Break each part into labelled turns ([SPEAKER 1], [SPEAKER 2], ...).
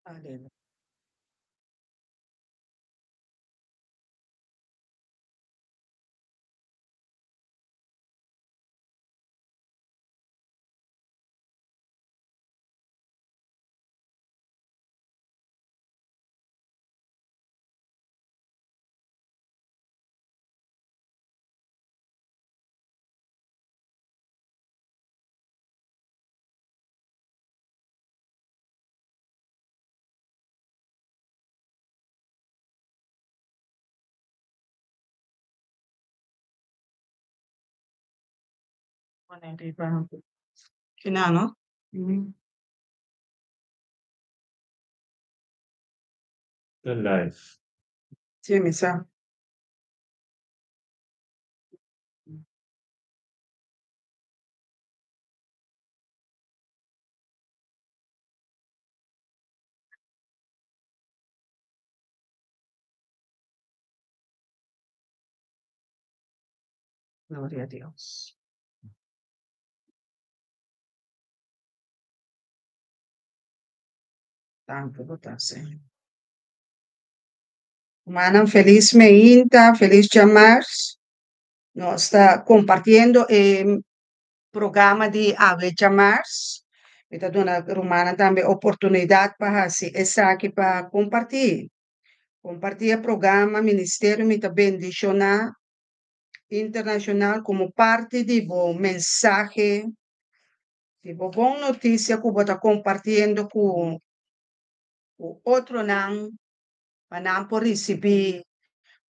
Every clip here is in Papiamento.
[SPEAKER 1] Aleluya. Pone riba kina no?
[SPEAKER 2] Ta live.
[SPEAKER 1] Sí, mi sa. Gloria a Dios. Danki bo ta, Señor. Rumannan, felis meinta, felis djamars. Nos ta kompartiendo e programa di awe djamars. Mi ta duna rumannan tambe oportunidat pa hasi esaki pa kompartí. Kompartí e programa Ministerio Mi Ta Bendishoná Internashonal komo parti di bo mensahe, di bo bon notisia ku bo ta kompartiendo ku ku otronan pa nan por risibí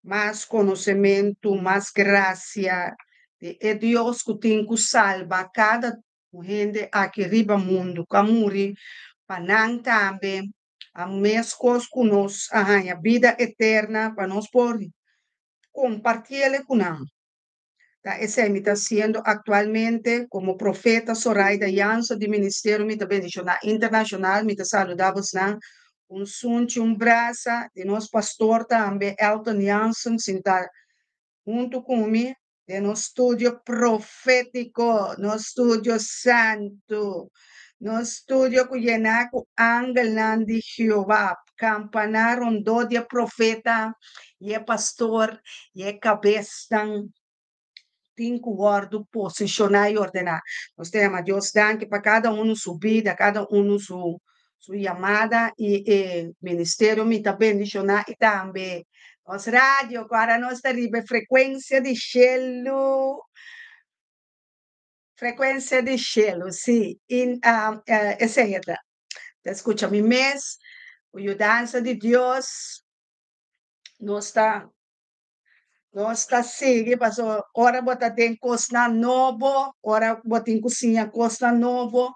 [SPEAKER 1] mas konosementu, mas grasia di e Dios ku tin ku salba kada un hende aki riba mundu ku a muri pa nan tambe, a meskos ku nos a haña bida eterna pa nos por kompartiele ku nan. Ta esei mi ta hasiendo aktualmente komo profeta Soraida Jansen di Ministerio Mi Ta Bendishoná Internashonal. Mi ta saludá bosnan un sunchi, un brasa di nos pastor tambe Elton Jansen sintá huntu ku mi den nos studio profétiko, nos studio santu, nos studio ku yená ku angelnan di Jehová, kampaná rondó di e profeta i e pastor i e kabesnan tin ku wòrdu posishoná i ordená. Nos ta yama Dios danki pa kada unu su bida, kada unu su su yamada i e ministerio mi ta bendishoná i tambe nos radio ku ara nos ta riba e frekuensia di shelu, frekuensia di shelu, sí, i esei e ta. Ta skucha mi mes, ku yudansa di Dios nos ta nos ta sigui pasobra ora bo ta den kosnan nobo, ora bo tin ku siña kosnan nobo,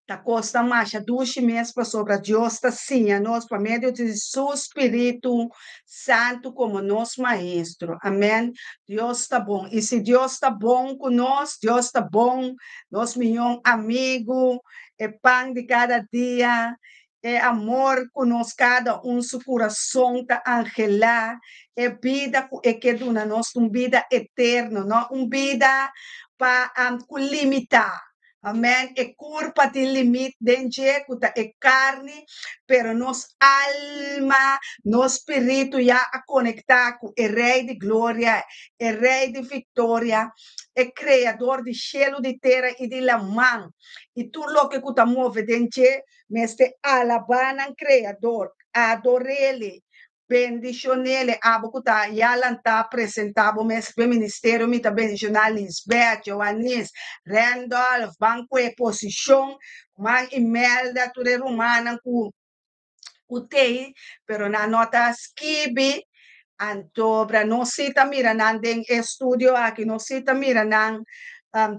[SPEAKER 1] ta kosnan masha dushi mes pasobra Dios ta siña nos pa medio di su spiritu santu komo nos maestro. Amen. Dios ta bon. I si Dios ta bon ku nos, Dios ta bon, nos miyon amigu, e pan di kada dia, E amor ku nos kada un su kurason ta anhelá, e bida ku e ke duna nos ta un bida eterno, no un bida pa ku limitá. Amèn. E kurpa tin limit den dje ku ta e karni, pero nos alma, nos spiritu ya a konektá ku e Rei di Gloria, e Rei di Viktoria, e Kreador di shelu, di tera i di laman, i tur loke ku ta move den dje. Mester alabá nan Kreador, ador'Ele, bendishon'Ele. Abo ku ta ya lantá, presentá bo mes p'e ministerio. Mi ta bendishoná Lisbeth, Joanis, Randolph, ban ku e posishon, Ruman Imelda, tur e rumannan ku ku t'ei, pero nan no ta skibi. Anto bra nos si ta mira nan den e studio aki, nos si ta mira nan,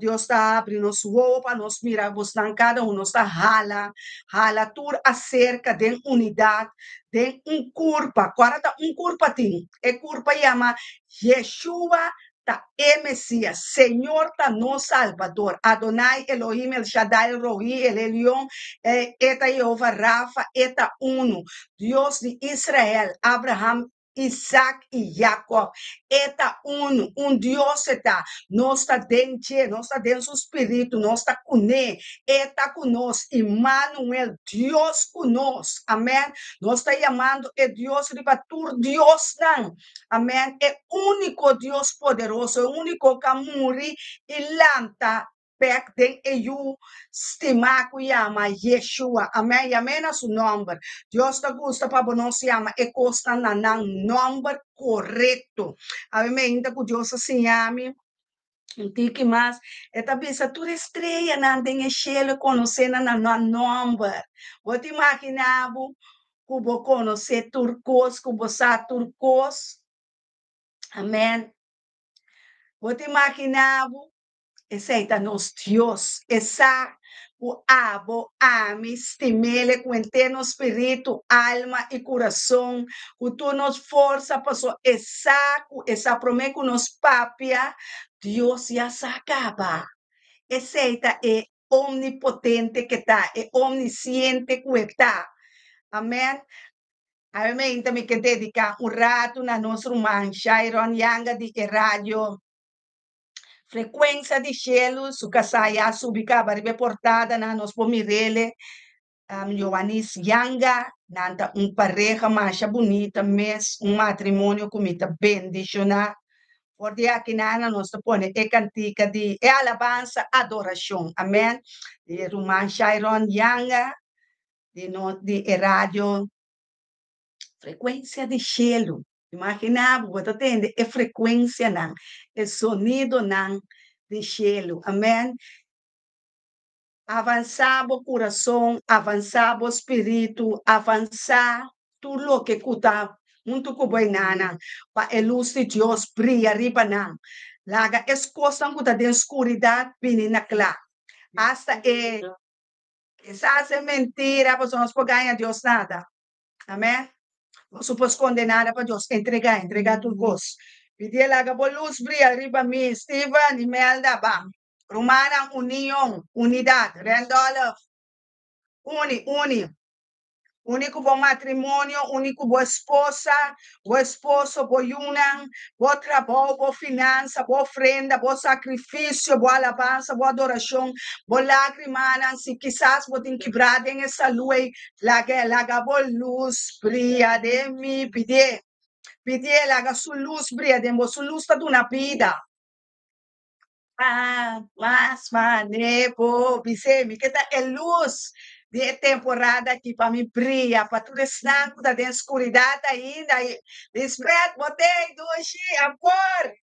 [SPEAKER 1] Dios ta habri nos wowo pa nos mira bosnan kada un, nos ta hala, hala tur aserka den unidat, den un kurpa. Ku ora ta un kurpa tin? E kurpa yama Yeshua ta e Mesias, Señor ta nos Salbador, Adonai, Elohim, El Shaddai, El Rohi, El Elyon, e ta Jehová Rafa, e ta unu, Dios di Israel, Abraham. Isaac i Jacob. E ta unu, un Dios e ta. Nos ta den dje, nos ta den su spiritu, nos ta kuné, e ta ku nos, Immanuel, Dios ku nos. Amen. Nos ta yamando e Dios riba tur diosnan. Amen. E úniko Dios poderoso, e úniko ku a muri i lanta bek den e Yu stimá ku yama Yeshua. Amèn. Yam'é na su nòmber. Dios ta gusta pa bo nos yama e kosnan na nan nòmber korekto. Awe mi ainda ku Dios a siña mi un tiki mas. E ta bisa tur e streanan den e shelu e konosé nan na nan nòmber. Bo ta imaginá bo ku bo konosé tur kos, ku bo sa tur kos? Amèn. Bo ta imaginá bo? Esei ta nos Dios. E sa ku abo, ami, stim'El ku henter nos spiritu, alma i kurason, ku tur nos forsa, pasobra e sa ku e sa promé ku nos papia, Dios ya sa kaba. Esei ta e Omnipotente ke ta, e Omnisiente ku e ta. Amèn. Awe meinta mi ke dediká un ratu na nos ruman Shairon Yanga di e radio Frekuensia di shelu, su kasá ya subi kaba riba e portadanan, nos por mir'ele, Joanis Yanga, nan ta un pareha masha bunita mes, un matrimonio ku mi ta bendishoná. For di akinan nos ta pone e kantika di e alabansa adorashon, amèn, di ruman Shairon Yanga di no di e radio Frekuensia di shelu. Imaginá bo, bo ta tende e frekuensianan, e sonidonan di shelu. Amèn. Avansá bo kurason, avansá bo spiritu, avansá tur loke ku ta huntu ku bo enanan, pa e lus di Dios bria riba nan. Laga es kosnan ku ta den skuridat bini na kla. Asta e kisas e mentira, pasobra nos por gaña Dios nada. Amèn. Bo su por skonde nada pa Dios. Entregá, entregá tur kos. Pidié laga bo lus bria riba mi, Steven, Imelda, ban. Rumannan, union, unidat. Randolph, uni, uni. Uni ku bo matrimonio, uni ku bo esposa, bo esposo, bo yunan, bo trabou, bo finansa, bo ofrenda, bo sakrifisio, bo alabansa, bo adorashon, bo lágrimanan. Si kisas bo tin kibrá den e salú ei, Laga, laga bo lus bria den mi. Pidié, pidié, laga su lus bria den bo. Su lus ta duna bida. Ah, mas mane bo bis'é, mi ke ta e lus di e temporada aki pa mi bria pa tur esnan ku ta den skuridat ainda. Lisbeth, bo t'ei, dushi, amor.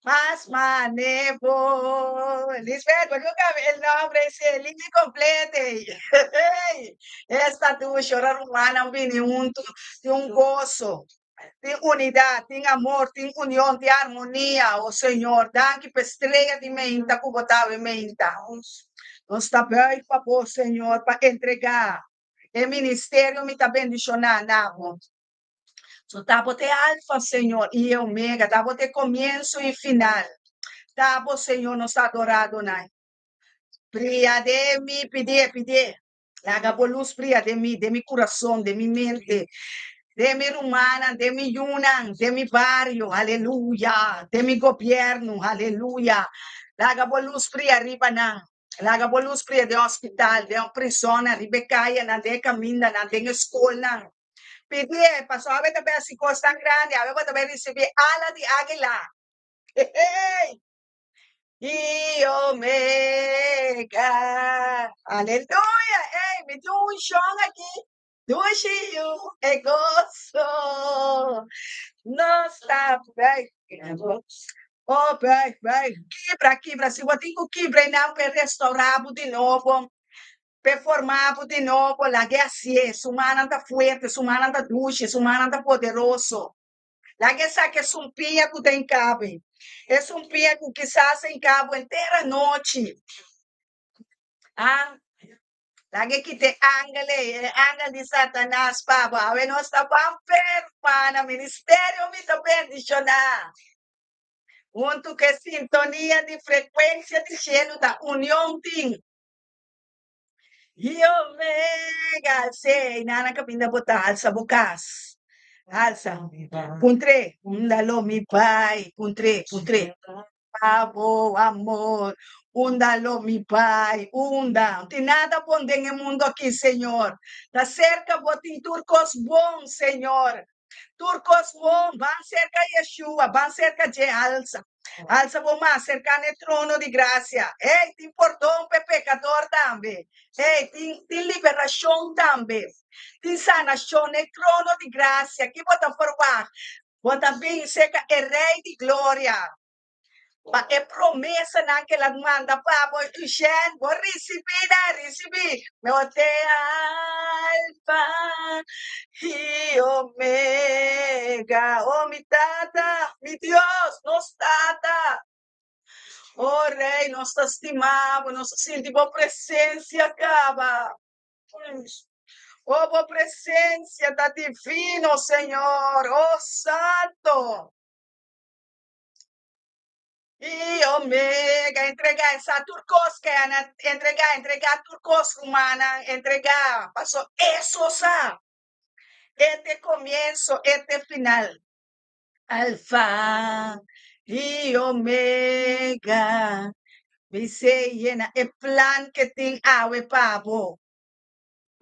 [SPEAKER 1] Mas mane bo. Lisbeth, bo no cambia el nombre ese, línea complete. Esta dushi, ora rumannan bini huntu, tin un goso, tin unidad, tin amor, tin union, tin armonia. O Señor, danki pa e strea di meinta cu bo ta awe meinta. Nos ta buig pa bo, Señor, pa entrega e ministerio mi ta bendiciona na bo. So ta bo ta e Alfa, Señor, i e Omega, ta bo ta e komienso i final. Ta bo, Señor, nos ta adorá Adonai. Bria den mi, pidié, pidié. Laga bo lus bria den mi, den mi kurason, den mi mente, den mi rumannan, den mi yunan, den mi bario, aleluya, den mi gobièrnu, aleluya. Laga bo lus bria riba nan. Laga bo lus bria den hospital, den prisonnan, riba e kayanan, den e kamindanan, den e skolnan. Pidié, pasobra awe ta bai hasi kos tan grandi, awe bo ta bai risibí ala di águila. Hey! I Omega. Aleluya! Ey, mi tin un unshon aki. Dushi yu e goso. Nos ta buig. Oh, buig, buig. Kibra, kibra. Si bo tin ku kibra einan pa e restaurá bo di nobo. P'e formá bo di nobo, lag'é hasié. Su mannan ta fuerte, su mannan ta dushi, su mannan ta poderoso. Lag'é saka e sumpiña ku ta hinká bo, e sumpiña ku kisas a hinká bo henter anochi. Ah, lag'é kita e angel ei, e angel di Satanas pa bo. Awe nos ta ban per, na ministerio mi ta bendishoná. Huntu ku e sintonia di frekuensia di shelu ta union tin. I omega, sí, nana kaminda bo ta alsa bo kas. Alsa. Puntr'é, unda lo mi bai? Puntr'é, puntr'é. Pa bo amor, unda lo mi bai? Unda? No tin nada bon den e mundo aki, Señor. Ta serka bo tin tur kos bon, Señor. Tur kos bon, ban serka Yeshua, ban serka dje, alsa. Alsa bo mas serka n'e trono di grasia. Hey, tin pordon p'e pekador tambe. Hey, tin, tin liberashon tambe. Tin sanashon n'e trono di grasia. Ki bo ta ferwagt? Bo ta bin serka e Rei di Gloria. Pa e promesanan ku el a manda pa bo, Eugène, bo risibí nan, risibí. No te Alfa i Omega. Oh, mi Tata, mi Dios, nos Tata. Oh, Rei, nos ta stima bo, nos ta sinti bo presensia kaba. Oh, bo presensia ta divino, Señor. Oh, Santo. I Omega, entregá esa tur kos ke ana entregá, entregá tur kos rumannan, entregá, paso eso sa. E te komienso, e te final. Alfa i Omega. Bis'é yena e plan ke tin awe pa bo.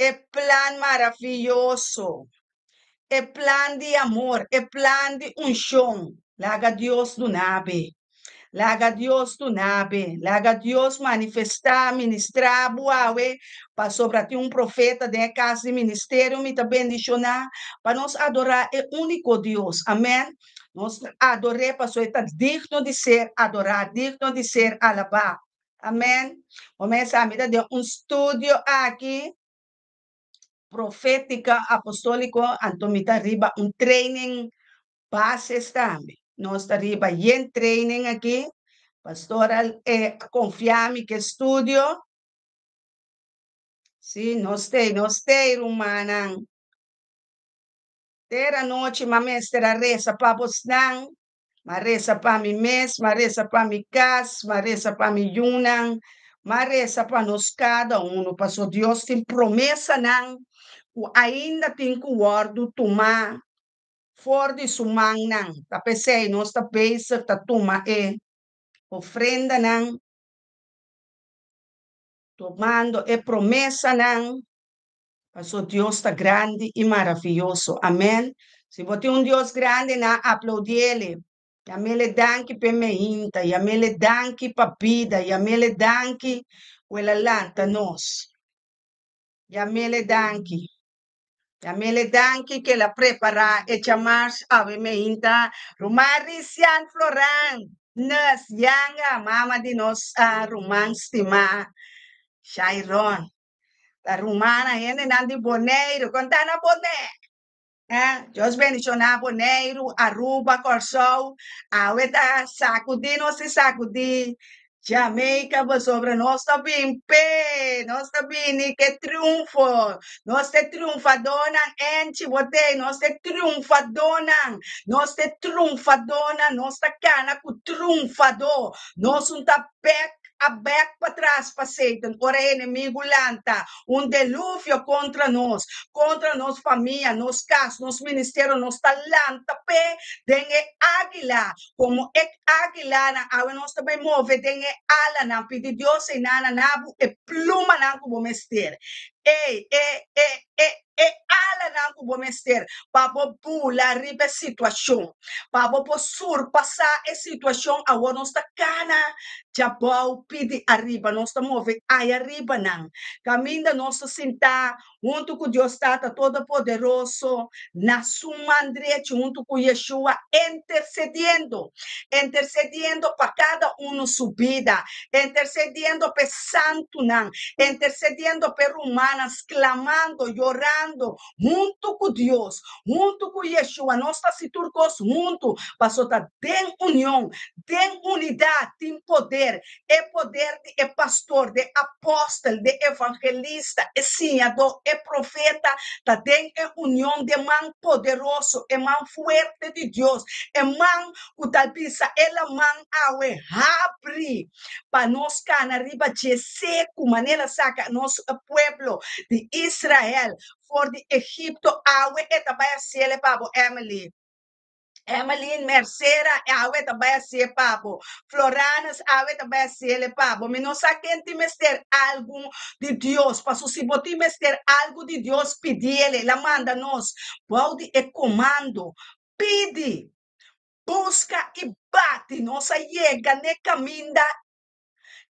[SPEAKER 1] E plan maraviyoso, e plan di amor, e plan di unshon. Laga Dios duna be. Laga Dios duna be. Laga Dios manifestá, ministrá bo awe, pasobra tin un profeta den e kas di ministerio mi ta bendishoná pa nos adorá e úniko Dios. Amèn. Nos ta ador'é pasobra e ta digno di ser adorá, digno di ser alabá. Amen. Bo mesa mi ta den un studio aki profética apostólico, anto mi ta riba un training bases tambe. Nos ta riba yen training aki. Pastor a eh, confia mi ke studio. Sí, nos tei, nos tei, rumannan. Ter anochi ma mester a resa pa bosnan. M'a resa pa mi mes, m'a resa pa mi kas, m'a resa pa mi yunan, m'a resa pa nos kada unu, paso Dios tin promesanan ku ainda tin ku wòrdu tumá for di su mannan. Ta p'esei nos ta bezig ta tuma e ofrendanan, tumando e promesanan. Paso Dios ta grandi i maravioso. Amen. Si bo tin un Dios grandi, nan aplaudiele. Yamele danki p'e meinta, yamele danki pa bida, yamele danki ku el a lanta nos. Yamele danki. Yamele danki ku el a prepará e djamars awe meinta. Ruman Risian Floran, Nus Yanga, mama di nos ruman stimá Shairon. Ta rumannan, hendenan di Boneiru, kon ta na Bonaire? Eh, Dios bendishoná Boneiru, Aruba, Kòrsou. Awe ta sakudí nos di sakudí Jamaica pasobra nos ta bin p'e, nos ta bini k'e triunfo. Nos ta e triunfadónan, Enchi bo t'ei, nos ta e triunfadónan, nos ta e triunfadónan, nos ta kana ku triunfadó. Nos un ta bèk a bek patras pa Satan ora e enemigu lanta un deluvio kontra nos, kontra nos famia, nos kas, nos ministerio, nos ta lanta p'e den e águila, komo e águilanan awe nos ta bai move den e alanan, pidi Dios einan na nabu e plumanan ku bo mester, ei, e, e, e, e alanan ku bo mester pa bo bula riba e situashon, pa bo por surpasá e situashon. Awor nos ta kana djabou pidi ariba, nos ta move aya riba nan, kaminda nos ta sintá huntu ku Dios Tata Todopoderoso na su man drechi huntu ku Yeshua intersediendo, intersediendo pa kada unu su bida, intersediendo pa e santunan, intersediendo pa e rumannan, sklamando, yorando huntu ku Dios, huntu ku Yeshua. Nos ta hasi tur kos huntu, pasobra ta den union, den unidat tin poder, e poder di e pastor, di e apòstel, di e evangelista, e siñadó, e profeta, ta den e union di e man poderoso, e man fuerte di Dios, e man ku ta bisa e laman awe habri pa nos kana riba dje seku, manera saka nos pueblo. di Israel for di Egipto, awe e ta bai hasiele pa bo, Emily. Emmeline Mercera, awe ta bai hasié pa bo. Floranus, awe ta bai hasiele pa bo. Mi no sa ken tin mester algu di Dios, paso si bo tin mester algu di Dios, pidiele. El a manda nos bou di e komando, Pidi, buska i bati. Nos a yega n'e kaminda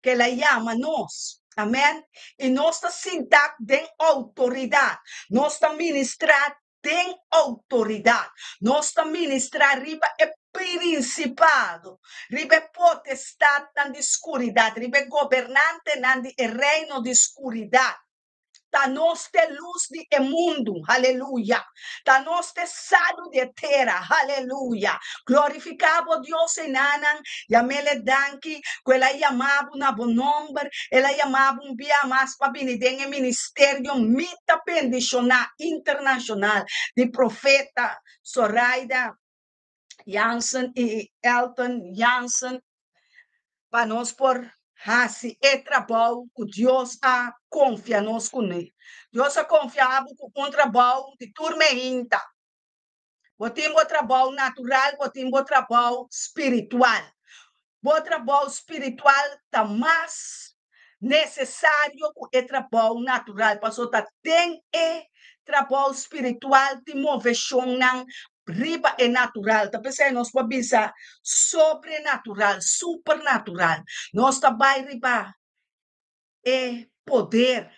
[SPEAKER 1] ku el a yama nos. Amen. I nos ta sinta den outoridat. Nos ta ministrá den outoridat. Nos ta ministrá riba e prinsipado, riba e potestatnan di skuridat, riba e gobernantenan di e reino di skuridat. Ta nos t'e lus di e mundu, haleluya. Ta nos t'e salu di e tera, haleluya. Glorifiká bo Dios enanan, yam'El e danki ku El a yama bo na bo nòmber, El a yama bo un bia mas pa bini den e ministerio Mi ta bendishoná internashonal di Profeta Soraida Jansen i Elton Jansen pa nos por hasi e trabou ku Dios a konfia nos kuné. Dios a konfia bo ku un trabou di tur meinta. Bo tin bo trabou natural, bo tin bo trabou spiritual. Bo trabou spiritual ta mas nesesario ku e trabou natural, pasobra ta den e trabou spiritual tin moveshonnan riba e natural. Ta p'esei nos por bisa sobrenatural, supernatural. Nos ta bai riba e poder,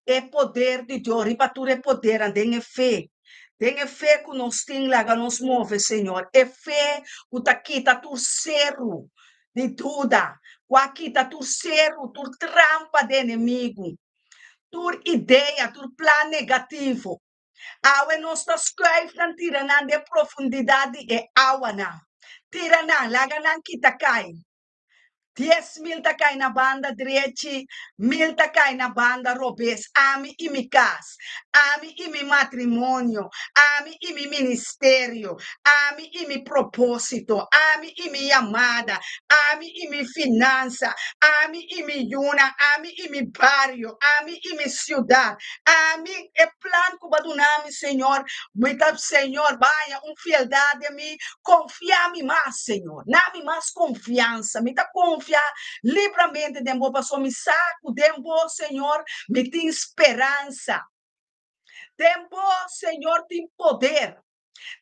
[SPEAKER 1] e poder di Dios, riba tur e podernan den e fe. Den e fe ku nos tin laga nos move, Señor. E fe ku ta kita tur seru di duda, ku a kita tur seru, tur trampa di enemigu, tur idea, tur plan negativo. Awe nos ta skuif nan tira nan den profundidat di e awanan. Tira nan, laga nan kita kai. 10,000 ta kai na banda drechi, mil ta kai na banda robes. Ami i mi kas, ami i mi matrimonio, ami i mi ministerio, ami i mi propósito, ami i mi yamada, ami i mi finansa, ami i mi yunan, ami i mi bario, ami i mi siudat, ami e plan ku bo a duna mi, Señor, mi ta, Señor, baña un fieldat den mi, Konfia mi mas, Señor. Na mi mas konfiansa. Mi ta konfia libramente den Bo, pasobra mi sa ku den Bo, Señor, mi tin speransa. Den Bo, Señor, tin poder.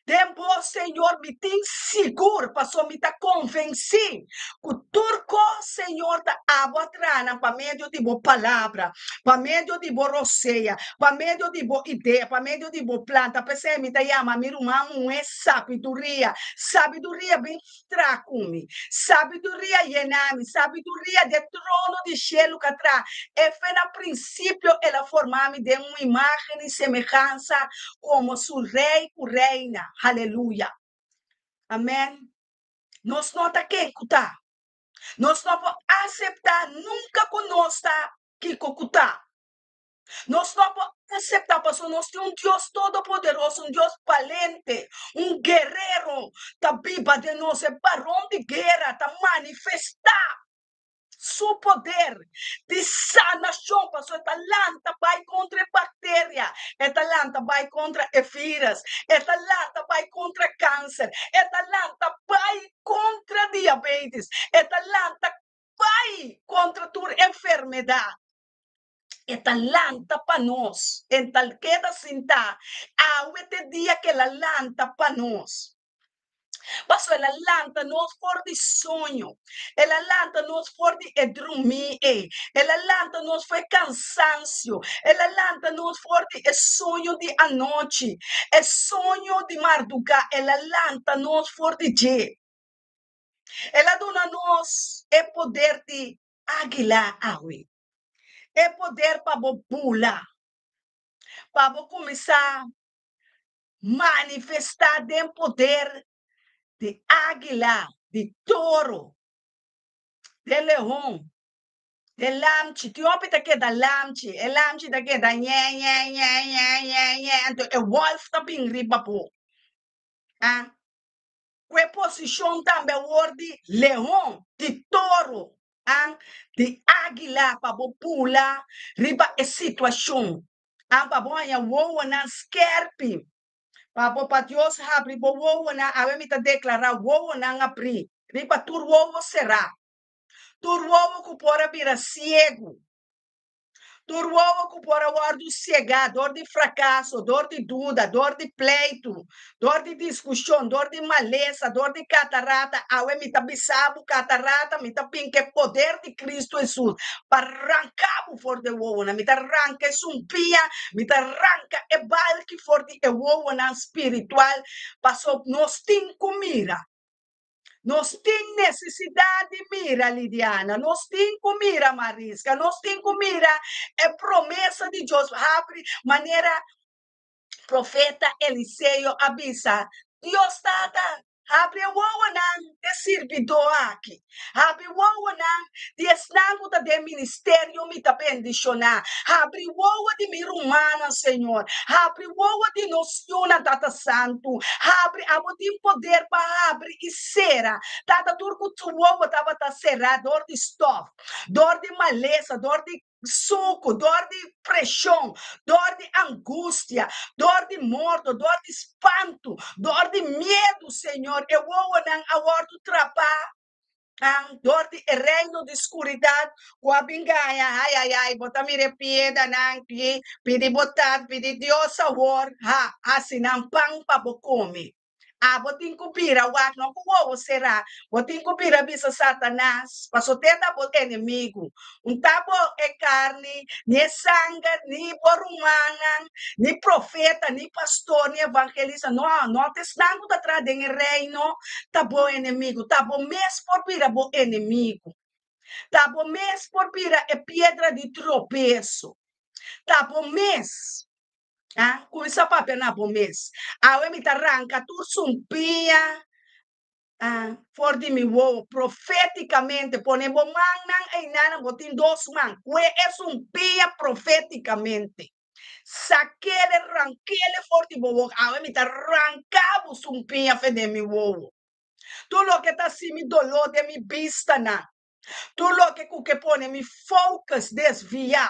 [SPEAKER 1] Den Bo, Señor, mi tin sigur, pasobra mi ta konvensí ku tur kos, Señor, ta abo a traha nan pa medio di Bo palabra, pa medio di Bo rosea, pa medio di Bo idea, pa medio di Bo plan. Ta p'esei mi ta yama mi ruman muhé Sabiduria, sabiduria bin tra ku mi, sabiduria yena mi, sabiduria di e trono di shelu ka tra. E fe na prinsipio el a forma mi den un imágen i semehansa komo su rei ku reina. Haleluya! Amèn. Nos no ta ken ku ta. Nos no por aseptá nunka ku nos ta kiko ku ta. Nos no por acepta pasobra nos tin un Dios todopoderoso, un Dios balente, un guerrero ta biba den nos. E baron di guera ta manifesta su poder di sanacion pasobra e ta lanta bai contra e bacteria, e ta lanta bai contra e virus, e ta lanta bai contra cancer, e ta lanta bai contra diabetes, e ta lanta bai contra tur enfermedad. E ta lanta pa nos. E ta keda sintá. Awe t'e dia ku el a lanta pa nos. Pasobra el a lanta nos for di soño. El a lanta nos for di e drumí ei. El a lanta nos for e kansansio. El a lanta nos for di e soño di anochi, e soño di mardugá. El a lanta nos for di dje. El a duna nos e poder di águila awe. E poder pa bo bula, pa bo kuminsá manifestá den poder di águila, di toro, di leon, di lamchi. Tin hopi ta keda lamchi, e lamchi ta keda ñe ñe ñe ñe ñe ñe, anto e wòlf ta bin riba bo. Ah, ku e posishon tambe awor di leon, di toro. An di águila pa bo bula riba e situashon. An pa bo haña wowonan skèrpi. Pa bo pa Dios habri bo wowonan. Awe mi ta deklará wowonan abrí riba tur wowo será. Tur wowo ku por a bira siegu. Tur wowo ku por a wòrdu siegá dor di frakaso, dor di duda, dor di pleitu, dor di diskushon, dor di malesa, dor di katarata, awe mi ta bisa bo, katarata, mi ta bin ku e poder di Kristu Hesus pa ranka bo for di e wowonan. Mi ta ranka e sumpia, mi ta ranka e balki for di e wowonan spiritual, pasobra nos tin ku mira. Nos tin nesesidat di mira, Lidiana. Nos tin ku mira, Mariska. Nos tin ku mira e promesa di Dios habri manera profeta Eliseo a bisa, Dios Tata, habri e wowonan di e sirbidó aki. Habri wowonan di esnan ku ta den ministerio mi ta bendishoná. Habri wowo di mi rumannan, Señor. Habri wowo di nos yunan, Tata Santu. Habri, abo tin poder pa habri i sera. Tata, tur ku su wowo tabata será dor di stòf, dor di malesa, dor di suku, dor di preshon, dor di angustia, dor di morto, dor di spantu, dor di miedu, Señor, e wowonan a wòrdu trapá dor di e reino di skuridat ku a bin gaña. Ai, ai, ai, bo ta mira e piedanan aki, pidi bo tat, pidi Dios awor, ha, hasi nan pan pa bo kome. Abo tin ku bira wak, no ku wowo será. Bo tin ku bira bisa Satanas, paso te ta bo enemigu. Un ta bo e karni, ni e sanger, ni bo rumannan, ni profeta, ni pastor, ni evangelista. No, no ta esnan ku ta traha den e reino ta bo enemigu. Ta bo mes por bira bo enemigu. Ta bo mes por bira e piedra di tropeso. Ta bo mes. Ah, kuminsá papia na bo mes. Awe mi ta ranka tur sumpiña ah, for di mi wowo. Profétikamente, pone bo mannan einan, bo tin dos man. Kue e sumpiña profétikamente. Sakele, rankele for di bo wowo. Awe mi ta ranka bo sumpiña fe den mi wowo. Tur loke ta hasi mi doló den mi bistanan. Tur loke ku ke pone mi focus desviá.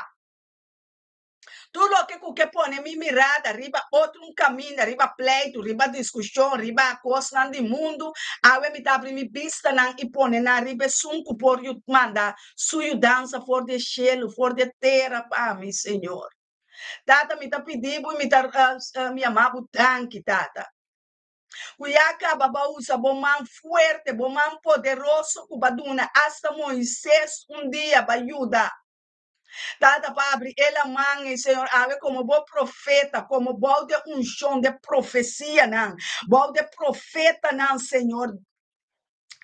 [SPEAKER 1] Tur loke ku ke pone mi mirada riba otro un kaminda, riba pleitu, riba diskushon, riba kosnan di mundu, awe mi ta abri mi bistanan i pone nan riba esun ku por manda su yudansa for di e shelu, for di e tera pa mi, Señor. Tata, mi ta pidi bo i mi ta yama bo danki, Tata, ku ya kaba bo a usa bo man fuerte, bo man poderoso ku bo a duna asta Moises un dia pa yuda. Tata, pa abri e laman ei, Señor, awe komo bo profeta, komo bou de unshon de profesianan, bou de profetanan, Señor,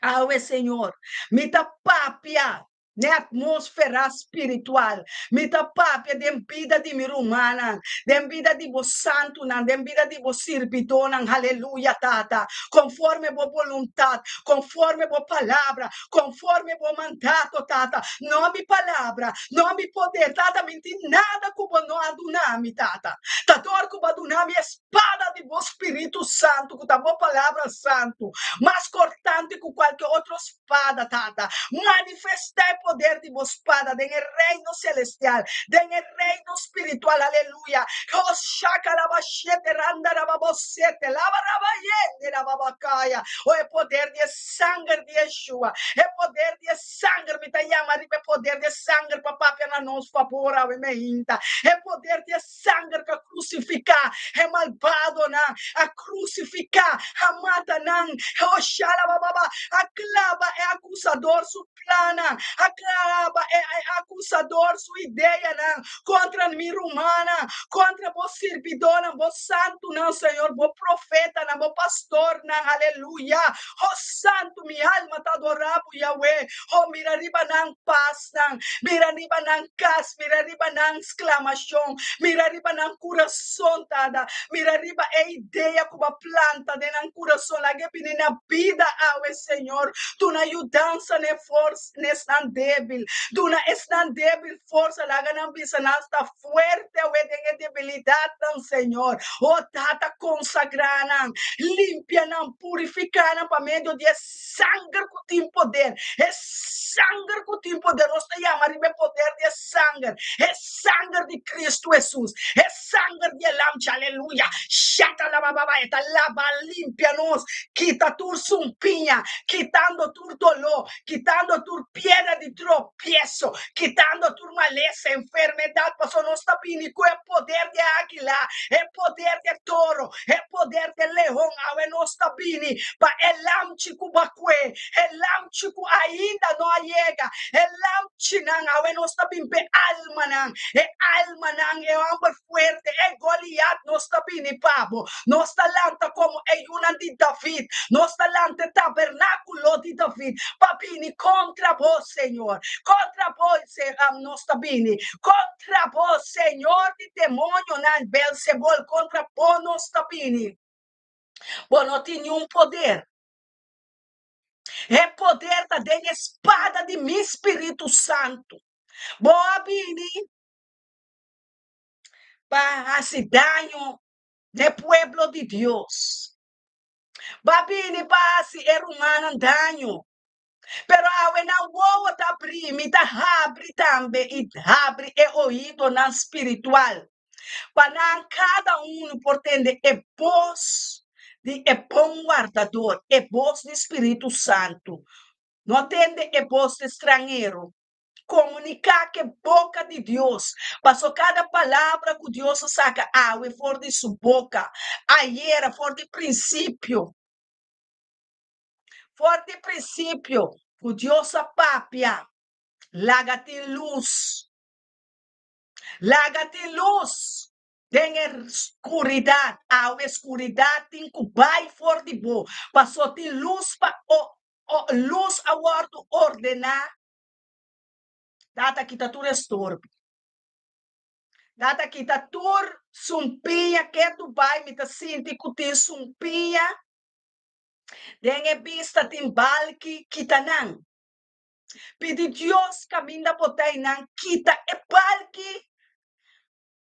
[SPEAKER 1] awe, Señor, mi ta papia den atmósfera spiritual, mi ta papia den bida di mi rumannan, den bida di bo santunan, den bida di bo sirbidónan, aleluya, Tata, konforme bo boluntat, konforme bo palabra, Konforme bo mandato, Tata. No mi palabra, no mi poder, Tata, mi n'tin nada ku bo no a duna mi, Tata. Ta dor ku bo a duna mi e spada di bo Spiritu Santu, ku ta bo Palabra Santu, mas kortante ku kualke otro spada, Tata. Manifestá e poder di bo spada den e reino selestial, den e reino spiritual. Aleluya. Oh, shakalabashete, randarababosete, labarabayende, rababakaya. Oh, e poder di e Sanger di Yeshua, e poder di e sanger, mi ta yama riba e poder di e sanger pa papia na nos fabor awe meinta. E poder di e sanger ku a krusifiká e malbadonan, a krusifiká, a mata nan, oh shalabababa, a klaba e akusador su plannan, a klaba e akusador su ideanan kontra mi rumannan, kontra bo sirbidónan, bo santunan, Señor, bo profetanan, bo pastornan, aleluya. Oh santu, mi alma ta adorá bo, Yahweh. Oh, mira riba nan pasnan, mira riba nan kas, mira riba nan sklamashon, mira riba nan kurason, Tata, mira riba e idea ku bo a planta den nan kurason, laga e bini na bida awe, Señor. Duna yudansa n'e fors, n'esnan débil. débil. Duna esnan débil forsa, laga nan bisa nan sta fuerte awe den e debilidatnan, Señor. O Tata, konsagrá nan, limpia nan, purifiká nan pa medio di e sanger ku tin poder. E sanger ku tin poder, nos ta yama riba e poder di e sanger, e sanger di Kristu Hesus, e sanger di e Lamchi, aleluya! Shatalabababa, e ta laba, limpia nos, kita tur sumpiña, kitando tur doló, kitando tur piedra di tropieso, kitando tur malesa, enfermedat, pasobra nos ta bini ku e poder di e águila, e poder di e toro, e poder di e leon. Awe nos ta bini pa e lamchi ku bo a kue, e lamchi ku ainda no a yega, e lamchinan. Awe nos ta bini pa e almanan, e almanan, e hòmber fuerte, e Goliat, nos ta bini pa bo. Nos ta lanta komo e yunan di David, nos ta lanta e tabernákulo di David pa bini kontra bo, Señor. Kontra bo, nos ta bini. Kontra bo, Señor di demonionan, Beelzebul, kontra bo nos ta bini. Bo no tin niun poder. E poder ta den e spada di mi Spiritu Santu. Bo a bini pa hasi daño n'e pueblo di Dios. Bo a bini pa hasi e rumannan daño. Pero awe nan wowo ta abrí, mi ta habri tambe i habri e oídonan spiritual, pa nan kada unu por tende e bos di e bon wardador, e bos di Spiritu Santu. No tende e bos di stranhero. Komuniká ku e boka di Dios, pasobra kada palabra ku Dios a saka awe for di su boka, ayera, for di prinsipio, for di prinsipio ku Dios a papia, laga tin lus. Laga tin lus den e skuridat. Awe skuridat tin ku bai for di bo, pasobra tin lus pa lus a wòrdu ordená. Tata kita tur estorbo. Tata kita tur sumpiña ketu bai mi ta sinti ku tin sumpiña den e bista tin balki kita nan. Pidi Dios kaminda bo ta einan kita e balki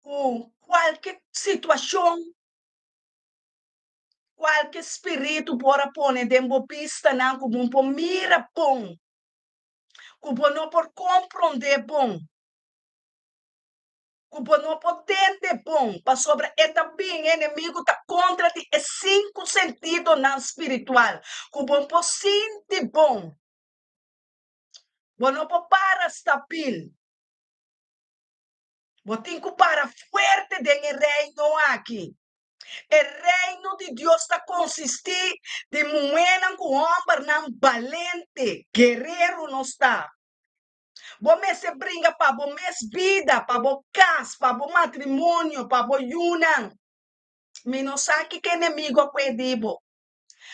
[SPEAKER 1] ku kualke situashon kualke spiritu por a pone den bo bistanan ku bo por mira bon. Ku bo no por komprondé bon, ku bo no por tende bon, pasobra e ta bin, e enemigu ta kontra di e sinku sentidonan spiritual, ku bo por sinti bon, bo no por para stabil, bo tin ku para fuerte den e reino aki. E Reino di Dios ta konsistí di muhénan ku hòmbernan balente, guerero nos ta. Bo mester bringa pa bo mes bida, pa bo kas, pa bo matrimonio, pa bo yunan. Mi no sa kiko enemigu a kue di bo.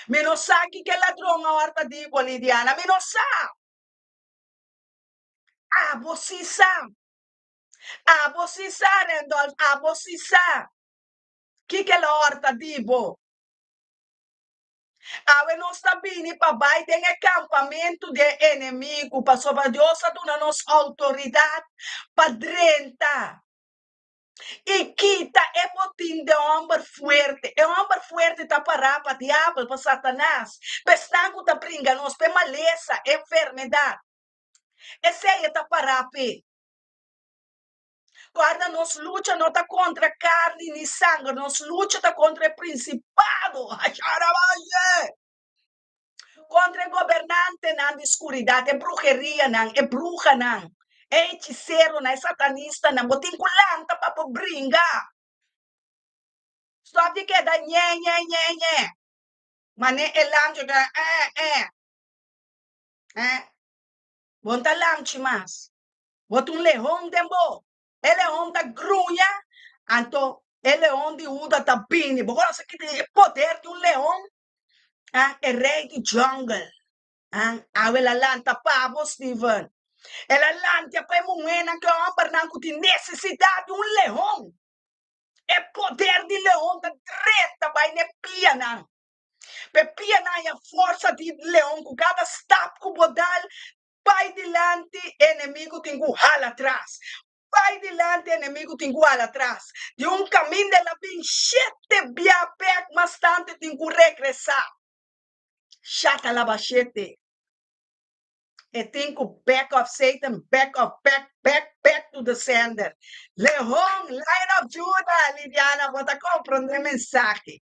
[SPEAKER 1] Mi no sa kiko e ladron a hòrta di bo, Lidiana. Mi no sa. Abo sí sa. Abo sí sa, Randolph. Abo sí sa. Kiko el a hòrta di bo? Awe nos ta bini pa bai den e kampamentu di e enemigu, pasobra Dios a duna nos outoridat pa drenta i kita e botin di e hòmber fuerte. E hòmber fuerte ta pará pa Diabel, pa Satanas, pa esnan ku ta bringa nos, pa e malesa, e enfermedat. Esei e ta pará p'e. Guarda, nos lucha no ta kontra karni ni sanger, nos lucha ta kontra e prinsipado, Asharabaye! Kontra e gobernantenan di skuridat, e brujerianan, e bruhanan, e hechiseronan, e satanistanan. Bo tin ku lanta pa bo bringa. Stòp di keda ñe, ñe, ñe, ñe. Mane e lamchi ta eh, eh, eh. Bo no ta lamchi mas. Bo ta un leon den bo. E leon ta gruña, anto e leon di Huda ta bini. Bo konosa ki e poder di un leon? Ah, e rei di jungle. Ah, awe el a lanta pa bo, Steven. El a lanta pa e muhénan ku e hòmbernan ku tin nesesidat di un leon. E poder di leon ta drenta bai na e pianan. Pa e pianan haña forsa di leon ku kada stap ku bo dal. Bai dilanti, enemigu tin ku hala atras. Bai dilanti, enemigu tin ku hala atras. Di un kaminda el a bin shete bia bèk, mas tantu e tin ku regresá. Shata laba shete. E tin ku back off Satan, back off, back, back, back to the sender. Leon, Lion of Judah, Lidiana, bo ta komprondé mensahe.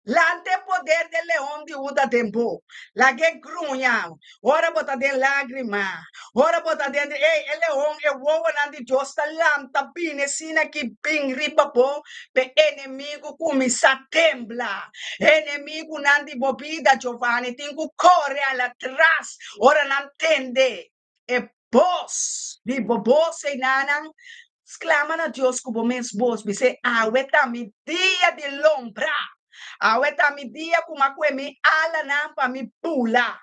[SPEAKER 1] Lanta e poder di e leon di Huda den bo. Lag'é gruña ora bo ta den lágrima, ora bo ta den. Ey, e leon, e wowonan di Dios ta lanta bini asina ki bin riba bo p'e enemigu kuminsá tembla. Enemigunan di bo bida, Giovanni, tin ku kore alatras ora nan tende e bos di bo bos. Einanan, sklama na Dios ku bo mes bos, bis'é, Awe ta mi dia di lombra. Awe ta mi dia ku m'a kue mi alanan pa mi bula.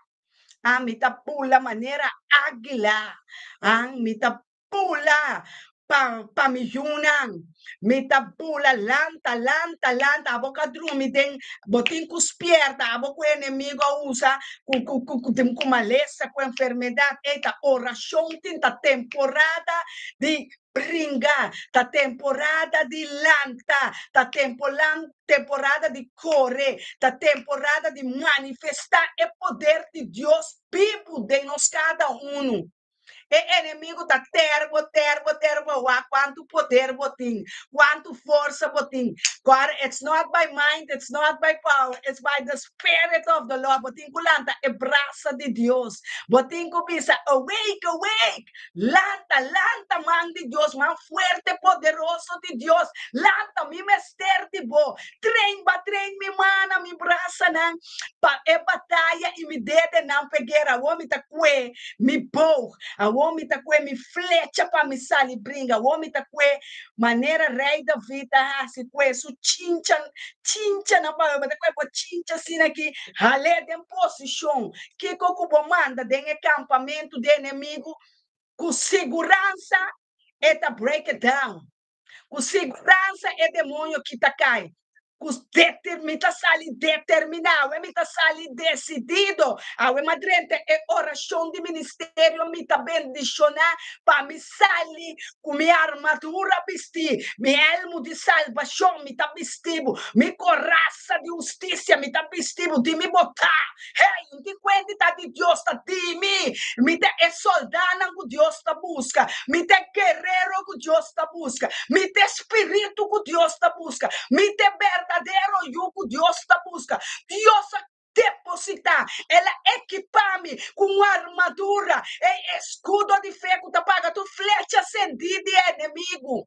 [SPEAKER 1] Ami ta bula manera águila. Ami ta Bula pa pa mi yunan. Mi ta bula lanta, lanta, lanta. Abo ka drumi den bo tin ku spierta. Abo ku enemigo a usa ku ku ku ku ku malesa, ku enfermedat. Ey ta orashon tin ta temporada di bringa, ta temporada di lanta, ta tempolan temporada di kore, ta temporada di manifestá e poder di Dios bibu den nos kada unu. E enemigu ta ter bo, ter bo, ter bo. Wak kuantu poder bo tin, kuantu forsa bo tin. Kòrda, it's not by might, it's not by power, it's by the Spirit of the Lord. Bo tin ku lanta e brasa di Dios. Bo tin ku bisa, Awake, awake! Lanta, lanta, man di Dios, man fuerte, poderoso di Dios. Lanta, mi mester di bo. Train, ba train mi mannan, mi brasanan pa e bataya i mi dedenan pa e guera. Awor mi ta kue mi boog, awor mi ta kue mi flecha pa mi sali bringa, awor mi ta kue manera Rei David a hasi kue su chincha, chinchanan pa mi, bo ta kue bo chincha asina aki, hal'é den posishon. Kiko ku bo manda den e kampamentu di enemigu, ku siguransa e ta break it down. Ku siguransa e demonio ki ta kai. Ku deter, mi ta sali determiná, awe mi ta sali desidido, awe m'a drenta e orashon di ministerio, mi ta bendishoná pa mi sali ku mi armadura bistí, mi elmu di salbashon mi ta bistí bo, mi korasa di hustisia mi ta bistí bo, di mi bo ta. Hey, un tin kuenti ta di Dios ta di mi. Mi ta e soldánan ku Dios ta buska. Mi ta e guerero ku Dios ta buska. Mi ta e spiritu ku Dios ta buska. Mi ta e berdadero yu ku Dios ta buska. Dios a depositá, el a ekipá mi ku un armadura, e eskudo di fe ku ta paga tur flecha sendí di e enemigu.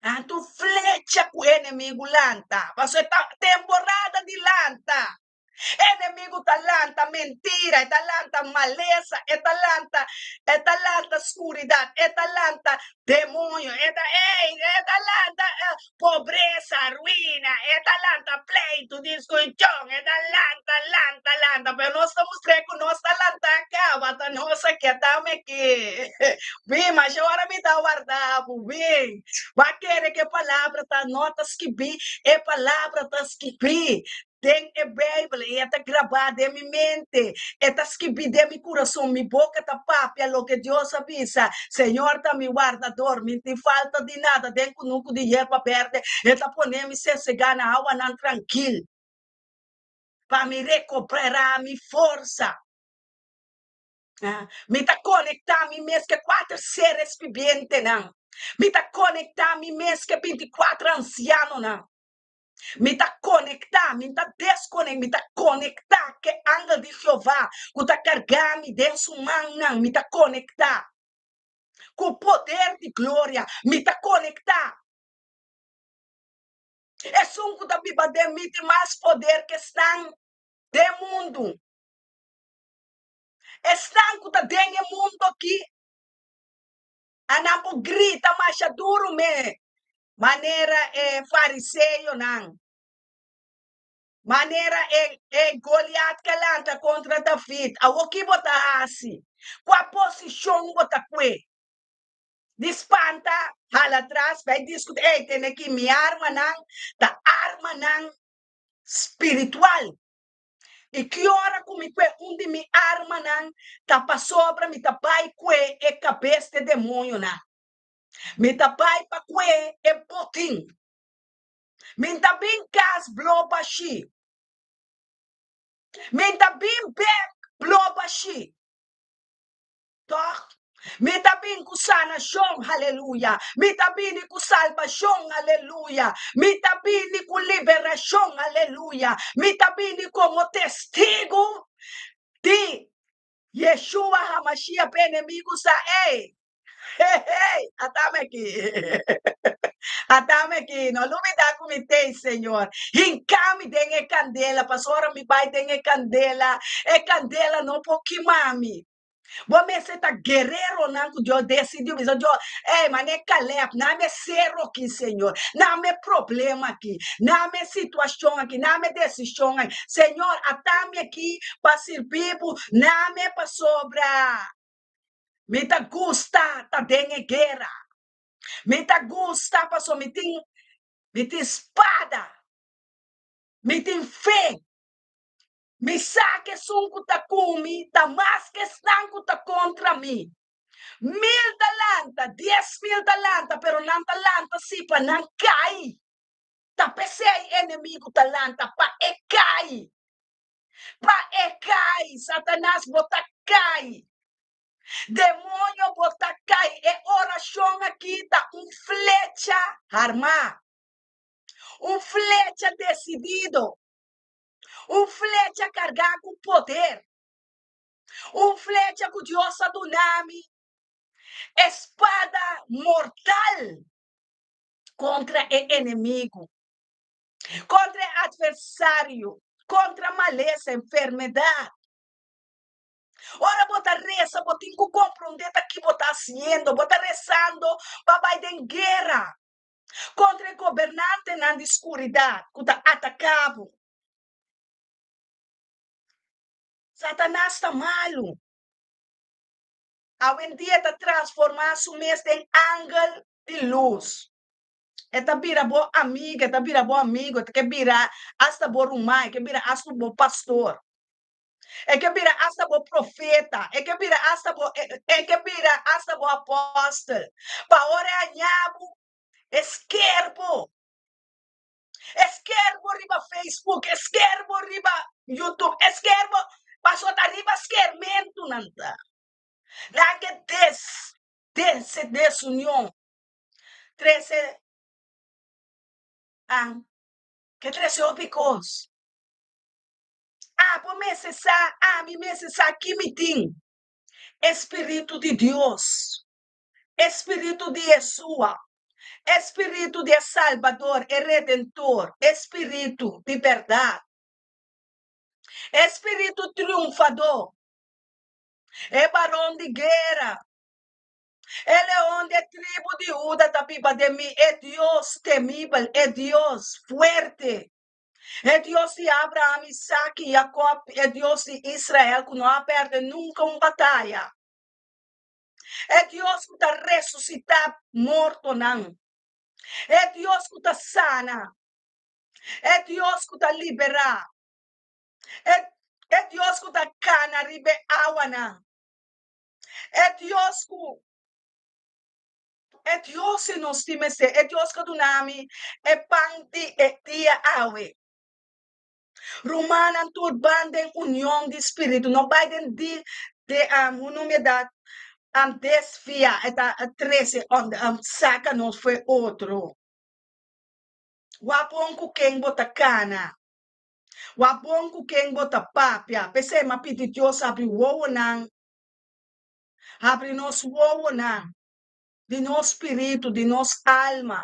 [SPEAKER 1] Tantu flecha ku enemigu lanta, pasobra e ta temporada di lanta. Enemigu ta lanta mentira, e ta lanta malesa, e ta lanta, e ta lanta skuridat, e ta lanta demoño, e ta, ey, e ta lanta pobresa, ruina, e ta lanta pleitu, diskushon, e ta lanta, lanta, lanta. Pero nos ta mustr'é ku nos ta lantá kaba, ta nos a ketame aki. Bin, masha ora mi ta warda bo. Bin, bo a kere ku e palabra ta no ta skibí? E palabra ta skibí den e Beibel i e ta grabá den mi mente. E ta skibí den mi kurason. Mi boka ta papia loke Dios a bisa. Señor ta mi wardador, mi no tin falta di nada. Den kunuku di yerba berde e ta pone mi sesegá na awanan trankil pa mi rekoperá mi forsa. Mi ta konektá mi mes ku e kuater seres bibientenan. Mi ta konektá mi mes ku e bintikuater ansianonan. Mi ta konektá, mi no ta deskonektá, mi ta konektá ku e angel di Jehová ku ta kargá mi den su mannan. Mi ta konektá ku poder di gloria. Mi ta konektá. Esun ku ta biba den mi tin mas poder ku esnan den mundu. Esnan ku ta den e mundu aki, a nan por grita masha duru me, manera e fariseonan, manera e e Goliat ke lanta kontra David. Awor ki bo ta hasi? Kua posishon bo ta kue? Di spanta, hala atras, bai diskuti, ey, tene aki mi armanan ta armanan spiritual. I ki ora ku mi kue un di mi armanan ta pasobra mi ta bai kue e kabes di e demoñonan. Mi ta bai pa kue e botin. Mi n'ta bin kas blo bashí. Mi n'ta bin bek blo bashí. Tòg? Mi ta bin ku sanashon, aleluya. Mi ta bini ku salbashon, aleluya. Mi ta bini ku liberashon, aleluya. Mi ta bini komo testigu di Yeshua Hamashiach pa enemigu sa, ey, hey, hey, atami aki. Atami aki. No lubida ku mi t'ey, Señor. Hinka mi den e kandela, pasobra ora mi bai den e kandela, e kandela no por kima mi. Bo mester ta guereronan ku Dios desidiu bisa Dios, ey, mane Caleb, name sero aki, Señor, name problema aki, name situacion aki, name decision aki. Señor, atami aki pa sirbi bo, name pasobra mi ta gusta ta den e guera. Mi ta gusta pasobra mi tin, mi tin spada, mi tin fe. Mi sa ku esun ku ta ku mi ta mas ku esnan ku ta kontra mi. Mil ta lanta, 10,000 ta lanta, pero nan ta lanta sí pa nan kai. Ta p'esei enemigu ta lanta, pa e kai. Pa e kai. Satanas, bo ta kai. Demoño, bo ta kai. E orashon akí ta un flecha harmá, un flecha desidido. Un flecha kargá ku poder. Un flecha ku Dios a duna mi. E spada mortal kontra e enemigu, kontra e atversario, kontra malesa, enfermedat. Ora bo ta resa, bo tin ku komprondé ta ki bo ta hasiendo. Bo ta resando pa bai den guera kontra e gobernantenan di skuridat ku ta ataká bo. Satanas ta malu. Awendia e ta transformá su mes den angel di lus. E ta bira bo amiga, e ta bira bo amigo, e ta ke bira asta bo ruman, e ke bira asta bo pastor. E ke bira asta bo profeta, e ke bira asta bo e ke bira asta bo apostel. Pa ora e haña bo, e sker bo. E sker bo riba Facebook, e sker bo riba YouTube, e sker bo pasobra ta riba skermentu nan ta. Nan ke des des desunion trese an ke trese hopi kos. Abo mester sa, ami mester sa ki mi tin. E Spiritu di Dios, e Spiritu di Yeshua, e Spiritu di e Salbador, e Redentor, e Spiritu di bèrdat, e Spiritu triunfadó, e Baron di guera, e Leon di e tribu di Huda ta biba den mi, e Dios temibel, e Dios fuerte. E Dios di Abraham, Isaac i Jacob, e Dios di Israel ku no a pèrdè nunka un bataya. E Dios ku ta resusitá mortonan. E Dios ku ta sana. E Dios ku ta liberá. E, e Dios ku ta kana riba e awanan. E Dios ku E Dios si nos tin mester, e Dios ku a duna mi e pan di e dia awe. Rumannan tur ban den union di spiritu, no bai den di de humanidad desvia, e ta trese saka nos for e otro. Wak bon ku ken bo ta kana, wak bon ku ken bo ta papia. P'esei mi a pidi Dios habri wowonan. Habri nos wowonan di nos spiritu, di nos alma.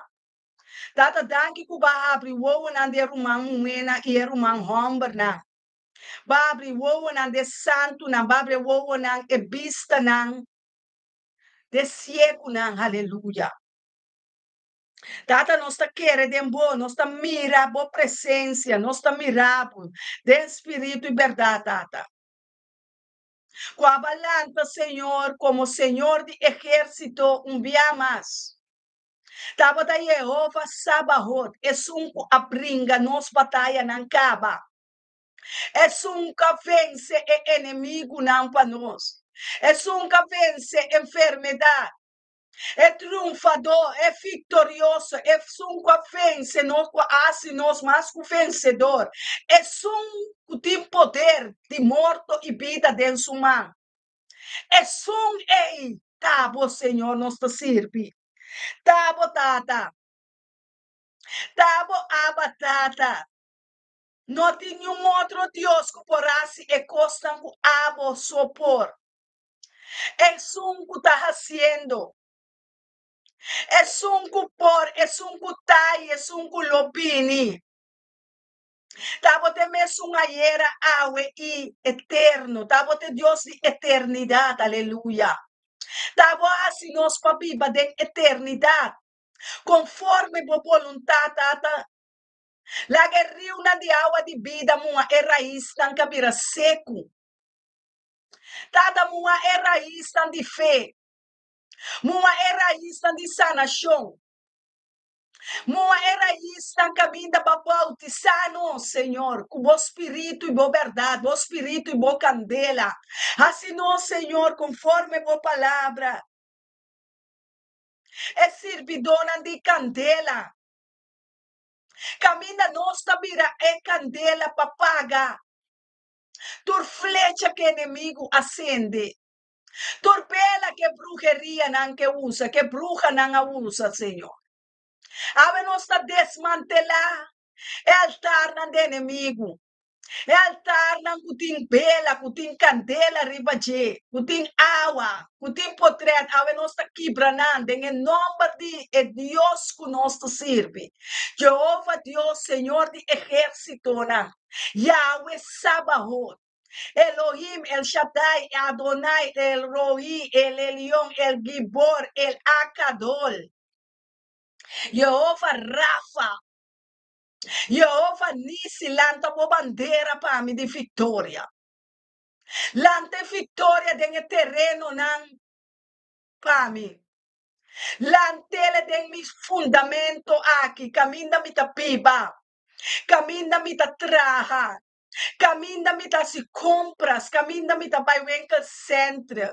[SPEAKER 1] Tata, danki ku bo a habri wowonan di e ruman muhénan i e ruman hòmbernan. Bo a habri wowonan di e santunan, bo a habri e wowonan, e bistanan di e siegunan. Aleluya. Tata, nos ta kere den bo, nos ta mira bo presensia, nos ta mira bo den spiritu i bèrdat, Tata. Ku a ba lanta Señor komo Señor di ehérsito un bia mas. Tabata Yehova Sabahot, esun ku a bringa nos batayanan kaba. Esun ku a vense e enemigunan pa nos. Esun ku a vense enfermedat. E triunfadó, e viktorioso, esun ku a vense nos, ku a hasi nos mas ku vensedor. Esun ku tin poder di morto i bida den su man. Esun ei ta bo, Señor, nos ta sirbi. Ta bo, Tata. Ta bo, Abba, Tata. No tin niun otro Dios ku por hasi e kosnan ku abo so por. Esun ku ta hasiendo, esun ku por, esun ku ta i esun ku lo bini. Tabata e mesun ayera, awe i eterno. Tabata e Dios di eternidat. Aleluya. Ta bo a hasi nos pa biba den eternidat, konforme bo boluntat, Tata. Laga e riunan di awa di bida muha e raisnan ku a bira seku. Tata muha e raisnan di fe. Muha e raisnan di sanashon. Muha e raisnan kaminda pa bautisá nos, Señor, ku bo spiritu i bo bèrdat, bo spiritu i bo kandela. Hasi nos, Señor, konforme bo palabra. E sirbidónan di kandela. Kaminda nos ta bira e kandela pa paga tur flecha ku enemigu a sende, tur bela ku e brujerianan ke usa, ku e bruhanan a usa, Señor. Awe nos ta desmantelá e altarnan di enemigu. E altarnan ku tin bela, ku tin kandela riba dje, ku tin awa, ku tin potret, awe nos ta kibra nan den e nòmber di e Dios ku nos ta sirbi, Jehova Dios, Señor di ehérsitonan, Yahweh Sabaot, Elohim, El Shaddai, Adonai, El Roi, El Elyon, El Gibor, El Akadol, Jehova Rafa. Jehova Nisi, lanta bo bandera pa mi di viktoria. Lanta e viktoria den e terenonan pa mi. Lant'el den mi fundamento aki, kaminda mi ta biba, kaminda mi ta traha, kaminda mi ta hasi kompras, kaminda mi ta bai winkelcentre.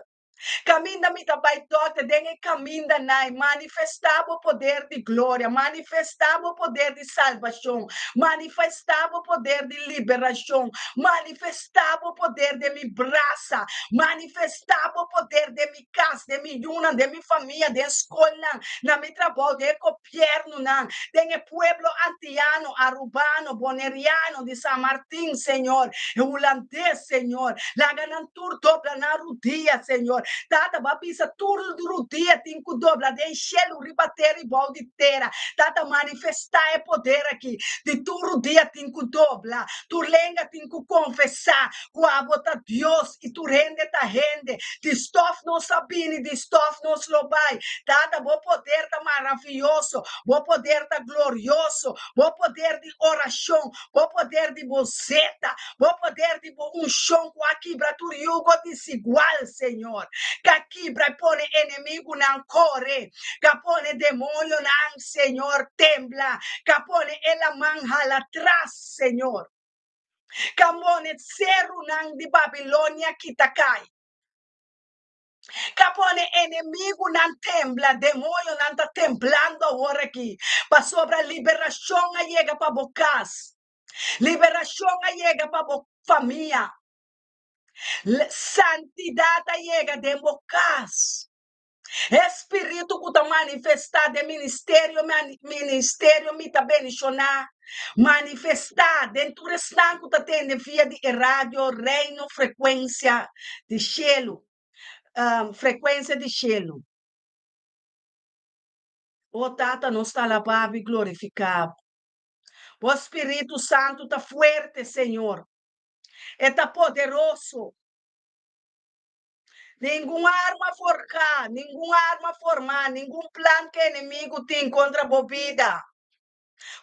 [SPEAKER 1] Kaminda mi ta bai dòkter den e kamindanan, manifestá bo poder di gloria, manifestá bo poder di salbashon, manifestá bo poder di liberashon, manifestá bo poder den mi brasa, manifestá bo poder den mi kas, den mi yunan, den mi famia, den skolnan, na mi trabou, den e gobièrnunan, den e pueblo antiano, arubano, boneriano, di San Martin, Señor, e hulandes, Señor. Laga nan tur dobla nan rudia, Señor. Tata, bo a bisa tur rudia tin ku dobla den shelu, riba tera i bou di tera. Tata, manifestá e poder aki di tur rudia tin ku dobla, tur lenga tin ku konfesá ku abo ta Dios i tur hende ta hende. Di stof nos a bini, di stof nos lo bai. Tata, bo poder ta maravioso, bo poder ta glorioso, bo poder di orashon, bo poder di bo zeta, bo poder di bo unshon ku a kibra tur yugo desigual, Señor, ku a kibra i pone enemigunan kore, ku a pone demonionan, Señor, tembla, ku a pone e laman hala tras, Señor. Ka pone serunan di Babilonia kita kai. Ka pone enemigunan tembla, demonionan ta temblando awor aki, pasobra liberashon a yega pa bo kas, liberashon a yega pa bo famia, santidat a yega den bo kas. E spiritu ku ta manifestá den ministerio ministerio mi ta bendishoná manifestá den tur esnan ku ta tende via di e radio Reino Frekuensia di Shelu Frekuensia di Shelu. O Tata nos ta alabá bo i glorifiká bo. Bo Spiritu Santu ta fuerte Señor. E ta poderoso. Ningun arma forjá, ningun arma formá, ningun plan ku enemigu tin kontra bo bida,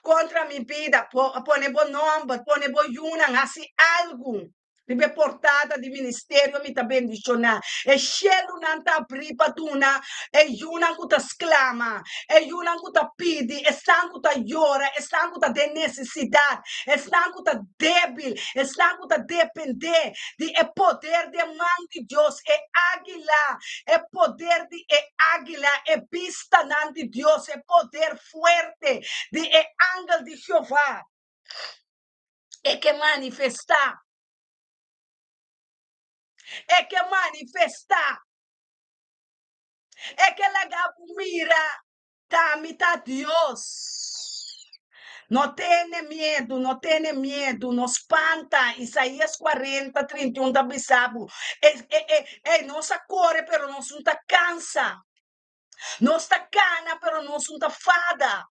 [SPEAKER 1] kontra mi bida, pone bo nòmber, pone bo yunan, hasi algu. Riba e portada di ministerio mi ta bendishoná. E shelunan ta abrí pa duna e yunan ku ta sklama, e yunan ku ta pidi, esnan ku ta yora, esnan ku ta den nesesidat, esnan ku ta débil, esnan ku ta dependé di e poder den man di Dios, e águila, e poder di e águila, e bistanan di Dios, e poder fuerte di e angel di Jehová. E ke manifestá. E ke manifestá. E ke laga bo mira ta mi ta Dios. No tene miedu, no tene miedu, no spanta. Isaías 40, 31 ta bisa bo, e, e, e, ey, nos a kore pero nos no ta kansa. Nos ta kana pero nos no ta fada.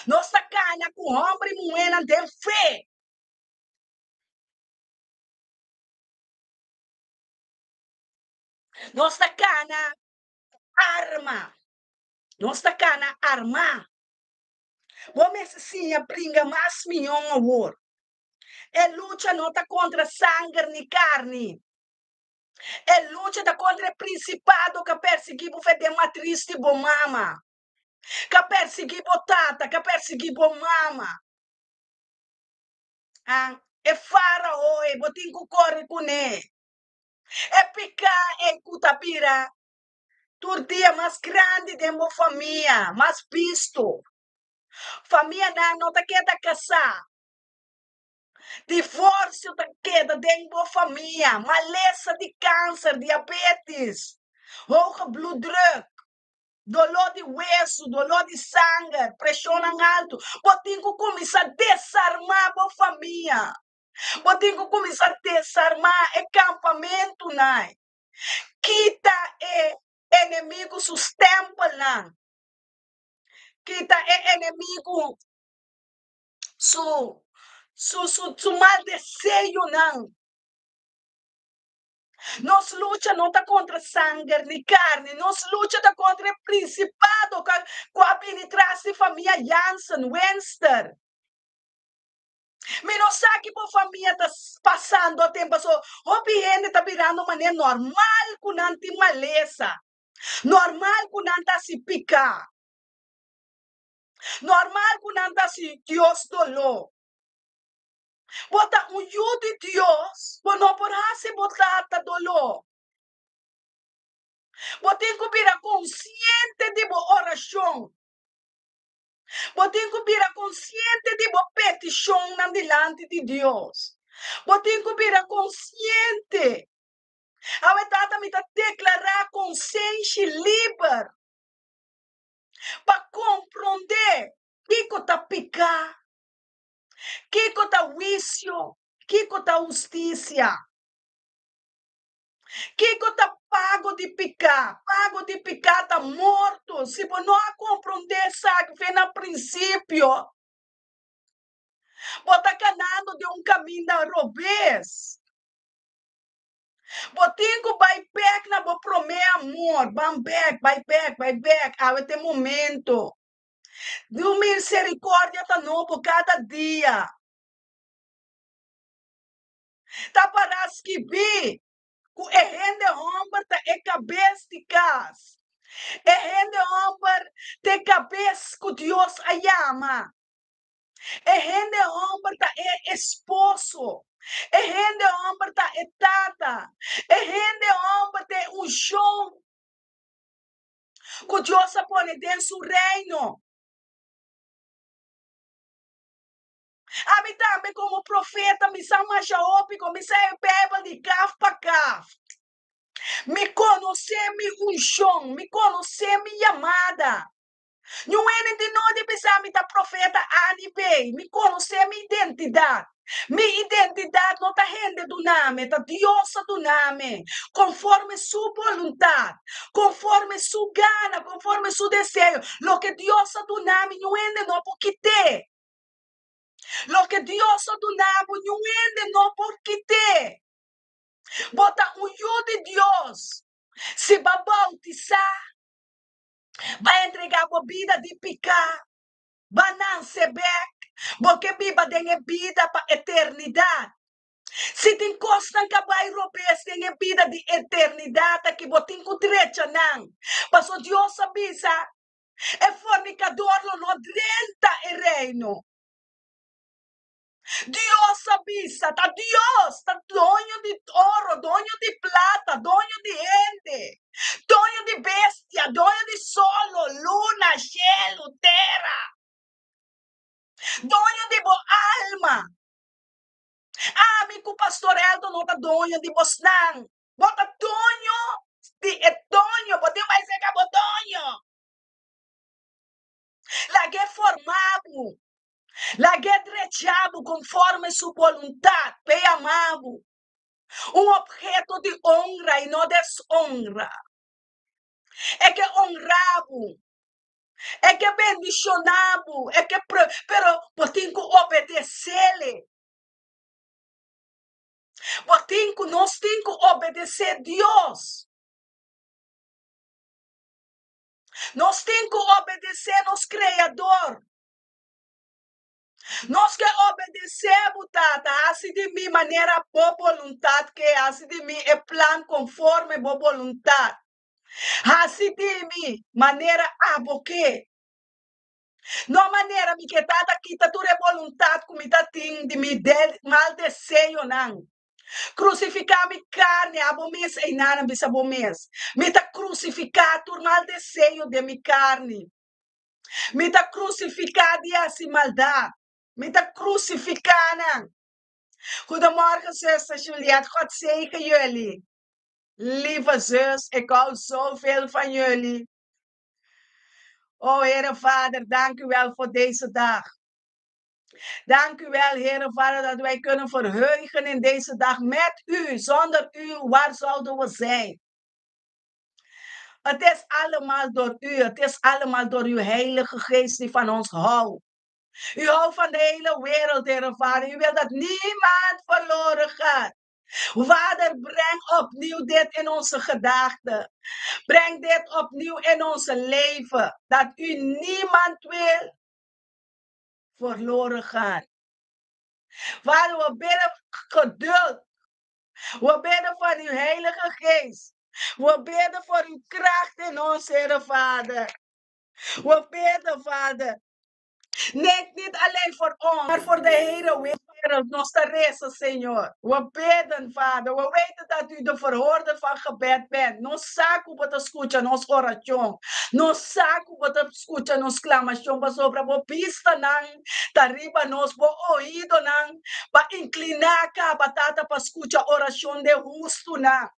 [SPEAKER 1] Nos ta kana ku hòmber i muhénan den fe. Nos ta kana arma. Nos ta kana armá. Bo mester siña bringa mas mihó awor. E lucha no ta kontra sanger ni karni. E lucha ta kontra e prinsipado ku a persiguí bo fe den matris di bo mama. Ka persiguí bo tata, ka persiguí bo mama. Ah, e farao ei, bo tin ku kore kuné. E piká ei ku ta bira tur dia mas grandi den bo famia, mas bisto. Famianan no ta keda kasá. Divorsio ta keda den bo famia, malesa di kanser, diabetes, hoge bloeddruk. Doló di wesu, doló di sanger, preshonnan altu. Bo tin ku kuminsá desarmá bo famia. Bo tin ku kuminsá desarmá e kampamentunan. Kita e enemigu su stèmpelnan. Kita e enemigu su su su su mal deseonan. Nos lucha no ta kontra sanger ni karni, nos lucha ta kontra e prinsipado ku a bini tras di famia Jansen, Wenster. Mi no sa ki bo famia ta pasando aten paso hopi hende ta birando manera normal ku nan tin malesa, normal ku nan ta hasi piká, normal ku nan ta hasi Dios doló. Bo ta un yu di Dios, bo no por hasi bo tata doló. Bo tin ku bira konsiente di bo orashon. Bo tin ku bira konsiente di bo petishonnan dilanti di Dios. Bo tin ku bira konsiente. Awe Tata mi ta deklará konsenshi liber pa komprondé kiko ta piká. Kiko ta huisio? Kiko ta hustisia? Kiko ta pago di piká? Pago di piká ta morto. Si bo no a komprondé esaki fe na prinsipio, bo ta kanando den un kaminda robes. Bo tin ku bai bèk na bo promé amor. Ban bèk, bai bèk, bai bèk. Awe ta e momento. Diu misericordia ta nobo cada dia. Ta para skibí ku e hende homber ta e kabes di kas. E hende homber ta e kabes ku Dios a yama. E hende homber ta e esposo. E hende homber ta e tata. E hende homber ta e unshon. Ku Dios a pone den su reino. Ami tambe komo profeta mi sa masha hopi ku mi sa e Beibel di kaf pa kaf. Mi konosé mi unshon, mi konosé mi yamada. Niun hende di no di bisa mi ta profeta A ni B. Mi konosé mi identidat. Mi identidat no ta hende duna mi, ta Dios a duna mi, konforme su boluntat, konforme su gana, konforme su deseo. Loke Dios a duna mi, niun hende no por kit'é. Loke Dios a duna bo, niun hende no por kit'é. Bo ta un yu di Dios. Si bo a boutisá, Ba entregá bo bida di piká, ba nanse bèk. Bo ke biba den e bida pa eternidat. Si tin kosnan ku a bai robes den e bida di eternidat aki, bo tin ku drecha nan. Pasobra Dios a bisa, E fornikador lo no drenta e Reino. Dios a bisa, ta Dios ta doño di oro, doño di plata, doño di hende, doño di bestia, doño di solo, luna, shelu, tera, doño di bo alma. Ami ku Pastor Elton no ta doño di bosnan. Bo ta doño di e doño, bo tin bai serka bo doño. Lag'é forma bo, lag'é drecha bo konforme su boluntat p'e yama bo un opheto di onra i no deshonra. E ke onra bo, e ke bendishoná bo, e ke pero bo tin ku obedes'é. Bo tin ku nos tin ku obedesé Dios. Nos tin ku obedesé nos Kreador. Nos ke obedesé bo, Tata. Hasi di mi manera bo boluntat ke, hasi di mi e plan konforme bo boluntat. Hasi di mi manera abo ke. No manera mi ke Tata kita tur e boluntat ku mi ta tin di mi mal deseonan. Krusifiká mi karni, abo mes einan a bisa bo mes. Mi ta krusifiká tur mal deseo den mi karni. Mi ta krusifiká di hasi maldat. Mi ta krusifiká nan. Goedemorgen zuster Juliette, God zegen jullie. Lieve zus, ik hou zoveel van jullie. Oh Heere Vader, dank u wel voor deze dag. Dank u wel, Heere Vader, dat wij kunnen verheugen in deze dag met u. Zonder u, waar zouden we zijn? Het is allemaal door u. Het is allemaal door uw Heilige Geest die van ons houdt. U houdt van de hele wereld, Heere Vader. U wil dat niemand verloren gaat. Vader, breng opnieuw dit in onze gedachten. Breng dit opnieuw in onze leven. Dat u niemand wil verloren gaan. Vader, we bidden geduld. We bidden voor uw Heilige Geest. We bidden voor uw kracht in ons, Heere Vader. We bidden, Vader. Nee, niet alleen voor ons, maar voor de hele wereld. Nos ta resa, Señor. We bidden, Vader. We weten dat u de verhoorder van gebed bent. Nos sa ku bo ta skucha nos orashon. Nos sa ku bo ta skucha nos klamashon pasobra bo bistanan ta riba nos, bo oídonan pa inkliná kaba, Tata, pa skucha orashon den hustunan.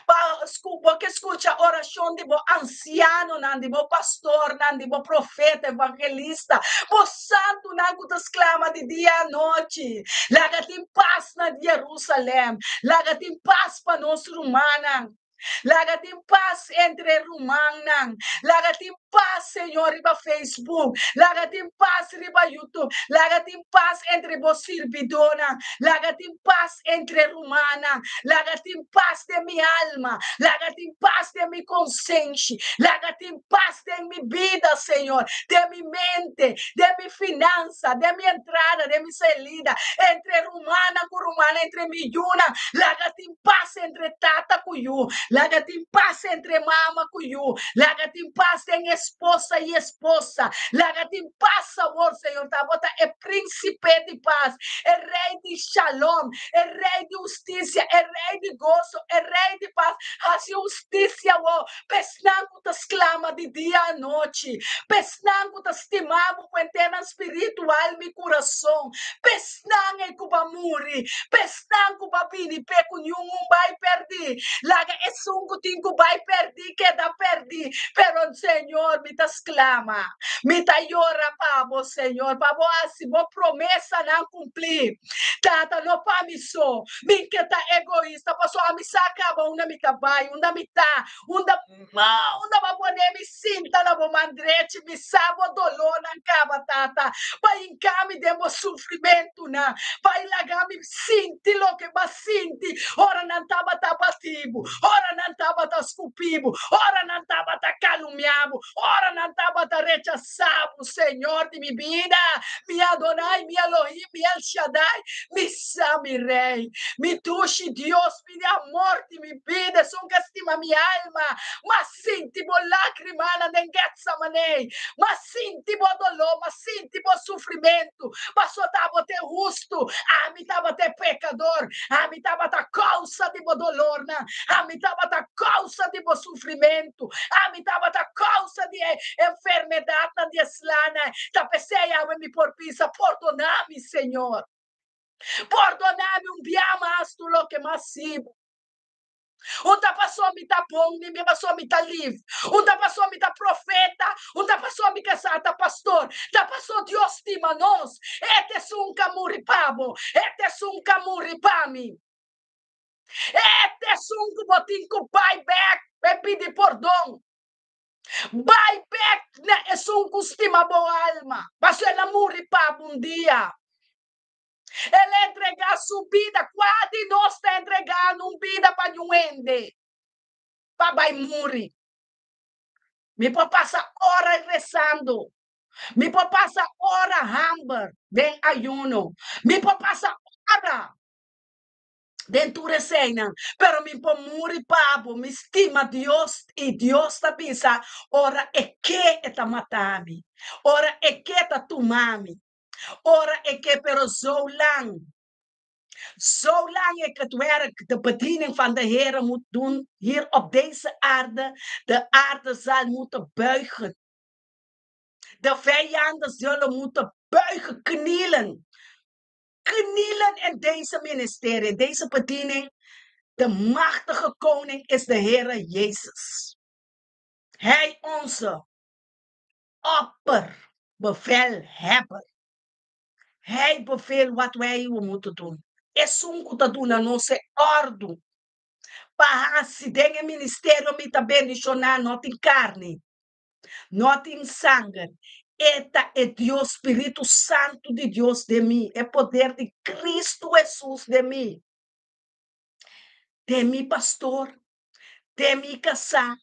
[SPEAKER 1] Pa bo ke skucha orashon di bo ansianonan, di bo pastornan, di bo profeta, evangelista, bo santunan ku ta sklama di dia anochi. Laga tin pas na Jerusalèm. Laga tin pas pa nos rumannan. Laga tin pas entre rumannan. Laga tin pas, Señor, riba Facebook. Laga tin pas riba YouTube. Laga tin pas entre bo sirbidónan. Laga tin pas entre rumannan. Laga tin pas den mi alma. Laga tin pas den mi konsenshi. Laga tin pas den mi bida, Señor, den mi mente, den mi finansa, den mi entrada, den mi salida, entre rumannan ku rumannan, entre mi yunan. Laga tin pas entre tata ku yu. Laga tin pas entre mama ku yu. Laga tin pas den esposa i esposa. Laga tin pas awor, Señor. Ta bo ta e Prínsipe di pas, e Rei di Shalom, e Rei di hustisia, e Rei di goso, e Rei di pas. Hasi hustisia awor pa esnan ku ta sklama di dia anochi, pa esnan ku ta stima bo ku henter nan spiritu, alma i kurason, pa esnan ei ku ba muri, pa esnan ku ba bini p'e ku niun un bai pèrdí. Laga esun ku tin ku bai pèrdí keda pèrdí, pero Señor, mi ta sklama. Mi ta yora pa bo, Señor, pa bo hasi bo promesanan kumplí. Tata, no pa mi so. Mi ke ta egoista, pasobra ami sa kaba unda mi ta bai, unda mi ta, unda, unda bo a pone mi sinta na. na bo man drechi, mi sa bo dolónan kaba, Tata. Bo a hinka mi den bo sufrimentunan, bo a laga mi sinti loke bo a sinti ora nan tabata bati bo, ora nan tabata skupi bo, ora nan tabata kalumia bo, ora nan tabata rechasá bo. Señor di mi bida, mi Adonai, mi Elohim, mi El Shaddai, mi sa mi Rei, mi dushi Dios, mi di amor di mi bida, esun ku a stima mi alma. M'a sinti bo lágrimanan den Getsemané, m'a sinti bo doló, m'a sinti bo sufrimentu, pasobra ta bo ta e hustu, ami tabata e pekador, ami tabata kousa di bo dolornan, ami tabata kousa di bo sufrimentu, ami tabata kousa di e enfermedatnan di e slanan. Ta p'esei awe mi por bisa, Pordoná mi, Señor. Pordoná mi un bia mas tur loke m'a hasi bo. Un ta paso mi ta bon, ni mi paso mi ta lif. Un ta paso mi ta profeta, un ta paso mi kasá ta pastor. Ta paso Dios stima nos. E ta esun ku a muri pa bo. E ta esun ku a muri pa mi. E ta esun ku bo tin ku bai bèk pa pidi pordon. Bai bèk na esun ku stima bo alma. Paso el a muri pa bo un dia. El a entregá su bida. Kua di nos ta entregando un bida pa niun hende pa bai muri? Mi por pasa ora rezando. Mi por pasa ora hamber den ayuno. Mi por pasa ora den tur eseinan. Pero mi por muri pa bo. Mi stima Dios i Dios ta bisa ora e ke e ta mata mi. Ora e ke ta tuma mi. Ora e ke, pero zo lang, zo lang ik het werk, de bediening van de Heere moet doen hier op deze aarde, de aarde zal moeten buigen. De vijanden zullen moeten buigen, knielen. Knielen in deze ministerie, deze bediening. De machtige koning is de Heere Jezus. Hij onze opperbevelhebber. Hij beveelt wat wij we moeten doen. Esun ku ta duna nos e òrdu pa hasi den e ministerio. Mi ta bendishoná, no tin karni, no tin sanger. E ta e Dios, Spiritu Santu di Dios den mi, e poder di Kristu Hesus den mi. Den mi pastor, den mi kasá,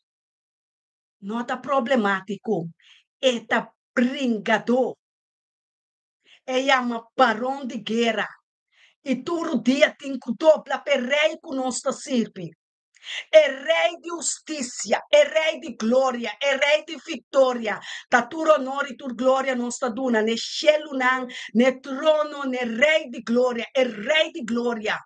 [SPEAKER 1] no ta problemátiko. E ta bringadó. E yama baron di guera. I tur dia tin ku dobla pa e rei ku nos ta sirbi. E rei di hustisia, e rei di gloria, e rei di viktoria. Ta tur honor i tur gloria nos ta duna n'e shelunan, n'e trono, n'e rei di gloria, e rei di gloria.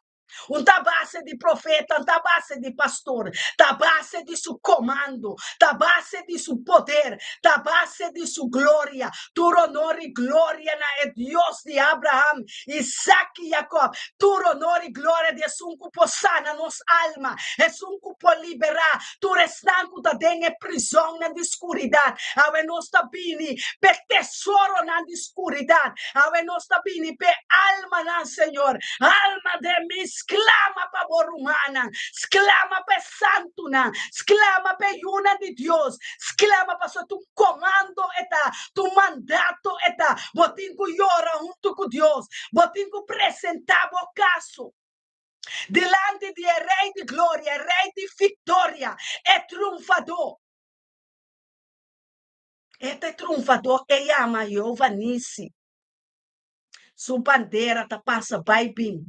[SPEAKER 1] Un ta base di profeta, un ta base di pastor, ta base di su komando, ta base di su poder, ta base di su gloria. Tur honor i gloria na e Dios di Abraham, Isaac i Jacob. Tur honor i gloria di esun ku por sana nos alma, esun ku por liberá tur esnan ku ta den e prizonnan di skuridat. Awe nos ta bini p'e tesoronan di skuridat. Awe nos ta bini p'e almanan, Señor. Alma den mi, sklama pa bo rumannan, sklama pa e santunan, sklama pa e yunan di Dios, sklama pasobra ta un komando e ta, ta un mandato e ta. Bo tin ku yora huntu ku Dios, bo tin ku presentá bo kaso dilanti di e Rei di Gloria, e Rei di Viktoria, e Triunfadó. E ta e Triunfadó, e yama Jehová Nisi. Su bandera ta pasa bai bin.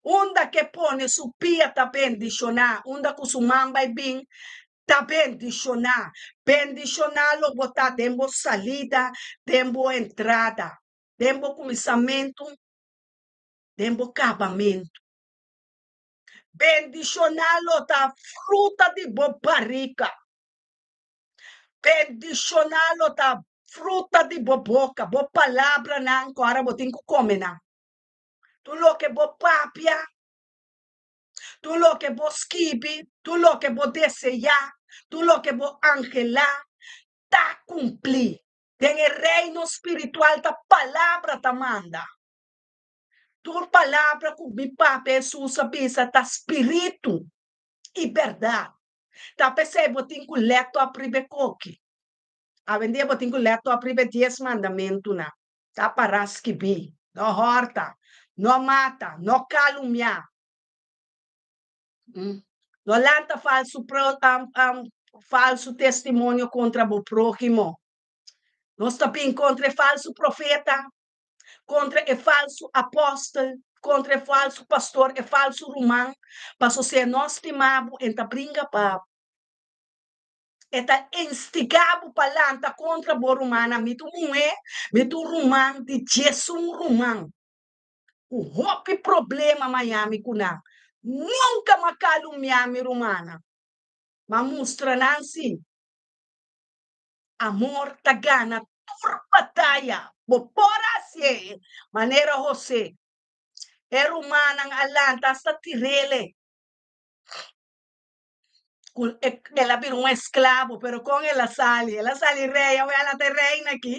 [SPEAKER 1] Unda ke pone su pia ta bendishoná, unda ku su man bai bin ta bendishoná. Bendishoná lo bo ta den bo salida, den bo entrada, den bo kuminsamentu, den bo kabamentu. Bendishoná lo ta fruta di bo barika. Bendishoná lo ta fruta di bo boka, bo palabranan ku ora bo tin ku kome nan. Tur loke bo papia, tur loke bo skibi, tur loke bo deseá, tur loke bo anhelá, ta kumplí. Den e reino spiritual ta palabra ta manda. Tur palabra ku mi Pape Hesus a bisa ta spiritu i bèrdat. Ta p'esei bo tin ku lèt òp riba e koki. Awendia bo tin ku lèt òp riba e dies mandamentunan. Ta pará skibí, No hòrta, no mata, no kalumniá, no lanta falsu falsu testimonio kontra bo próhimo. Nos ta bin kontra e falsu profeta, kontra e falsu apòstel, kontra e falsu pastor, e falsu ruman, pasobra si e no stima bo, e ta bringa pa bo. E ta instigá bo pa lanta kontra bo rumannan. Mi ta un muhé, mi ta un ruman di djesun ruman ku hopi problema Miami ku nan. Nunka m'a kalumniá mi rumannan. M'a mustra nan si amor ta gana tur bataya. Bo por hasié manera José. E rumannan a lanta asta tir'el. Ku el a bira un esklabo, pero kon el a sali? El a sali rei, awe ala ta e reina aki.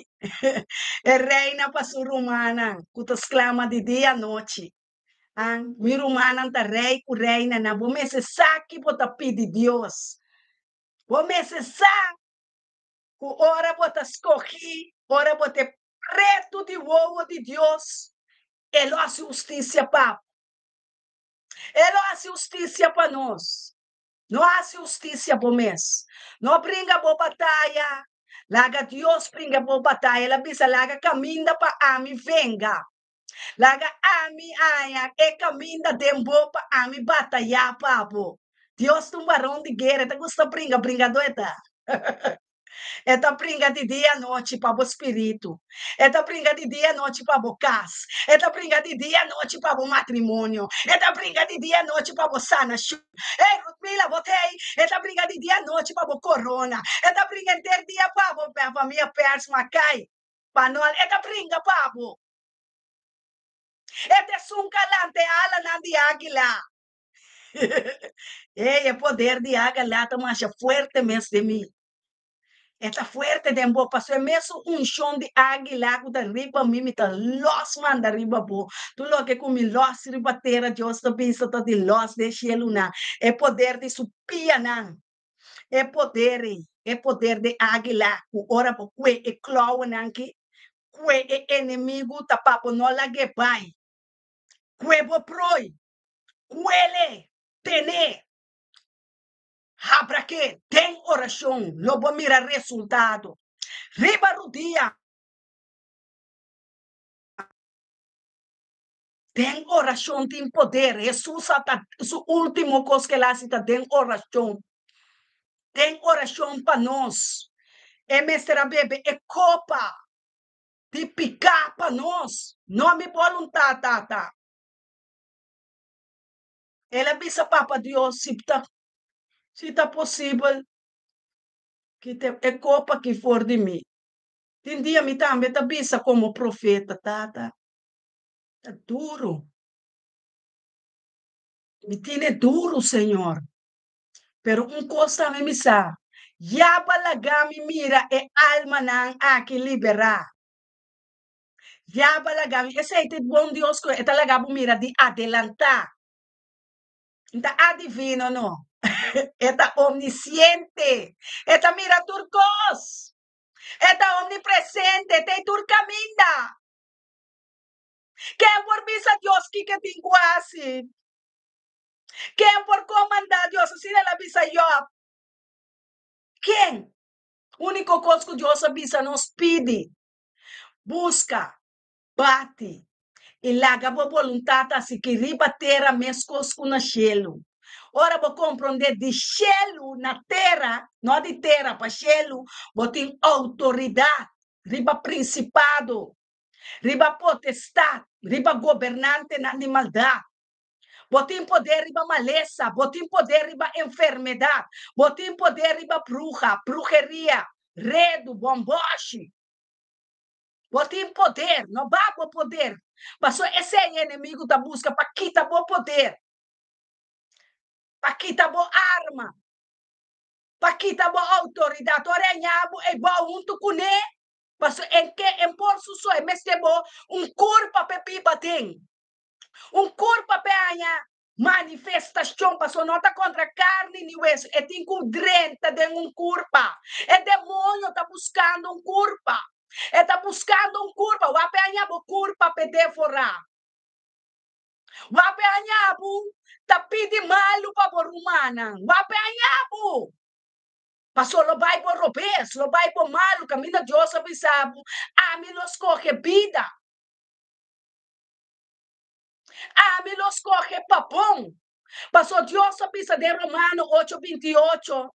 [SPEAKER 1] E reina pa su rumannan ku ta sklama di dia anochi. An, mi rumannan ta rei ku reinanan. Bo mester sa ki bo ta pidi Dios. Bo mester sa ku ora bo ta skohí, ora bo ta e pretu di wowo di Dios, E lo hasi hustisia pa bo. E lo hasi hustisia pa nos. No hasi hustisia bo mes. No bringa bo bataya. Laga Dios bringa bo bataya. El a bisa, Laga kaminda pa ami venga. Laga ami haña e kaminda den bo pa ami batayá pa bo. Dios ta un baron di guera. E ta gusta bringa. Bringadó e ta. E ta bringa di dia anochi pa bo spiritu. E ta bringa di dia anochi pa bo kas. E ta bringa di dia anochi pa bo matrimonio. E ta bringa di dia anochi pa bo sanashon. Ey, Rutmila, bo t'ey? E ta bringa di dia anochi pa bo korona. E ta bringa henter dia pa bo famia pers, Makai, Panol. E ta bringa pa bo. E ta esun kalante alanan di águila. Ey, e poder di águila ta masha fuerte mes den mi. E ta fuerte den bo, pasobra e mesun unshon di águila ku ta riba mi, mi ta lòs manda riba bo. Tur loke ku mi lòs riba tera, Dios ta bisa ta di lòs den shelunan. E poder di su pianan, e poder ei, e poder di águila ku ora bo kue e klaunan ki, kue e enemigu ta pa bo no lag'é bai. Kue bo proi, kuel'e, ten'é. Habra ke den orashon lo bo mira resultado. Riba rudia. Den orashon tin poder. Hesus a ta su ultimo kos ke el a hasi ta den orashon. Den orashon pa nos. E mester a bebe e kopa di piká pa nos. No mi boluntat, Tata. El a bisa Papa Dios, si ta, si ta posibel, kita e kopa aki for di mi. Tin dia mi tambe ta bisa komo profeta, Tata, ta duru. Mi tine duru, Señor. Pero un kos tambe mi sa, ya bo a laga mi mira e almanan aki liberá. Ya bo a laga mi, esei ta e bon Dios ku e ta laga bo mira di adelantá. N ta adivino no. E ta omnisiente. E ta mira tur kos. E ta omnipresente. E ta ei tur kaminda. Ken por bisa Dios kiko e tin ku hasi? Ken por komandá Dios? Asina el a bisa Yòb. Ken? Úniko kos ku Dios a bisa nos, pidi, buska, bati, i laga bo boluntat hasi ki riba tera meskos ku na shelu. Ora bo komprondé di shelu na tera, no di tera pa shelu, bo tin outoridat riba prinsipado, riba potestat, riba gobernantenan di maldat. Bo tin poder riba malesa, bo tin poder riba enfermedat, bo tin poder riba bruha, bruheria, redu, bòmbòshi. Bo tin poder, no ba bo poder. Pasobra esei e enemigu ta buska pa kita bo poder, pa kita bo arma, pa kita bo outoridat. Ora e ña bo ei bou huntu kuné, pasobra e ke e por su so, e mester bo un kurpa pa e biba den, un kurpa pa e haña. Manifestashon, paso no ta kontra karni ni wesu, e tin ku drenta den un kurpa. E demoño ta buskando un kurpa. E ta buskando un kurpa. Wak pe haña bo kurpa p'e devorá. Wak pe haña bo ta pidi malu pa bo rumannan. Wak pe haña bo. Paso lo bai bo robes, lo bai bo malu, kaminda Dios a bisa bo, Ami lo skohe bida. Ami lo skohe pa bon. Paso Dios a bisa den Romano ocho 28,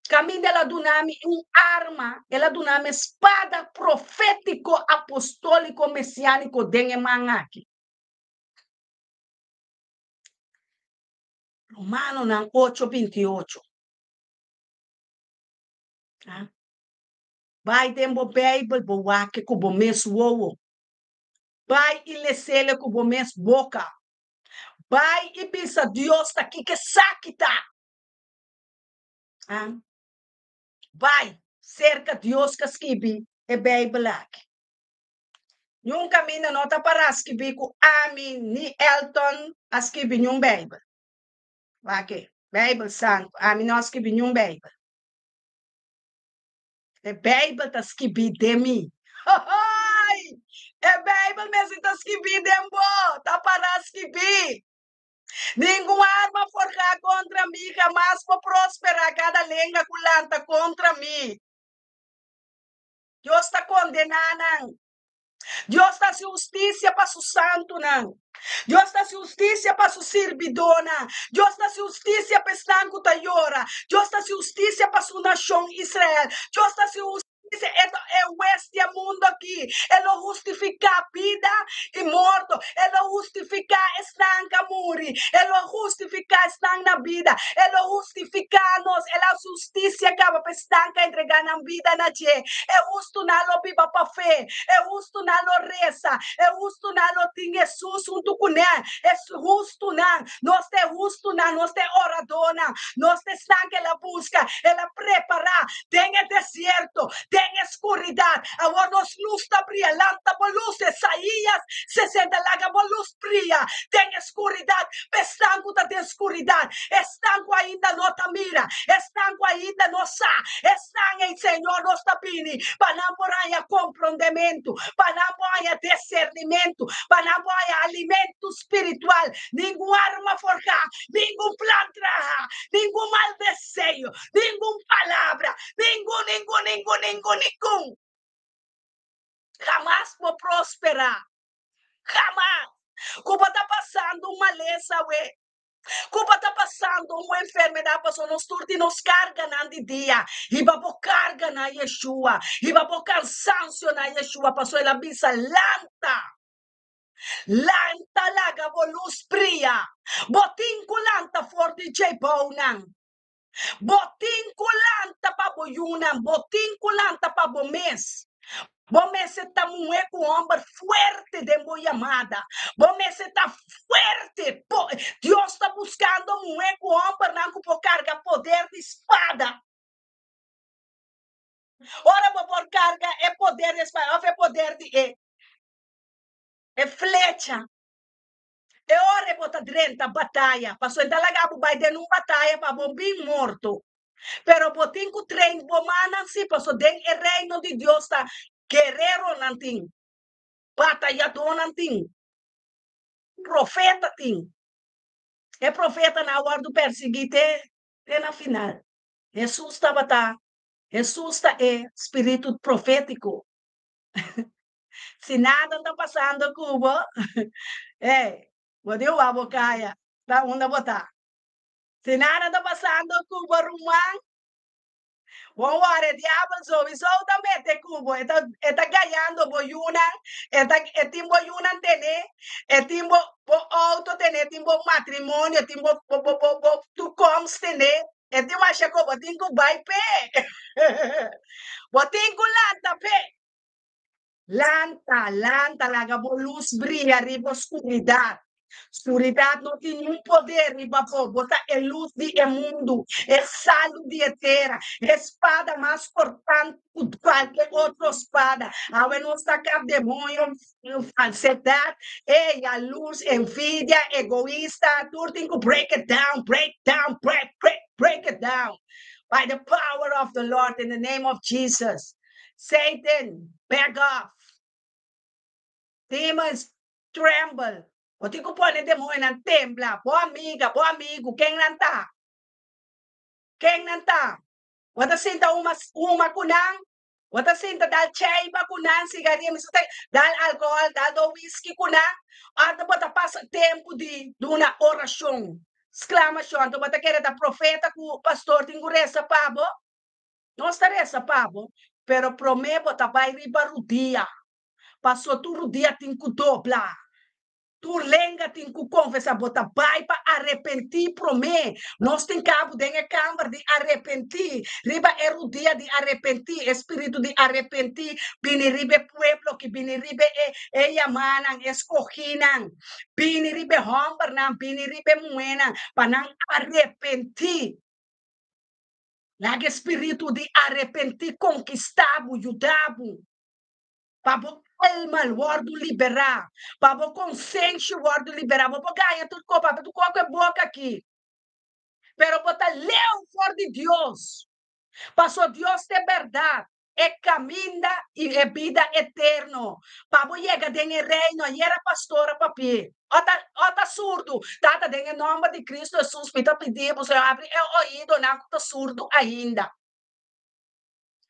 [SPEAKER 1] kaminda el a duna mi un arma, el a duna mi spada profétiko apostóliko mesiániko den e man aki. Romanonan ocho 28. Ah. Bai den bo Bijbel, bo wak ku bo mes wowo. Bai i lesele ku bo mes boka. Bai i bisa Dios ta kiko esaki ta. Ah. Bai serka Dios ku a skibi e Bijbel aki. Niun kaminda no ta para skibi ku ami ni Elton a skibi niun Bijbel. Wak, Bijbel Santu, ami no a skibi niun Bijbel. E Bijbel ta skibi den mi. Hoi! E Bijbel mester ta skibi den bo, ta para skibi. Ningun arma forjá kontra mi hamas por prosperá, kada lenga ku lanta kontra mi, Dios ta kondená nan. Dios ta hasi hustisia pa su santunan. Dios ta hasi hustisia pa su sirbidónan. Dios ta hasi hustisia pa esnan ku ta yora. Dios ta hasi hustisia pa su nashon Israel. Dios ta hasi hustisia. E ta e hues di e mundu aki. E lo hustifiká bida i morto. E lo hustifiká esnan ku a muri. E lo hustifiká esnan na bida. E lo hustifiká nos. El a hasi hustisia kaba pa esnan ku a entregá nan bida na dje. E hustunan lo biba pa fe. E hustunan lo resa. E hustunan lo tin Hesus huntu kuné. E hustunan, nos ta e hustunan, nos ta e oradónan, nos ta esnan ku el a buska, el a prepará den e desierto, den e skuridat. Awor nos lus ta bria. Lanta bo lus, Esaías 60, laga bo lus bria den e skuridat pa esnan ku ta den skuridat, esnan ku ainda no ta mira, esnan ku ainda no sa, esnan ei, Señor, nos ta bini pa nan por haña komprondementu, pa nan por haña disernimentu, pa nan por haña alimentu spiritual. Ningun arma forjá, ningun plan traha, ningun mal deseo, ningun palabra, ningun, ningun, ningun, ningun, ningun, hamas por prosperá. Hamas! Ku bo ta pasando un malesa awe, ku bo ta pasando un enfermedat, pasobra nos tur tin nos karganan di dia. Hiba bo karga na Yeshua, hiba bo kansansio na Yeshua, pasobra el a bisa, Lanta! Lanta laga bo lus bria. Bo tin ku lanta for di dje bounan. Bo tin ku lanta pa bo yunan, bo tin ku lanta pa bo mes. Bo mester ta muhé ku hòmber fuerte den bo yamada. Bo mester ta fuerte. Po, Dios ta buskando muhé ku hòmbernan ku por karga poder di spada. Ora bo por karga e poder di spada òf e poder di e e flecha, E ora bo ta drenta bataya, pasobra e ta laga bo bai den un bataya pa bo bin morto. Pero bo tin ku train bo mannan sí, pasobra den e reino di Dios ta guereronan tin, batayadónan tin, profeta tin. E profetanan a wòrdu persiguí te te na final. Hesus tabata, Hesus ta e spiritu profétiko. Si nada ta pasando ku bo, hey, bo tin wak bo kaya, ta unda bo ta. Si nada ta pasando ku bo ruman, bon wòrdu e diabel souiso ta mete ku bo, e ta e ta gayando bo yunan, e ta e tin bo yunan tene, e tin bo bo outo tene, e tin bo matrimonio, e tin bo bo bo bo bo toekomst tene, e tin masha ku bo tin ku bai p'e. Bo tin ku lanta p'e. Lanta, lanta, laga bo lus bria riba oscuridat. Skuridat no tin niun poder riba bo. Bo ta e lus di e mundu, e salu di e tera, e spada mas kortante ku kualke otro spada. Awe nos ta kap demoño, falsedat, e yalurs, envidia, egoista, tur tin ku break it down, break down, break, break, break it down. By the power of the Lord, in the name of Jesus. Satan, back off. Demons, tremble. Bo tin ku pone demoñonan tembla. Bo amiga, bo amigu, ken nan ta? Ken nan ta? Bo ta sinta uma, uma ku nan? Bo ta sinta dal cheiba ku nan, sigaria, mi ta dal alkohòl, dal do whisky ku nan? Anto bo ta pasa tempu di duna orashon, sklamashon. Anto bo ta kere ta profeta ku pastor tin ku resa pa bo? Nos ta resa pa bo, pero promé bo ta bai riba rudia. Paso tur rudia tin ku dobla, tur lenga tin ku konfesá. Bo ta bai pa arepentí promé. Nos tin kabu den e kamber di arepentí, riba e rudia di arepentí, e spiritu di arepentí bini riba e pueblo ki bini riba e e yamanan, e skogínan, bini riba e hòmbernan, bini riba e muhénan, pa nan arepentí. Laga e spiritu di arepentí konkistá bo, yuda bo. Pa bo alma wòrdu liberá, pa bo konsenshi wòrdu liberá. Bo por gaña tur kos, papia tur kos ku e boka aki, pero bo ta leu for di Dios. Pasobra Dios ta e bèrdat, e kaminda i e bida eterno. Pa bo yega den e reino, ayera pastor a papia, o ta o ta surdu? Tata, den e nòmber di Kristu Hesus mi ta pidi bo, Señor, abri e oidonan ku ta surdu ainda.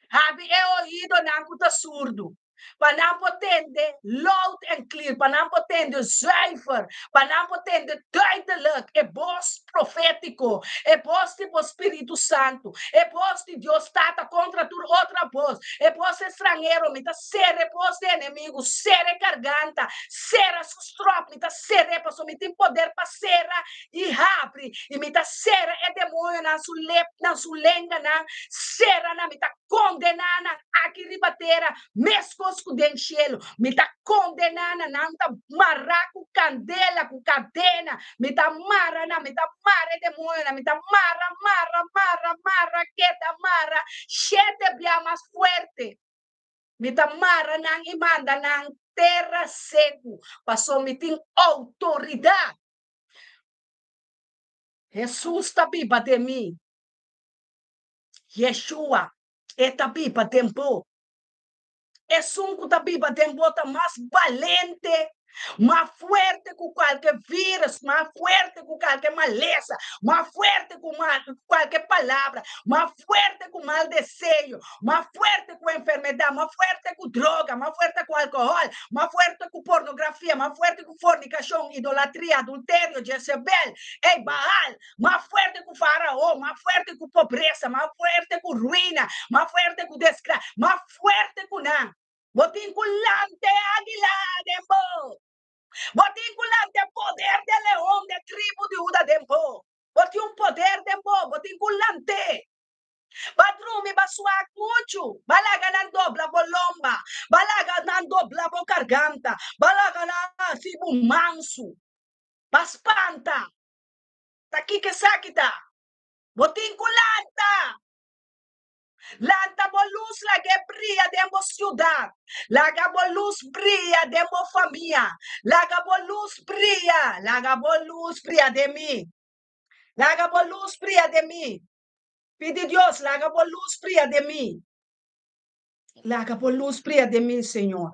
[SPEAKER 1] Habri e oidonan ku ta surdu, pa nan por tende loud and clear, pa nan por tende zuiver, pa nan por tende duidelijk e bos profétiko, e bos di bo Spiritu Santu, e bos di Dios Tata kontra tur otro bos, e bos estranhero. Mi ta sera e bos di enemigu, sera e garganta, sera su stròp, mi ta ser'é, pasobra mi tin poder pa sera i habri, i mi ta sera e demoñonan su lepnan, su lenganan, sera nan, mi ta kondená nan aki riba tera meskos ku den shelu, mi ta kondená nan, nan ta mará ku kandela, ku kadena, mi ta mara nan, mi ta mara e demoñonan, mi ta mara, mara, mara, mara, keda mara shete bia mas fuerte. Mi ta mara nan i manda nan tera seku, pasobra mi tin outoridat. Hesus ta biba den mi. Yeshua, e ta biba den bo. Esun ku ta biba den bo ta mas balente, mas fuerte ku kualke virus, mas fuerte ku kualke malesa, mas fuerte ku kualke palabra, mas fuerte ku mal deseo, mas fuerte ku enfermedat, mas fuerte ku droga, mas fuerte ku alkohòl, mas fuerte ku pornografia, mas fuerte ku fornikashon, idolatria, adulterio, Jezebel, ey, Baal, mas fuerte ku Farao, mas fuerte ku pobresa, mas fuerte ku ruina, mas fuerte ku desgra, mas fuerte ku nan. Bo tin ku lanta e águila den bo. Bo tin ku lanta e poder di e leon di e tribu di Huda den bo. Bo tin un poder den bo, bo tin ku lant'é. Ba drumi, ba swak muchu, ba laga nan dobla bo lomba, ba laga nan dobla bo karganta, ba laga nan hasi bo mansu. Ba spanta. Ta kiko esaki ta? Bo tin ku lanta! Lanta bo lus lag'é bria den bo siudat. Laga bo lus bria den bo famia. Laga bo lus bria. Laga bo lus bria den mi. Laga bo lus bria den mi. Pidi Dios, laga bo lus bria den mi. Laga bo lus bria den mi, Señor.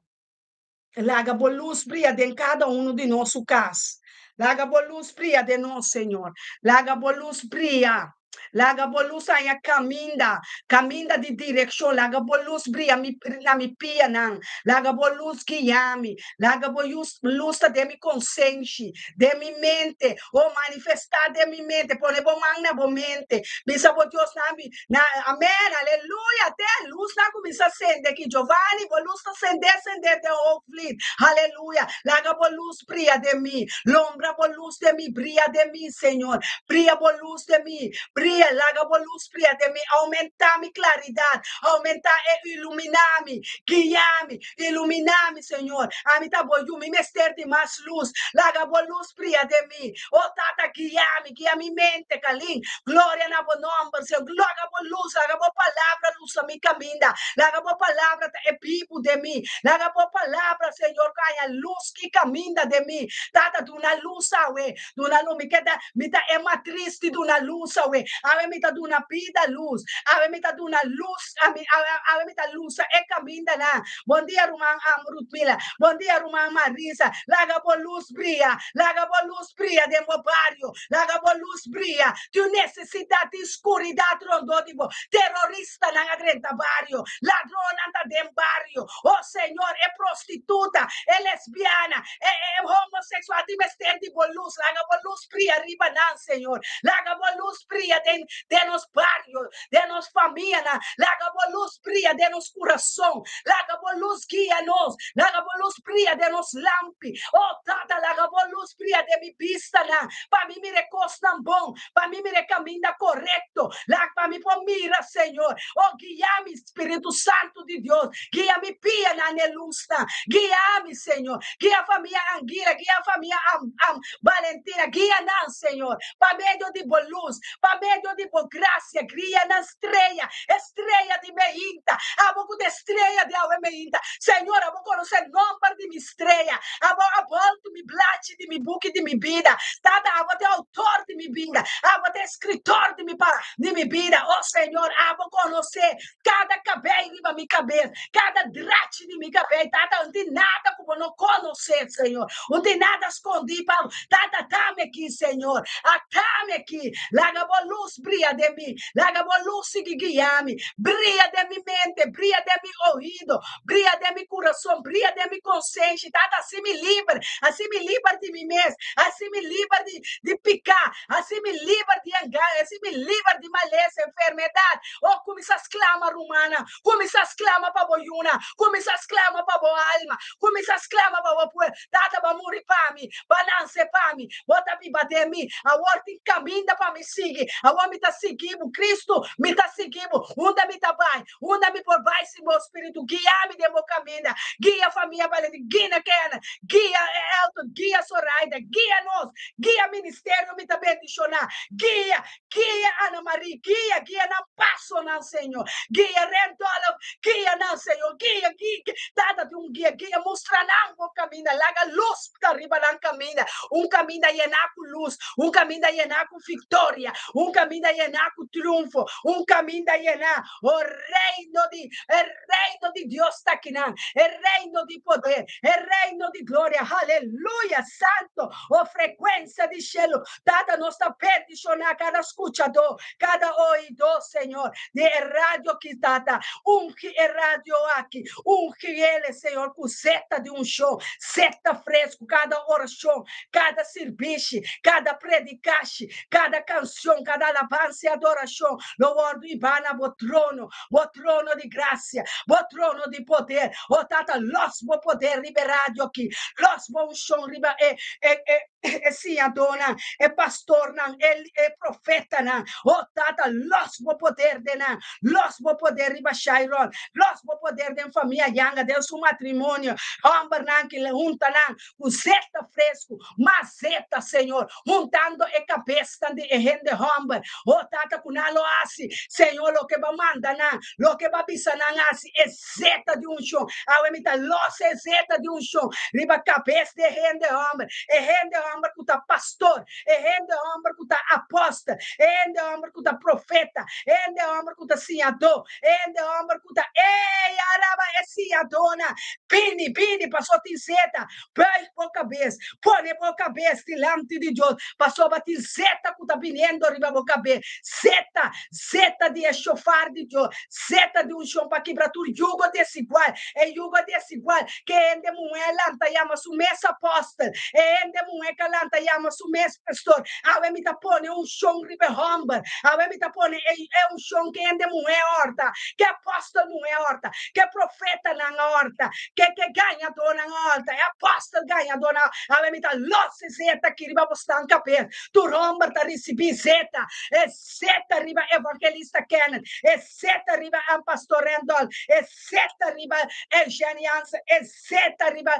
[SPEAKER 1] Laga bo lus bria den kada unu di nos su kas. Laga bo lus bria den nos, Señor. Laga bo lus bria. Laga bo lus haña kaminda, kaminda di direkshon. Laga bo lus bria mi, na mi pianan. Laga bo lus guia mi. Laga bo lus ta den mi konsenshi, den mi mente. O manifestá den mi mente. Pone bo man na bo mente. Bisa bo Dios na mi, na, amen, aleluya. Te lusnan kuminsá sende aki. Giovanni, bo lus ta sendé, sendé den Hoogvliet. Aleluya. Laga bo lus bria den mi. Lombra bo lus den mi. Bria den mi, Señor. Bria bo lus den mi. Bria. Bria, laga bo lus bria den mi. Oumentá mi klaridat. Oumentá e iluminá mi. Guia mi. Iluminá mi, Señor. Ami ta bo yu. Mi mester di mas lus. Laga bo lus bria den mi. O Tata, guia mi. Guia mi mente, Kalin. Gloria na bo nòmber, Señor. Laga bo lus, laga bo palabra lusa mi kaminda. Laga bo palabra ta e bibu den mi. Laga bo palabra, Señor, ku haña lus ki kaminda den mi. Tata, duna lus awe. Duna lus. Mi ke ta, mi ta e matris di duna lus awe. Awe mi ta duna bida lus. Awe mi ta duna lus, ami, awe, awe mi ta lusa e kamindanan. Bon dia, ruman Ruthmila. Bon dia, ruman Marisa. Laga bo lus bria. Laga bo lus bria den bo bario. Laga bo lus bria. Tin nesesidat, tin skuridat rondó di bo. Teroristanan a drenta bario. Ladronnan ta den bario. O Señor, e prostituta, e lesbiana, e e homosexual tin mester di bo lus. Laga bo lus bria riba nan, Señor. Laga bo lus bria den den nos bario, den nos famianan. Laga bo lus bria den nos kurason. Laga bo lus guia nos. Laga bo lus bria den nos lampi. O Tata, laga bo lus bria den mi bistanan, pa mi mira e kosnan bon, pa mi mira e kaminda korekto. Laga pa mi por mira, Señor. O guia mi, Spiritu Santu di Dios. Guia mi pianan n'e lusnan. Guia mi, Señor. Guia famia Anguila, guia famia Am, Am, Valentina. Guia nan, Señor, pa medio di bo lus, pa medio di bo grasia. Guia nan strea, e strea di meinta. Abo ku ta e strea di awe meinta. Señor, abo konosé nomber di mi strea. Abo a boltu mi blachi di mi buki di mi bida. Tata, abo ta e outor di mi bida. Abo ta e eskritor di mi pa di mi bida. O Señor, abo konosé kada kabei riba mi kabes, kada drachi di mi kabei. Tata, un tin nada ku bo no konosé, Señor. Un tin nada skondí pa bo. Tata, atami aki, Señor. Atami aki. Laga bo lus bria den mi. Laga bo lus sigui guia mi. Bria den mi mente, bria den mi oido, bria den mi kurason, bria den mi konsenshi. Tata, hasi mi liber. Hasi mi liber di mi mes. Hasi mi liber di, di piká. Hasi mi liber di engaño. Hasi mi liber di malesa, enfermedat. Oh, kuminsá sklama, rumannan. Kuminsá sklama pa bo yunan. Kuminsá sklama pa bo alma. Kuminsá sklama pa bo pueblo. Tata, bo a muri pa mi. Bo a nanse pa mi. Bo ta biba den mi. Awor tin kaminda pa mi sigui. Awor mi ta sigui bo, Kristu. Mi ta sigui bo. Unda mi ta bai? Unda mi por bai sin bo Spiritu? Guia mi den bo kaminda. Guia famia Valentin. Guia Kenneth. Guia Elton. Guia Soraida. Guia nos. Guia ministerio mi ta bendishoná. Guia, guia Ana Marie. Guia, guia nan pasonan, Señor. Guia Randolph. Guia nan, Señor. Guia, guia. Tata tin un guia. Guia, mustra nan bo kaminda. Laga lus ta riba nan kaminda. Un kaminda yená ku lus. Un kaminda yená ku viktoria. Un kaminda yená ku triunfo. Un kaminda yená. O reino di, e reino di Dios ta akinan. E reino di poder. E reino di gloria. Haleluya! Santo! O frekuensia di shelu. Tata, nos ta bendishoná kada skuchadó, kada oidó, Señor, di e radio aki, Tata. Ungi e radio aki. Ungi ele, Señor, ku zeta di unshon, zeta fresku, kada orashon, kada sirbishi, kada predikashi, kada kanshon, kada alabansa i adorashon lo wòrdu hibá na bo trono, bo trono di grasia, bo trono di poder. O Tata, lòs bo poder riba e radio aki, lòs bo unshon riba e e e e siñadónan, e pastornan, e e profetanan. O Tata, lòs bo poder den nan, lòs bo poder riba Shairon, lòs bo poder den famia Yanga, den su matrimonio, hòmbernan ki hunta nan ku zeta fresku, mas zeta, Señor, huntando e kabesnan di e hende hòmber. O Tata, ku nan lo hasi, Señor, loke Bo a manda nan, loke Bo a bisa nan hasi, e zeta di unshon. Awe mi ta lòs e zeta di unshon riba kabes di e hende hòmber, e hende hòmber ku ta pastor, e hende hòmber ku ta apòstel, e hende hòmber ku ta profeta, e hende hòmber ku ta siñadó, e hende hòmber ku ta, ey, araba e siñadónan. Bini, bini, pasobra tin zeta. Buig bo kabes, pone bo kabes dilanti di Dios, pasobra tin zeta ku ta biniendo riba bo kabes, zeta, zeta di e shofar di Dios, zeta di unshon pa kibra tur yugo desigual, e yugo desigual ke hende muhé lanta yama su mes apòstel, e hende muhé ka lanta yama su mes pastor. Awe mi ta pone unshon riba e hòmber, awe mi ta pone e unshon ke hende muhé òrta, ke apòstel muhé òrta, ke profeta. Profetanan a hòrta, ke ke gañadónan a hòrta, e apòstel gañadónan a hòrta. Awe mi ta lòs e zeta aki riba bosnan kabes. Tur hòmber ta risibí zeta, e zeta riba evangelista Kenneth, e zeta riba Pastor Randolph, e zeta riba Eugene Jansen, e zeta riba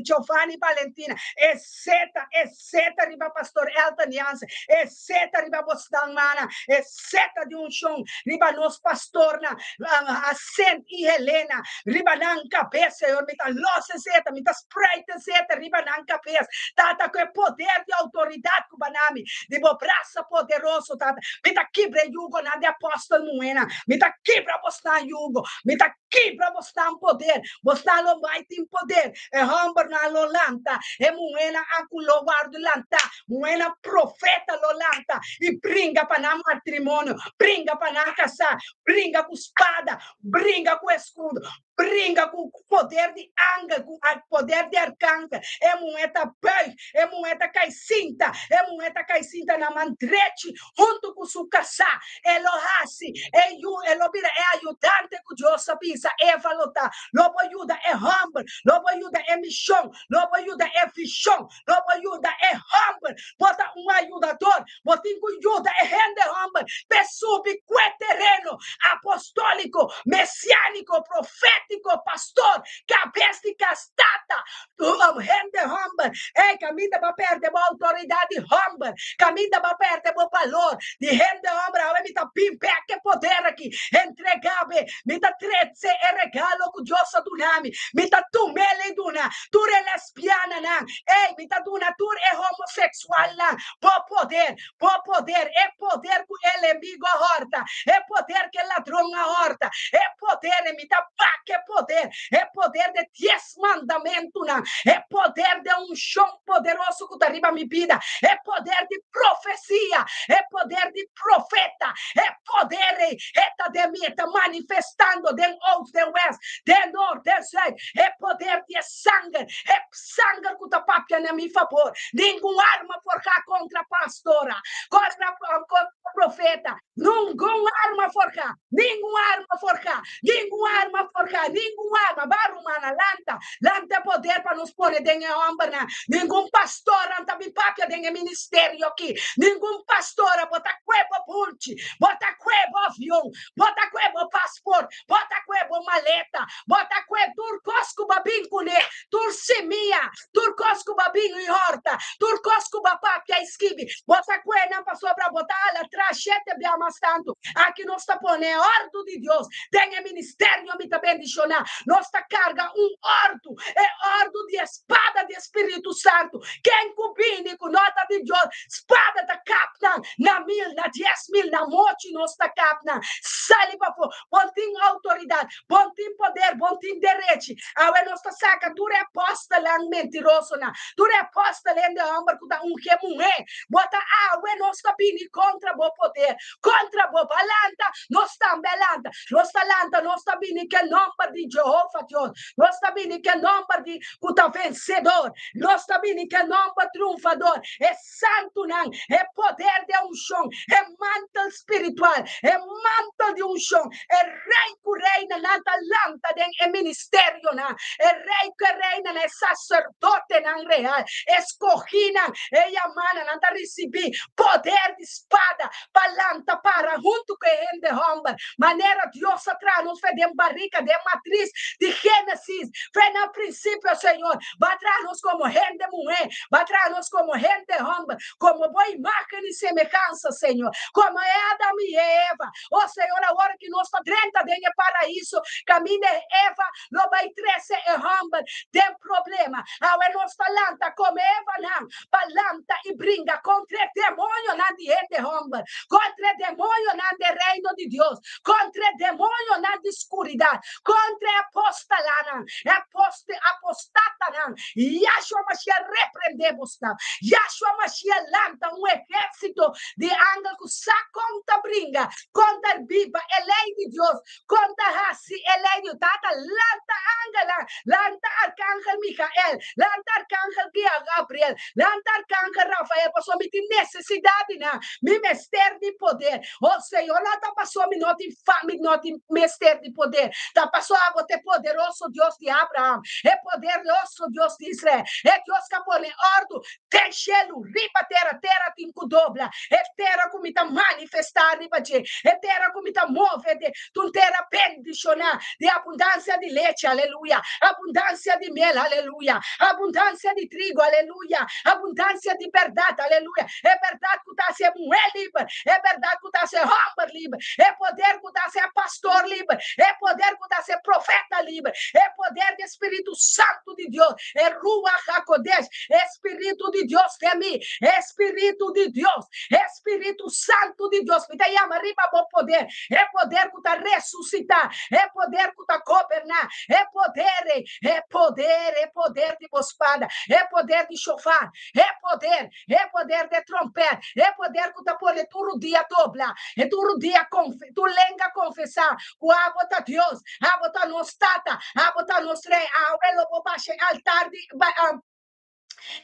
[SPEAKER 1] Giovanni Valentina, e zeta, e zeta riba Pastor Elton Jansen, e zeta riba bosnan mana, e zeta di unshon riba nos pastornan, Asent i Helena, riba nan kabes, Señor, mi ta los e zeta, mi ta spreid e zeta riba nan kabes, Tata, ku e poder di outoridat ku bo a nami, di bo brasa poderoso, Tata, mi ta kibra e yugonan di apòstel muhénan, mi ta kibra bosnan yugo, mi ta kibra bosnan poder, bosnan lo bai tin poder, e hòmbernan lo lanta, e muhénan aku lo wòrdu lantá, muhénan profeta lo lanta i bringa pa nan matrimonio, bringa pa nan kasá, bringa ku spada, bringa ku eskudo, bringa ku poder di angel, ku poder di arkangel. E muhé ta buig, e muhé ta kai sinta, e muhé ta kai sinta na man drechi huntu ku su kasá. E lo hasi e yu, e lo bira e ayudante ku Dios a bisa Eva lo ta. Lo bo yuda e hòmber, lo bo yuda e mishon, lo bo yuda e vishon, lo bo yuda e hòmber. Bo ta un ayudador, bo tin ku yuda e hende hòmber p'e subi ku e tereno apostóliko, mesiániko, profétiko, pastor, kabes di kas, tata, hende hòmber. Ey, kaminda bo a pèrdè bo outoridat di hòmber, kaminda bo a pèrdè bo balor di hende hòmber, awe mi ta bin bèk e poder aki, entregá bo, mi ta trese e regalo ku Dios a duna mi, mi ta tum'el i duna tur e lesbiananan, ey, mi ta duna tur e homoseksualnan bo poder, bo poder, e poder ku e enemigo a hòrta, e poder ku e ladron a hòrta, e poder, mi ta bak e poder, e poder de dies mandamentunan, e poder de unshon poderoso ku ta riba mi bida, e poder di profesia, e poder di profeta, e poder ei, e ta den mi, e ta manifestando den oost, den west, den noord, den zuid, e poder di e sanger, e sanger ku ta papia na mi fabor. Ningun arma forjá kontra pastora, kontra profeta, ningun arma forjá, ningun arma forjá, ningun arma forjá, ningun arma. Ba rumannan, lanta, lanta e poder pa nos pone den e hòmbernan. Ningun pastornan ta bin papia den e ministerio aki. Ningun pastora, bo ta kue bo bulchi, bo ta kue bo avion, bo ta kue bo pasport, bo ta kue bo maleta, bo ta kue tur kos ku bo a bin kuné, tur simia, tur kos ku bo a bin i hòrta, tur kos ku bo a papia i skibi, bo ta kue nan pasobra bo ta hala tras shete bia mas tantu. Aki nos ta pone e òrdu di Dios den e ministerio mi ta bendishoná. Nos ta karga un òrdu, e òrdu di e spada di e Spiritu Santu. Ken ku bini ku no ta di Dios, spada ta kap nan na mil, na 10,000, na mochi nos ta kap nan. Sali pafó. Bon tin outoridat, bon tin poder, bon tin derechi. Awe nos ta saka tur e apòstelnan mentirosonan, tur e apòstel hende hòmber ku ta unge muhé. Bo ta awe nos ta bini kontra bo poder, kontra bo. Bo a lanta, nos tambe a lanta. Nos ta lanta, nos ta bini ku e nòmber di Jehova Dios. Nos ta bini ku e nòmber di ku ta vensedor. Nos ta bini ku e nòmber triunfador. E santunan, e poder di e unshon, e mantel spiritual, e mantel di unshon, e rei ku reinanan ta lanta den e ministerionan, e rei ku e reinanan, e saserdotenan real, e skohínan, e yamanan, nan ta risibí poder di spada pa lanta para huntu ku e hende hòmber, manera Dios a traha nos fe den barika, den matris di Génesis, fe na prinsipio, Señor, Bo a traha nos komo hende muhé, Bo a traha nos komo hende hòmber, komo Bo imágen i semehansa, Señor, komo e Adam i e Eva. O Señor, awor ki nos ta drenta den e paraíso, kaminda e Eva lo bai trese e hòmber den problema, awe nos ta lanta komo Evanan pa lanta i bringa kontra e demonionan di hende hòmber, kontra e demonionan den Reino di Dios, kontra e demonionan di skuridat, kontra e apostalanan, e aposte, apostatanan. Yahshua Mashiach reprendé bosnan. Yahshua Mashiach lanta un ehérsito di angel ku sa kon ta bringa, kon ta biba e lei di Dios, kon ta hasi e lei di Dios. Tata, lanta angelnan, lanta arkangelnan. Arkangel Michael, lanta Arkangel Gabriel, lanta Arkangel Rafael, pasobra mi tin nesesidat di nan, mi mester di poder. Oh Señor, no ta pasobra mi no tin fa, mi no tin mester di poder, ta pasobra abo ta e poderoso Dios di Abraham, e poderoso Dios di Israel, e Dios ku a pone òrdu den shelu, riba tera, tera tin ku dobla, e tera ku mi ta manifestá riba dje, e tera ku mi ta move den, ta un tera bendishoná di abundansia di lechi, aleluya, abundansia di miel, aleluya, abundansia di trigo, aleluya, abundansia di bèrdat, aleluya, e bèrdat ku ta hasi e muhé liber, e bèrdat ku ta hasi e hòmber liber, e poder ku ta hasi e pastor liber, e poder ku ta hasi e profeta liber, e poder di e Spiritu Santu di Dios, e Ruach HaKodesh, e Spiritu di Dios den mi, e Spiritu di Dios, e Spiritu Santu di Dios, mi ta yama riba bo poder, e poder ku ta resusitá, e poder ku ta goberná, e poder, e poder, e poder di bo spada, e poder di shofar, e poder, e poder di e trompèt, e poder ku ta pone tur rudia dobla, e tur rudia konfe, tur lenga konfesá ku abo ta Dios, abo ta nos Tata, abo ta nos Rei. Awe lo bo basha e altar di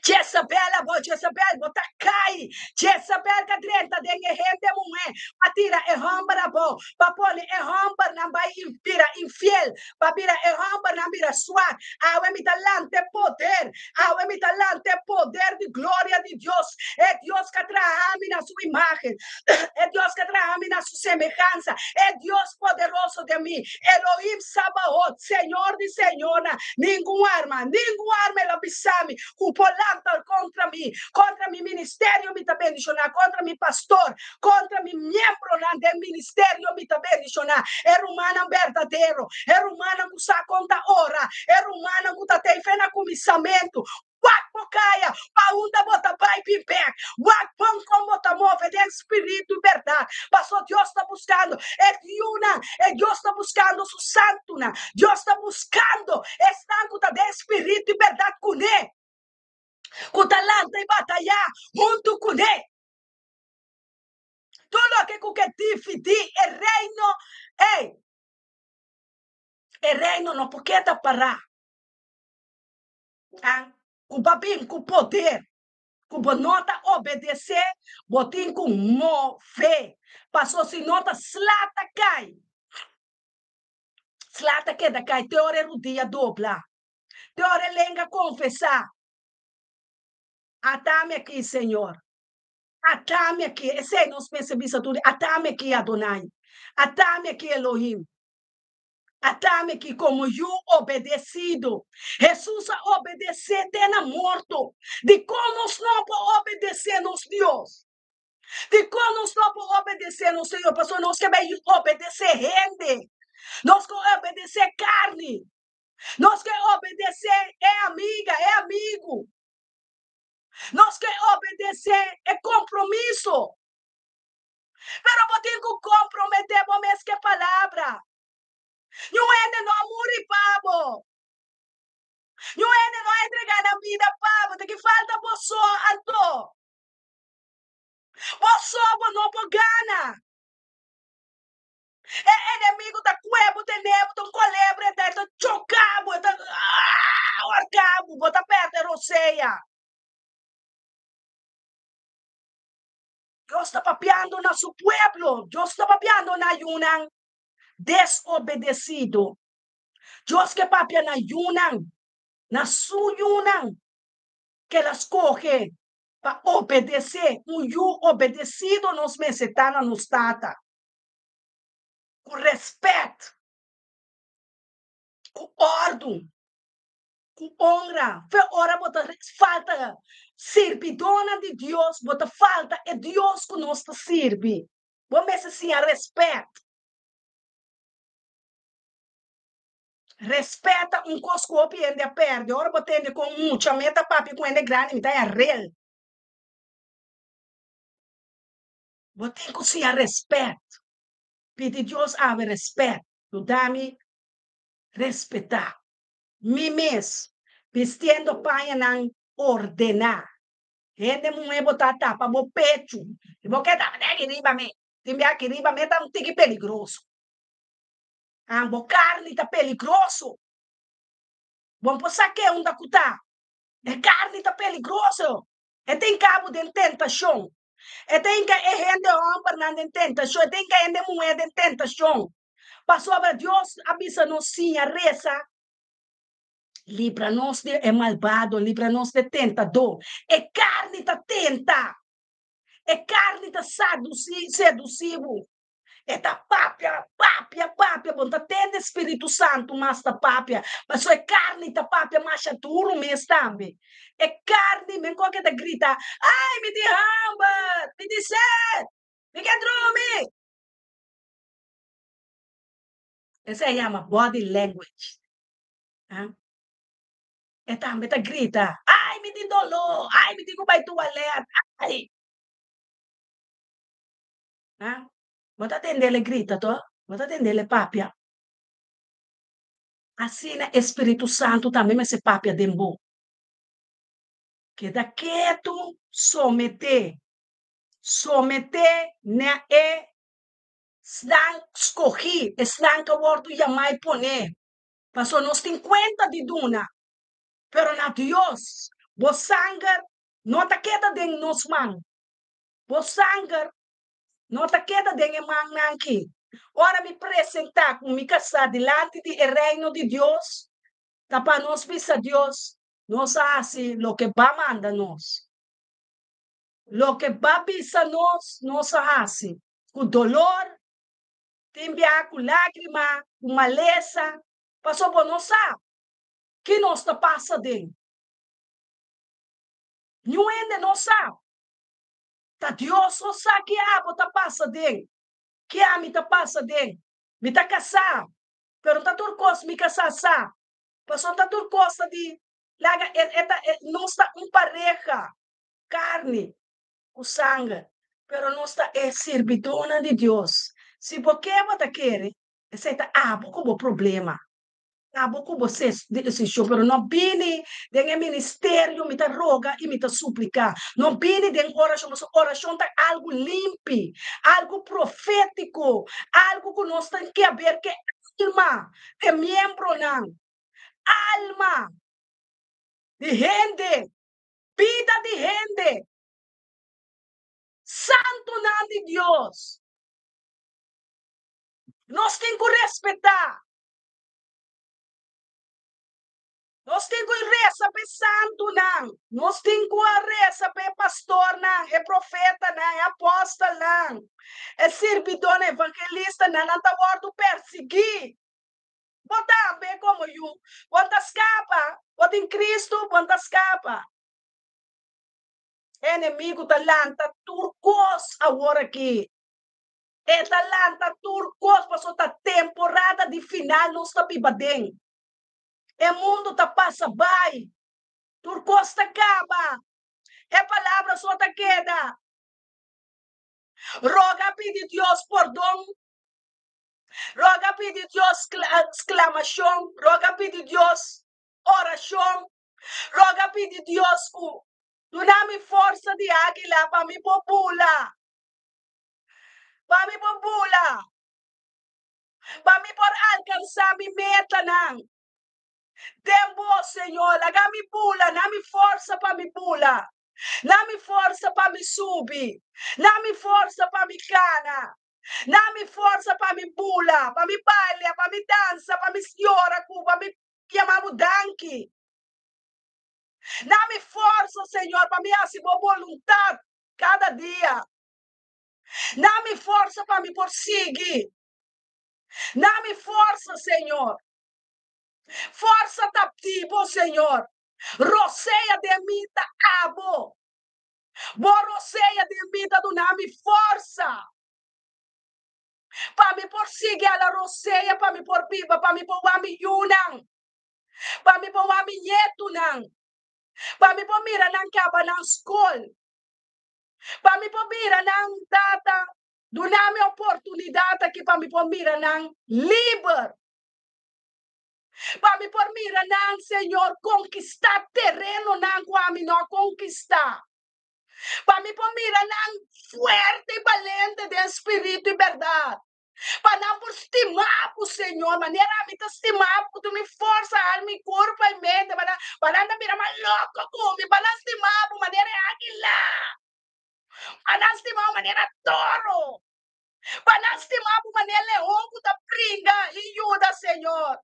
[SPEAKER 1] Jezabel abo, Jezabel, bo ta kai. Jezabel ka drenta den e hende muhé pa tira e hòmber abou, pa pone e hòmbernan bai bira infiel, pa bira e hòmbernan bira swak. Awe mi ta lanta e poder, awe mi ta lanta e poder di gloria di Dios, e Dios ka traha mi na su imágen, e Dios ka traha mi na su semehansa, e Dios poderoso den mi, Elohim Sabaot, Señor di señornan, ningun arma, ningun arma el a bisa mi ku por lanta kontra mi, kontra mi ministerio mi ta bendishoná, kontra mi pastor, kontra mi miembronan den ministerio mi ta bendishoná, e rumannan berdadero, e rumannan ku sa kon ta ora, e rumannan ku ta tei fe na kuminsamentu. Wak bo kaya, pa unda bo ta bai bin bek. Wak bon kon bo ta move den spiritu i bèrdat. Pasobra Dios ta buskando e yunan, e Dios ta buskando su santunan. Dios ta buskando esnan ku ta den spiritu i bèrdat kuné, ku ta lanta i batayá huntu kuné. Tur loke ku ke dividí e reino, ey, e reino no por keda pará. An ku bo bin ku poder ku bo no ta obedesé, bo tin ku move, paso si no ta sla ta kai, sla ta keda kai te ora e rudia dobla, te ora e lenga konfesá, Atami aki, Señor, atami aki. Esei nos mester bisa tur dia, Atami aki, Adonai, atami aki, Elohim. Atami ki komo yu obedesido. Hesus a obedesé te na morto. Dikon nos no por obedesé nos Dios? Dikon nos no por obedesé nos Señor? Pasobra nos ke bai obedesé hende. Nos ke obedesé karni. Nos ke obedesé e amiga, e amigu. Nos ke obedesé e kompromiso. Pero bo tin ku komprometé bo mes ku e palabra. Niun hende no a muri pa bo. Niun hende no a entregá nan bida pa bo. Ta ki falta bo so anto? Bo so bo no por gana. E enemigu ta kue bo tene bo, ta un kolebra e ta, e ta choka bo, e ta horka bo, bo ta pèrdè rosea. Dios ta papiando na su pueblo. Dios ta papiando na yunan desobedecido. Dios ke papia na yunan, na su yunan ke el a scoge pa obedece. Un yu obedecido nos mester ta na nos Tata. Cu respet, cu ordu. Ku onra, fe ora bo ta falta sirbidónan di Dios, bo ta falta e Dios ku nos ta sirbi. Bo mester siña rèspèt. Rèspèt ta un kos ku hopi hende a pèrdè. Ora bo tende kon mucha mi ta papia ku hende grandi, mi ta haña rel. Bo tin ku siña rèspèt. Pidi Dios awe rèspèt. Yuda mi respetá. Mi mes, bistiendo pañanan ordená. Hende muhé bo ta tapa bo pechu i bo ke tapa den aki riba mi. Tin bia aki riba mi ta un tiki peligroso. Ah, bo karni ta peligroso. Bo no por sak'é unda ku ta. E karni ta peligroso. E ta hinka bo den tentashon. E ta hinka e hende hòmbernan den tentashon. E ta hinka hende muhé den tentashon. Pasobra Dios a bisa nos siña resa, Libra nos di e malbado, libra nos di e tentadó. E karni ta tenta. E karni ta sadusí, sedusí bo. E ta papia, papia, papia. Bo no ta tende Spiritu Santu mas ta papia, pasobra e karni ta papia masha duru mes tambe. E karni, men kon ke ta grita, Ai, mi tin hamber, mi tin sed, mi ke drumi. Esei yama body language. Ah. E tambe ta grita, Ai, mi tin doló, ai, mi tin ku bai tualet, ai. Ah. Bo ta tende el e grita to, bo ta tende el e papia. Asina e Spiritu Santu tambe mester papia den bo. Keda ketu, someté, someté na e Esnan skohí, esnan ku a wòrdu yamá i poné, pasobra nos tin kuenta di duna, pero na Dios. Bo sanger no ta keda den nos man. Bo sanger no ta keda den e mannan akí. Ora mi presentá ku mi kasá dilanti di e Reino di Dios, ta pa nos bisa Dios, Nos a hasi loke Bo a manda nos. Loke Bo a bisa nos, nos a hasi. Ku dolor, tin biaha ku lágrima, ku malesa, pasobra bo no sa ki nos ta pasa den. Niun hende no sa. Ta Dios so sa ki abo ta pasa den, ki ami ta pasa den. Mi ta kasá, pero no ta tur kos mi kasá sa, pasobra no ta tur kos ta di laga e e ta nos ta un pareha, karni ku sanger, pero nos ta e sirbidónan di Dios. Si bo ke bo ta kere, esei ta abo ku bo problema. Abo ku bo ses desishon, pero no bini den e ministerio, mi ta roga i mi ta supliká. No bini den orashon, pasobra orashon ta algu limpi, algu profétiko, algu ku nos ta ke aber ke alma di miembronan, alma di hende, bida di hende, santunan di Dios. Nos tin ku respetá. Nos tin ku resa pa e santunan. Nos tin ku a resa pa e pastornan, e profetanan, e apòstelnan, e sirbidónan, evangelistanan. Nan ta wòrdu persiguí. Bo tambe komo yu, bo ta skapa. Bo tin Kristu, bo ta skapa. E enemigu ta lanta tur kos awor aki. E ta lanta tur kos pasobra ta temporada di final nos ta biba den. E mundu ta pasa bai, tur kos ta kaba, e palabra so ta keda. Roga pidi Dios pordon, roga pidi Dios sklamashon, roga pidi Dios orashon, roga pidi Dios ku duna mi forsa di águila pa mi por bula. Pa mi por bula, pa mi por alkansá mi metanan den bo, Señor. Laga mi bula, na mi forsa pa mi bula, na mi forsa pa mi subi, na mi forsa pa mi kana, na mi forsa pa mi bula, pa mi balia, pa mi dansa, pa mi yora ku, pa mi yama bo danki. Na mi forsa, Señor, pa mi hasi bo boluntat kada dia. Na mi forsa pa mi por sigui. Na mi forsa, Señor. Forsa ta di bo, Señor. Rosea den mi ta abo. Bo rosea den mi ta duna mi forsa. Pa mi por sigui ala rosea, pa mi por biba, pa mi por wak mi yunan, pa mi por wak mi ñetunan, pa mi por mira nan kaba nan skol. Pa mi por mira nan, Tata, duna mi oportunidat aki pa mi por mira nan liber. Pa mi por mira nan, Señor, konkistá terenonan ku ami no a konkistá. Pa mi por mira nan fuerte i balente den spiritu i bèrdat. Pa nan por stima bo, Señor, manera ami ta stima bo ku tur mi forsa, alma i kurpa i mente, pa nan, pa nan ta bira mas loko ku mi, pa nan stima bo manera e águila, pa nan stima bo manera toro, pa nan stima bo manera leon ku ta bringa i yuda, Señor.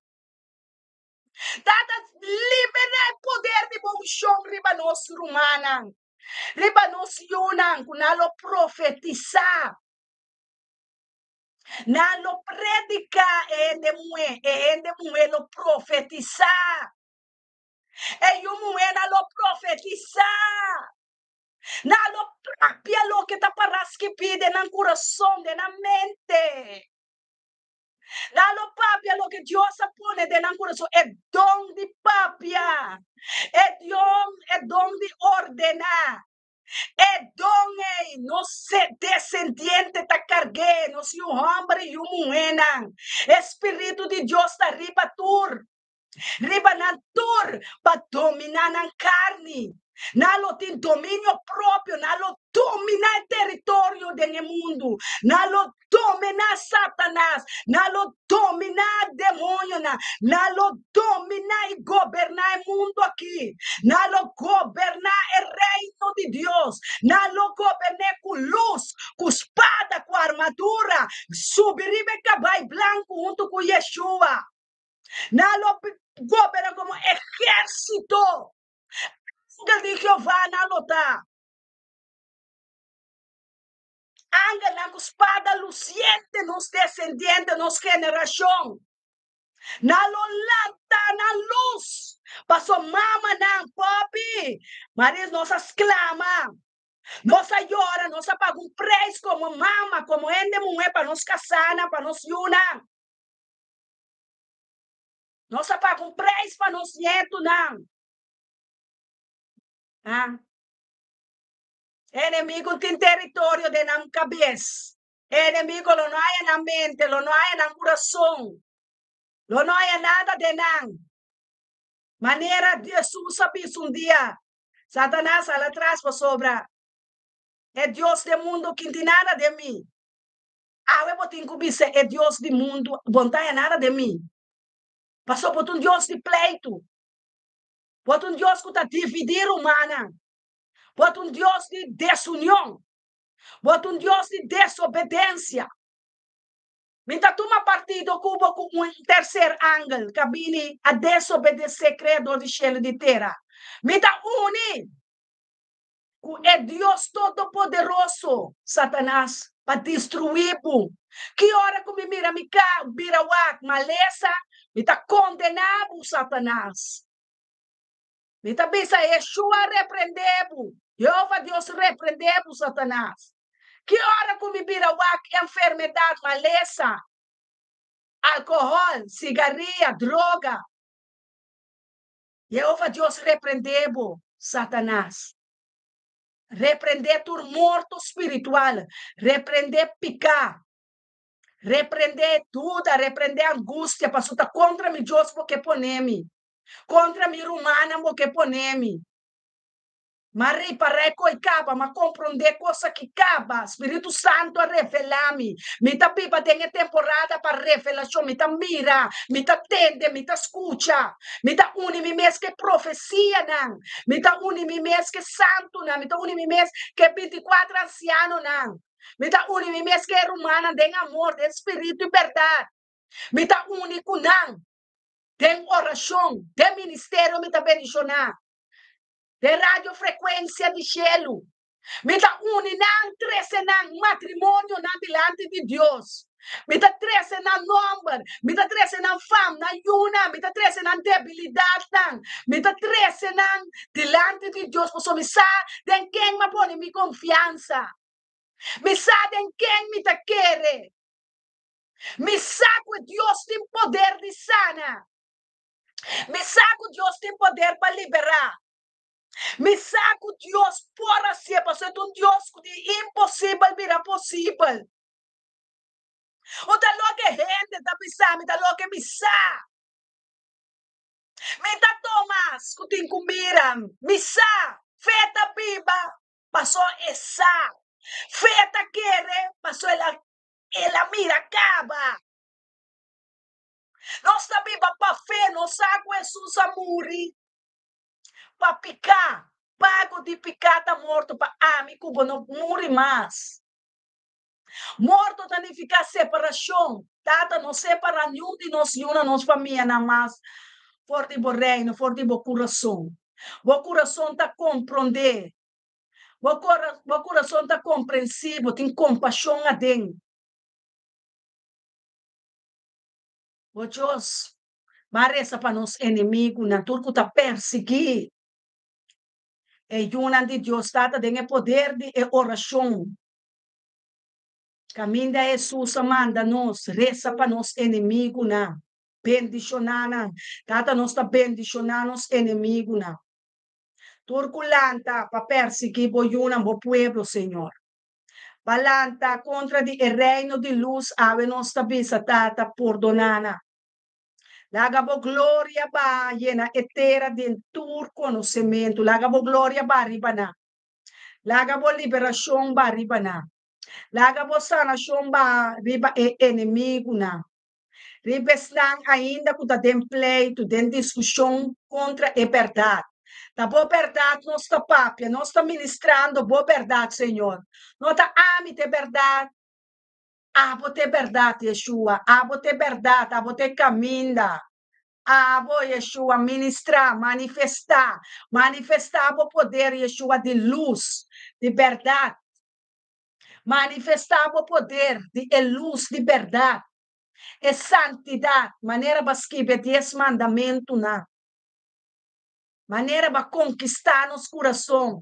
[SPEAKER 1] Tata, libera e poder di bo unshon riba nos rumannan, riba nos yunan ku nan lo profetisá. Nan lo prediká e hende muhé, e hende muhé lo profetisá. E yu muhénan lo profetisá. Nan lo papia loke ta pará skibí den nan kurason, den nan mente. Nan lo papia loke Dios a pone den nan kurason, e don di papia, e don, e don di ordená. E don ei nos desendiente ta karg'é, nos yu hòmber i yu muhénan. E spiritu di Dios ta riba tur, riba nan tur pa dominá nan karni. Nan lo tin dominio propio, nan lo dominá e teritorio den e mundu, nan lo dominá Satanas, nan lo dominá demonionan, nan lo dominá i goberná e mundu aki, nan lo goberná e Reino di Dios, nan lo gobern'é ku lus, ku spada, ku armadura, subi riba e kabai blanku huntu ku Yeshua. Nan lo goberná komo ehérsito. Angel di Jehová nan lo ta. Angelnan ku spada lusiente, nos desendiente, nos generashon. Nan lo lanta nan lus paso mamanan, papi, Maris, nos a sklama, nos a yora, nos a paga un preis komo mama, komo hende muhé pa nos kasánan, pa nos yunan. Nos a paga un preis pa nos nietunan. Ah. Enemigo tin teritorio den nan kabes. Enemigo lo no haya nan mente, lo no haya nan kurason, lo no haya nada den nan. Manera Jesus a bisa un dia, Satanas hala atras pasobra e dios den mundu kin tin nada den mi. Awe bo tin ku bisa e dios di mundu, bo no ta haya nada den mi. Pasobra bo ta un dios di pleitu. Bo ta un dios ku ta dividí rumannan. Bo ta un Dios di desunion. Bo ta un Dios di desobedensia. Mi ta tuma partido ku bo ku un terser angel ku a bini a desobedesé Kreador di shelu i di tera. Mi ta uni ku e Dios Todopoderoso, Satanas, pa destruí bo. Ki ora ku mi mira mi ka bira wak malesa, mi ta kondená bo, Satanas. Mi ta bisa, Yeshua reprendé bo! Jehova Dios reprendé bo, Satanas! Ki ora ku mi bira wak enfermedat, malesa, alkohòl, sigaria, droga? Jehova Dios reprendé bo, Satanas! Reprendé tur morto spiritual, reprendé piká, reprendé duda, reprendé angustia, pasobra ta kontra mi Dios bo ke pone mi. Kontra mi rumannan bo ke pone mi. M'a ripará e koi kaba, m'a komprondé kos aki kaba. Spiritu Santu a revelá mi. Mi ta biba den e temporada pa revelashon. Mi ta mira, mi ta tende, mi ta skucha. Mi ta uni mi mes ku e profesianan. Mi ta uni mi mes ku e santunan. Mi ta uni mi mes ku e bintikuater ansianonan. Mi ta uni mi mes ku e rumannan den amor, den spiritu i bèrdat. Mi ta uni ku nan. Den orashon, den ministerio mi ta bendishoná. Den radiofrekuensia di shelu. Mi ta uni nan, trese nan matrimonionan dilanti di Dios. Mi ta trese nan nòmber, mi ta trese nan fam, nan yunan, mi ta trese nan debilidatnan. Mi ta trese nan dilanti di Dios pasobra mi sa den ken mi a pone mi konfiansa. Mi sa den ken mi ta kere. Mi sa ku e Dios tin poder di sana. Mi sa ku Dios tin poder pa liberá. Mi sa ku Dios por hasié pasobra e ta un Dios ku di imposibel bira posibel. Un ta loke hende ta bisa mi, ta loke mi sa. Mi ta Tomas ku tin ku mira. Mi sa, fe ta biba pasobra e sa. Fe ta kere pasobra el a. El a mira kaba. Nos ta biba pa fe, nos sa ku Hesus a muri pa piká. Pago di piká ta morto pa ami ku bo no muri mas. Morto ta nifiká separashon. Tata, no separá niun di nos yunan, nos famianan mas for di bo reino, for di bo kurason. Bo kurason ta komprondé. Bo bo kurason ta komprensivo, tin kompashon aden. Bo Dios, ba resa pa nos enemigunan, tur ku ta persiguí e yunan di Dios. Tata, den e poder di e orashon, kaminda Hesus a manda nos resa pa nos enemigunan, bendishoná nan. Tata, nos ta bendishoná nos enemigunan. Tur ku lanta pa persiguí bo yunan, bo pueblo, Señor. Pa lanta kontra di e reino di lus, awe nos ta bisa, Tata, pordoná nan. Laga bo gloria ba yena e tera den tur konosementu. Laga bo gloria ba riba nan. Laga bo liberashon ba riba nan. Laga bo sanashon ba riba e enemigunan. Riba esnan ainda ku ta den pleitu, den diskushon kontra e bèrdat. Ta bo bèrdat nos ta papia, nos ta ministrando bo bèrdat, Señor. No ta ami ta e bèrdat, abo ta e bèrdat, Yeshua. Abo ta e bèrdat, abo ta e kaminda. Abo, Yeshua, ministrá, manifestá, manifestá bo poder, Yeshua, di lus, di bèrdat. Manifestá bo poder di e lus di bèrdat, e santidat, manera bo a skibi e Dies Mandamentunan, manera bo a konkistá nos kurason,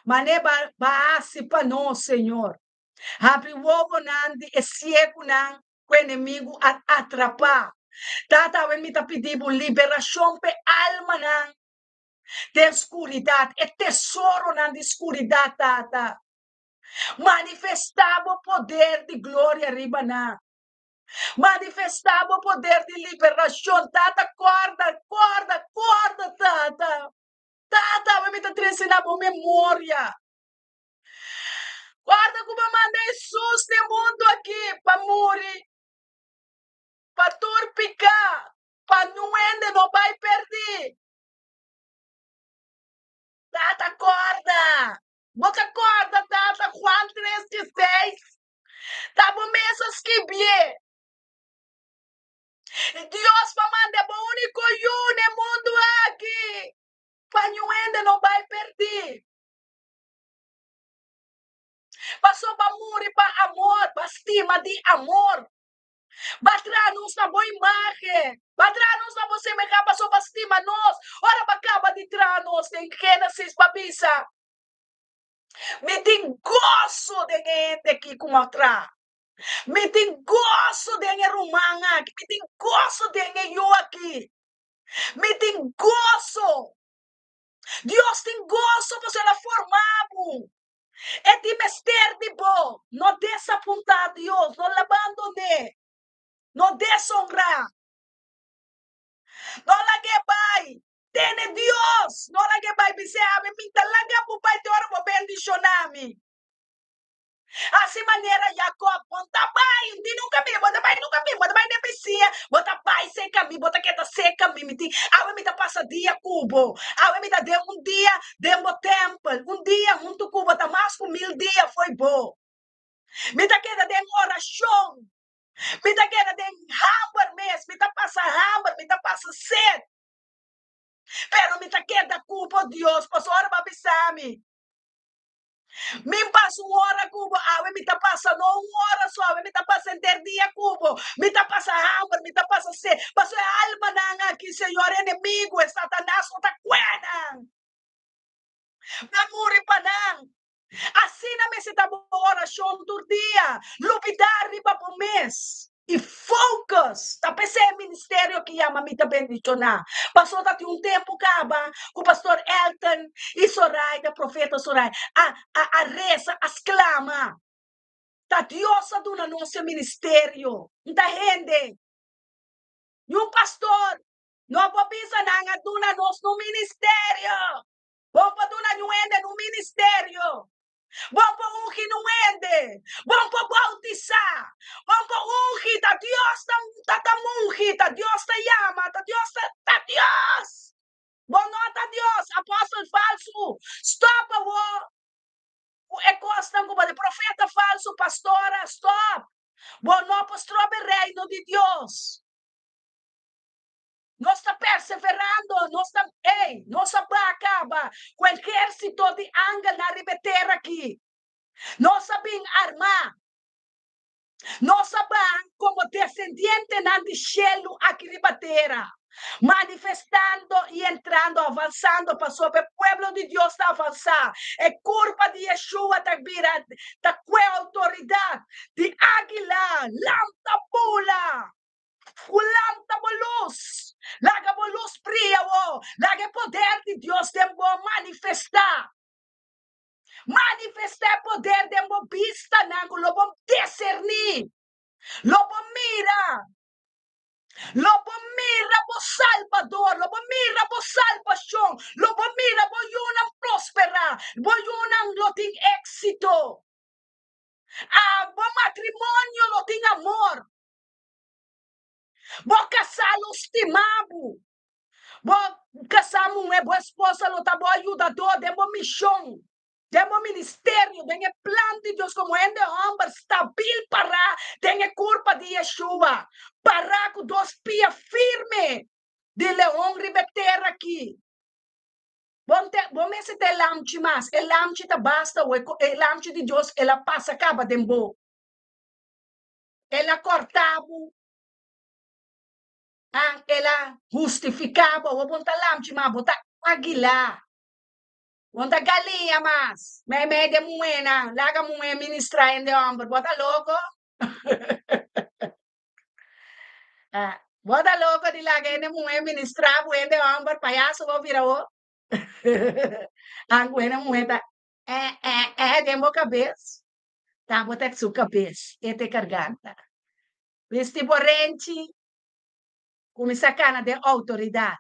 [SPEAKER 1] manera bo a hasi pa nos, Señor. Habri wowonan di e siegunan ku enemigu a atrapá. Tata, awe mi ta pidi bo liberashon pa e almanan den skuridat, e tesoronan di skuridat, Tata. Manifestá bo poder di gloria riba nan. Manifestá bo poder di liberashon, Tata. Kòrda, kòrda, kòrda, Tata. Tata, awe mi ta trese na bo memoria. Kòrda ku bo manda Hesus na e mundu aki pa muri pa tur piká, pa niun hende no bai pèrdí. Tata kòrda! Bo ta kòrda, Tata, Juan tres dieseis? Ta bo mes a skibié. Dios pa manda bo úniko Yu na e mundu aki pa niun hende no bai pèrdí. Pasobra bo a muri pa amor, bo a stima di amor. Bo a traha nos na bo imágen, bo a traha nos na bo semehansa pasobra bo a stima nos. Ora bo a kaba di traha nos den Génesis, bo a bisa, Mi tin goso den e hende aki ku mi a traha. Mi tin goso den e ruman aki. Mi tin goso den e yu aki. Mi tin goso. Dios tin goso pasobra el a forma bo. E tin mester di bo. No desapuntá Dios, no labandon'é, no desonrá. No lag'é bai. Tene Dios, no lag'é bai. Bis'é, Ami mi ta laga bo bai te ora bo bendishoná mi. Asi manera Jacob, bo ta bai di nunka mi, bo ta bai nunka mi, bo ta bai den bisiña, bo ta bai seka mi, bo ta keda seka mi, mi tin, awe mi ta pasa dia ku bo, awe mi ta den un dia den bo tèmpel, un dia huntu ku bo ta mas ku mil dia fo'i bo. Mi ta keda den orashon, mi ta keda den hamber mes, mi ta pasa hamber, mi ta pasa sed, pero mi ta keda ku bo Dios, pasobra ora bo a bisa mi, Mi pasa un ora ku bo, awe mi ta pasa no un ora so, awe mi ta pasa henter dia ku bo. Mi ta pasa hamber, mi ta pasa sed. Pasobra e almanan aki, Señor, enemigu, e Satanas no ta kue nan. Bo a muri pa nan. Asina mester ta bo orashon tur dia. Lubidá riba bo mes. I focus ta p'esei e ministerio ki yama Mi Ta Bendishoná. Pasobra ta tin un tempu kaba ku Pastor Elton i Soraida, Profeta Soraida, a a a resa, a sklama. Ta Dios a duna nos e ministerio. N ta hende. Ni un pastor no por bisa nan a duna nos un ministerio. Bo por duna niun hende un ministerio. Bo por ungi un hende. Bo por bautisá. Bo por ungi. Ta Dios ta, ta, ta mungi. Ta Dios ta yama. Ta Dios ta, ta Dios. Bo no ta Dios. Apòstel falsu. Stòp awor ku e kosnan ku bo di profeta falsu, pastora, stòp. Bo no por stroba e reino di Dios. Nos ta perseverando, nos ta, ey, nos a ba kaba ku ehérsito di angelnan riba e tera aki. Nos a bin armá. Nos a ba komo desendientenan di shelu aki riba tera, manifestando i entrando, avansando, pasobra e pueblo di Dios ta avansá. E kurpa di Yeshua ta bira, ta kue outoridat di águila, lanta bula. Lanta bo lus, laga bo lus bria wo, laga e poder di Dios den bo manifestá. Manifestá e poder den bo bistanan ku lo bo diserní, lo bo mira, lo bo mira bo Salbador, lo bo mira bo salbashon, lo bo mira bo yunan prosperá, bo yunan lo tin éksito, ah, bo matrimonio lo tin amor. Bo kasá lo stima bo. Bo kasá muhé, bo esposa lo ta bo ayudadó den bo mishon, den bo ministerio, den e plan di Dios komo hende hòmber stabil pará den e kurpa di Yeshua, pará ku dos pia firme di leon riba e tera aki. Bo te, bo mester ta e lamchi mas. E lamchi ta basta awe, e lamchi di Dios el a pasa kaba den bo. El a kòrtá bo, an el a hustifiká bo. Awor bo no ta lamchi mas, bo ta águila. Bo no ta galiña mas. Meimei di e muhénan, laga muhé ministrá hende hòmber. Bo ta loko? Bo ta loko di laga hende muhé ministrá bo hende hòmber? Payaso bo bira awor. An ku hende muhé ta eh eh eh den bo kabes. Ta bo ta su kabes, e ta e karganta. Bisti bo renchi, kuminsá kana den outoridat,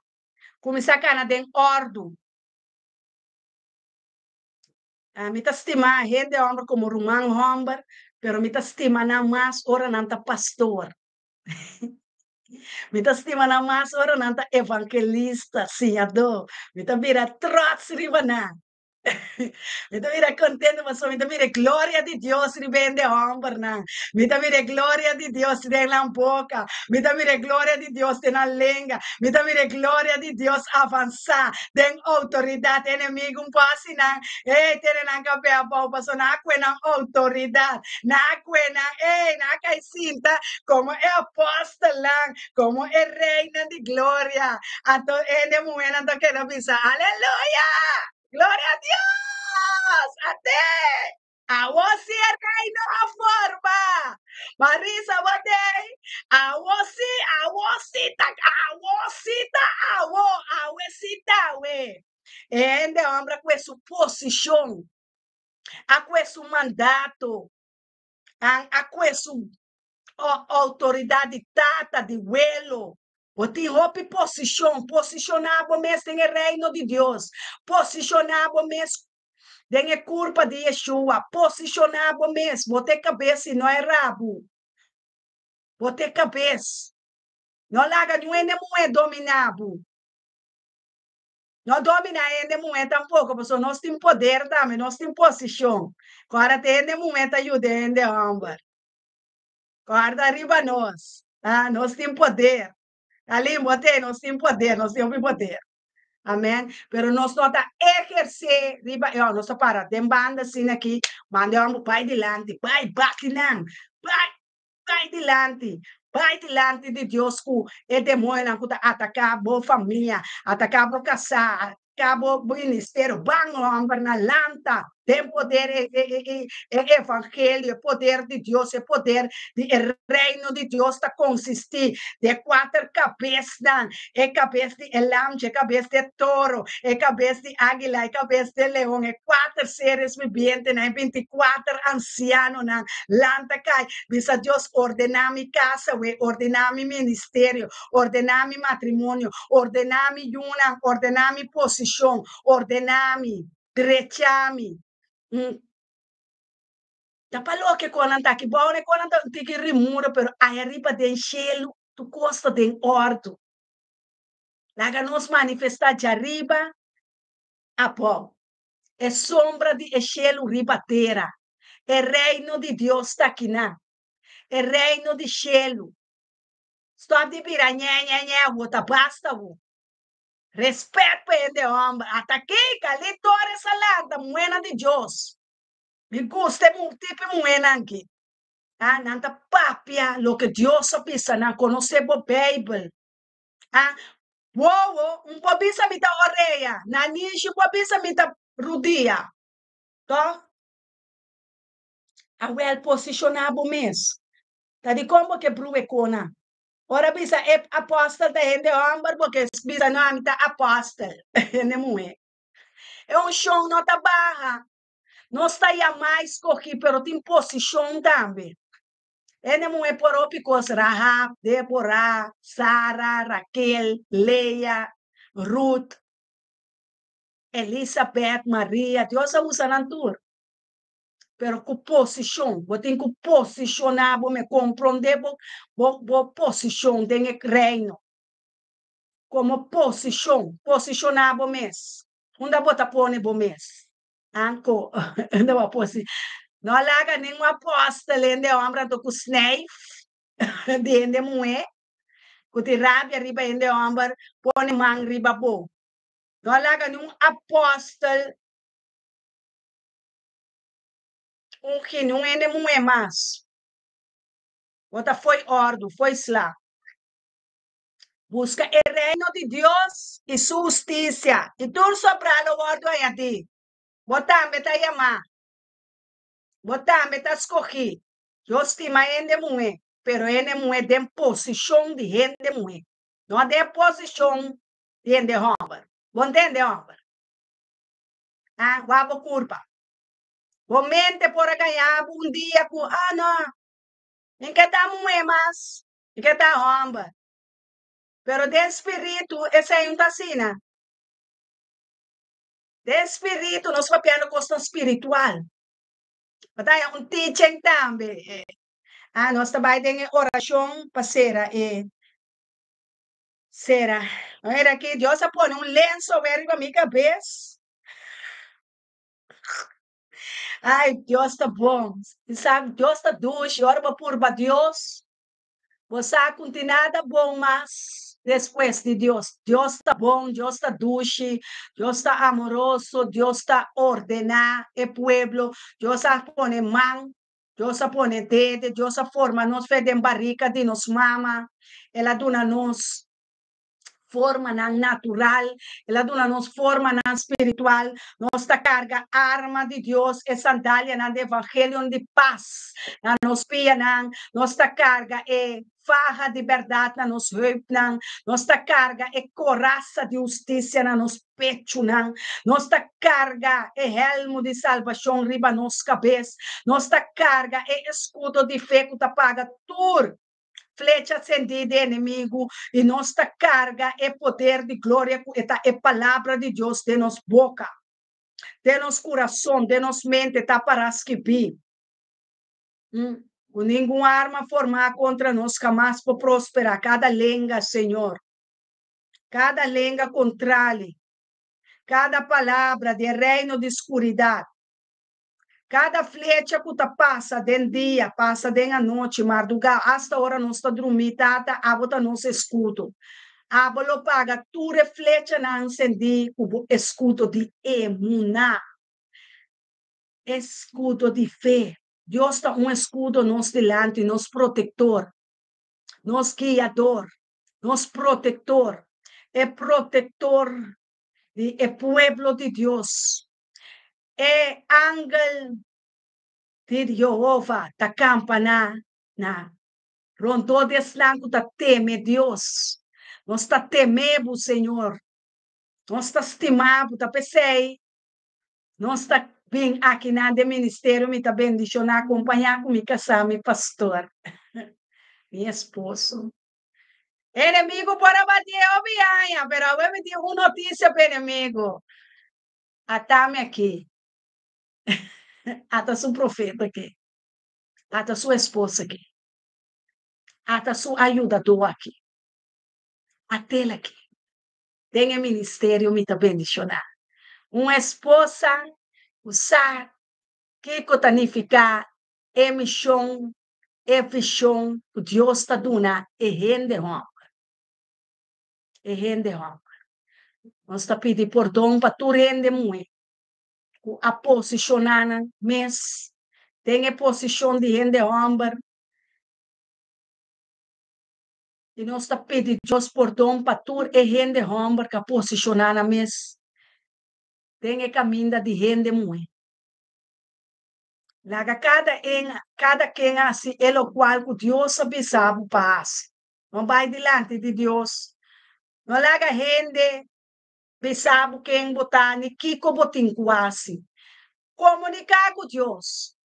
[SPEAKER 1] kuminsá kana den òrdu. Mi ta stima hende hòmber komo ruman hòmber, pero mi ta stima nan mas ora nan ta pastor. Mi ta stima nan mas ora nan ta evangelista, siñadó. Mi ta bira trots riba nan. Mi ta mira contento pasobra mi ta mira e gloria di Dios riba hende hombernan. Mi ta mira e gloria di Dios den nan boca. Mi ta mira e gloria di Dios den nan lenga. Mi ta mira e gloria di Dios avansa den autoridad. Enemigo un por haci nan, ey, tene nan cabe abao pasobra nan a cue nan autoridad. Nan a cue nan, ey, nan a cay sinta como e apostelnan, como e reynan di gloria. Anto hende muhernan ta keda bisa, Aleluya! Gloria a Dios! Ate! Awor si e reino a forma! Marisa bo dey, awor si, awor si ta, awor si ta awor, awe si ta awe. E hende homber a kue su posishon, a kue su mandato, a kue su outoridat di tata, di welo. Bo tin hopi posishon. Posishoná bo mes den e Reino di Dios. Posishoná bo mes den e kurpa di Yeshua. Posishoná bo mes. Bo ta e kabes i no e rabu. Bo ta e kabes. No laga niun hende muhé dominá bo. No dominá hende muhé tampoko, pasobra nos tin poder tambe, nos tin posishon. Kòrda te hende muhé ta yuda e hende hòmber. Kòrda riba nos. Ah, nos tin poder. Alin, bo te, nos tin poder, nos tin hopi poder. Amen. Pero nos no ta ehersé riba e nos ta para den banda asina aki, manda e hòmber bai dilanti, bai bati nan, bai, bai dilanti, bai dilanti di Dios ku e demoñonan ku ta ataká bo famia, ataká bo kasá, Ka bo ministerio, ban hombernan, lanta den poder e e e evangelio, e poder di Dios, e poder di e reino di Dios ta konsisti di e kuater kabesnan, e kabes di e lamchi, e kabes di e toro, e kabes di águila, e kabes di e leon, e kuater seres vivientenan, e binti kuater ansianonan. Lanta kai, bisa Dios, ordená mi kasa we, ordená mi ministerio, Ordená mi matrimonio, ordená mi yunan, ordená mi posishon, ordená mi, drecha mi. Ta pa loke kon nan ta aki bou e kon nan ta un tiki rimura pero aya riba den shelu tur kos ta den ordu. Laga nos manifestá djariba abou e sombra di e shelu riba tera. E reino di Dios ta akinan, e reino di shelu. Stòp di bira ñe ñe ñe awor, ta basta awor. Respet pa hende hòmber. Ata aki Cali Torres a lanta muhénan di Dios. Mi gusta e tipo e muhénan aki. Ah, nan ta papia loke Dios a bisa nan. Konosé bo Beibel. Ah, wowo un por bisa mi ta orea, nanishi por bisa mi ta rudia. Tòg? Awèl, posishoná bo mes. Ta dikon bo ke brua e kona? Ora bisa e apòstel ta hende hòmber, bo ke bisa no, ami ta apòstel, hende muhé. E unshon no ta baha. Nos ta yamá i skohí, pero tin posishon tambe. Hende muhé por hopi kos, Rahab, Débora, Sara, Raquel, Lea, Ruth, Elisabet, Maria, Dios a usa nan tur. Pero ku posishon, bo tin ku posishoná bo mes, komprondé bo bo bo posishon den e reino. Komo posishon, posishoná bo mes. Unda bo ta pone bo mes? Anko, unda bo a posi? No a laga ningun apòstel hende hòmber anto ku snèif di hende muhé ku tin rabia riba hende hòmber pone man riba bo. No a laga ningun apòstel ungi ningun hende muhé mas. Bo ta fo'i òrdu, fo'i sla. Buska e Reino di Dios i su hustisia, i tur sobrá lo wòrdu añadí. Bo tambe ta yamá. Bo tambe ta skogí. Dios stima hende muhé, pero hende muhé den posishon di hende muhé, no den posishon di hende hòmber. Bo ntende, hòmber? Ah, wak bo kurpa. Bo mente por a gañá bo un dia ku, ah, no, mi ke ta muhé mas. I ke ta hòmber. Pero den spiritu esei un ta asina. Den spiritu nos papiando kosnan spiritual. Bo ta haña un teaching tambe. Ah, nos ta bai den e orashon pa sera e sera. Mira aki, Dios a pone un lenso wei riba mi kabes. Ai, Dios ta bon. Sa, Dios ta dushi. Ora bo purba Dios, Bo sa ku tin nada bon mas despues di Dios. Dios ta bon, Dios ta dushi, Dios ta amoroso, Dios ta ordená e pueblo, Dios a pone man, Dios a pone dede, Dios a forma nos fe den barika di nos mama, El a duna nos formanan natural, El a duna nos formanan spiritual. Nos ta karga arma di Dios, e sandalianan di evangelio di pas na nos pianan. Nos ta karga e faha di bèrdat na nos heupnan. Nos ta karga e korasa di hustisia na nos pechunan. Nos ta karga e hèlmu di salbashon riba nos kabes. Nos ta karga e eskudo di fe ku ta paga tur flecha sendí di enemigu, i nos ta karga e poder di gloria ku e ta e Palabra di Dios den nos boka, den nos kurason, den nos mente ta pará skibí. Ku ningun arma formá kontra nos hamas por prosperá. Kada lenga, Señor, kada lenga kontrali, kada palabra di e reino di skuridat, Kada flecha ku ta pasa den dia, pasa den anochi, mardugá, asta ora nos ta drumí, Tata, abo ta nos eskudo. Abo lo paga tur e flechanan sendí ku bo eskudo di emuná, eskudo di fe. Dios ta un eskudo nos dilanti, nos protektor, nos guiador, nos protektor, e protektor di e pueblo di Dios. E angel di Jehova ta kampa na na rondó di esnan ku ta teme Dios. Nos ta teme bo, Señor. Nos ta stima bo. Ta p'esei nos ta bin akinan den ministerio. Mi ta bendishoná kompañá ku mi kasá, mi pastor, mi esposo. Enemigu por a bati e hopi aña, pero awe mi tin un notisia pa enemigu. Atami aki. Ata su profeta aki. Ata su esposa aki. Ata su ayudadó aki. Atel aki. Den e ministerio mi ta bendishoná. Un esposa ku sa kiko ta nifiká e mishon, e vishon ku Dios ta duna e hende hòmber. E hende hòmber. Nos ta pidi pordon pa tur hende muhé ku a posishoná nan mes den e posishon di hende hòmber. I nos ta pidi Dios pordon pa tur e hende hòmber ku a posishoná nan mes den e kaminda di hende muhé. Laga kada en, kada ken hasi e lokual ku Dios a bisa bo pa hasi. No bai dilanti di Dios. No laga hende bisa bo ken bo ta ni kiko bo tin ku hasi. Komuniká ku Dios.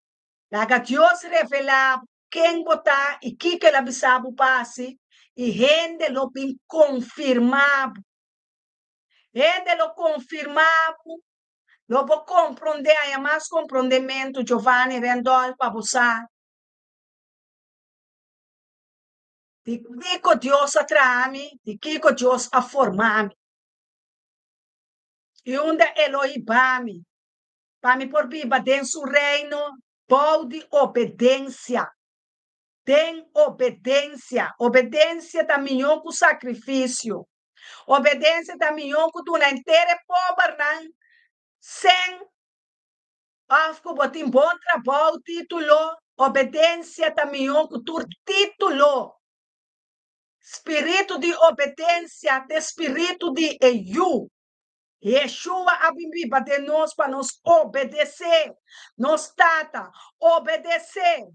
[SPEAKER 1] Laga Dios revelá bo ken bo ta i kiko el a bisa bo pa hasi, i hende lo bin konfirmá bo. Hende lo konfirmá bo. Lo bo komprondé, haña mas komprondementu, Giovanni Rendolf, pa bo sa di kiko Dios a traha mi, di kiko Dios a forma mi i unda e lo hiba mi pa mi por biba den su Reino bou di obedensia. Den obedensia. Obedensia ta mihó ku sakrifisio. Obedensia ta mihó ku duna henter e pobernan sen òf ku bo tin bon trabou, título. Obedensia ta mihó ku tur título. Spiritu di obedensia ta e spiritu di e Yu. Yeshua a bin biba den nos pa nos obedesé nos Tata, obedesé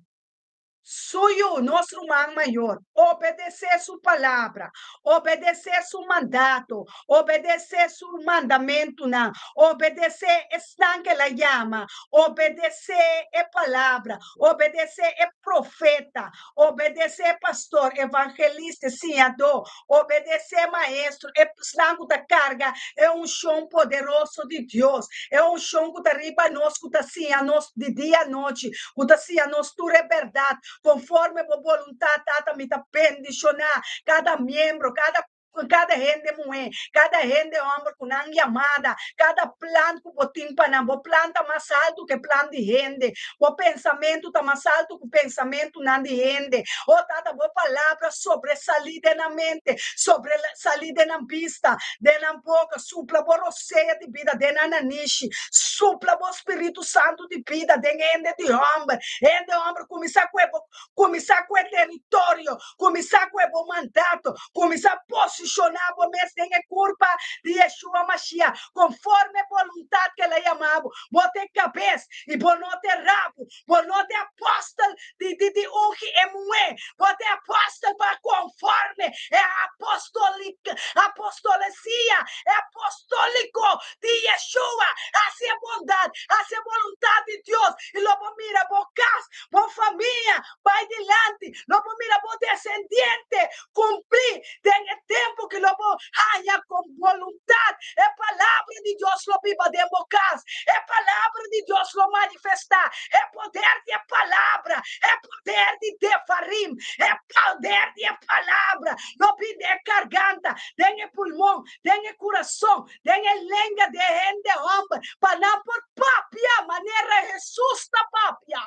[SPEAKER 1] Su Yu, nos ruman mayor, obedesé Su palabra, obedesé Su mandato, obedesé Su mandamentunan, obedesé esnan ku El a yama, obedesé e palabra, obedesé e profeta, Obedesé e pastor, evangelista, e siñadó. Obedesé e maestro, esnan ku ta karga e unshon poderoso di Dios, e unshon ku ta riba nos, ku ta siña nos di dia anochi, ku ta siña nos tur e bèrdat. Konforme bo boluntat, Tata, mi ta bendishoná kada miembro, kada Kada hende muhé, kada hende hòmber ku nan yamada, kada plan ku bo tin pa nan. Bo plan ta mas altu ku e plan di hende. Bo pensamentu ta mas altu ku pensamentunan di hende. O Tata, bo palabra sobresalí den nan mente, sobresalí den nan bista, den nan boka. Supla bo rosea di bida den nan nanishi. Supla bo Spiritu Santu di bida den hende di hòmber. Hende hòmber, kuminsá ku e bo Kuminsá ku e teritorio, kuminsá ku e bo mandato, kuminsá posishoná bo mes den e kurpa di Yeshua Mashiach, konforme e boluntat ku el a yama bo. Bo ta e kabes i bo no ta e rabu. Bo no ta e apòstel di di di ungi e muhé. Bo ta e apòstel pa konforme e apostolik apostolesia, e apostoliko di Yeshua. Hasi e bondat, hasi e boluntat di Dios i lo bo mira bo kas Bo famia bai dilanti, lo bo mira bo desendiente kumpli den e tempu ki lo bo haña kon boluntat. E Palabra di Dios lo biba den bo kas. E Palabra di Dios lo manifestá. E poder di e Palabra, e poder di Devarim, e poder di e Palabra lo bin den e karganta, den e pulmon, den e kurason, den e lenga di e hende hòmber, pa nan por papia manera Hesus ta papia.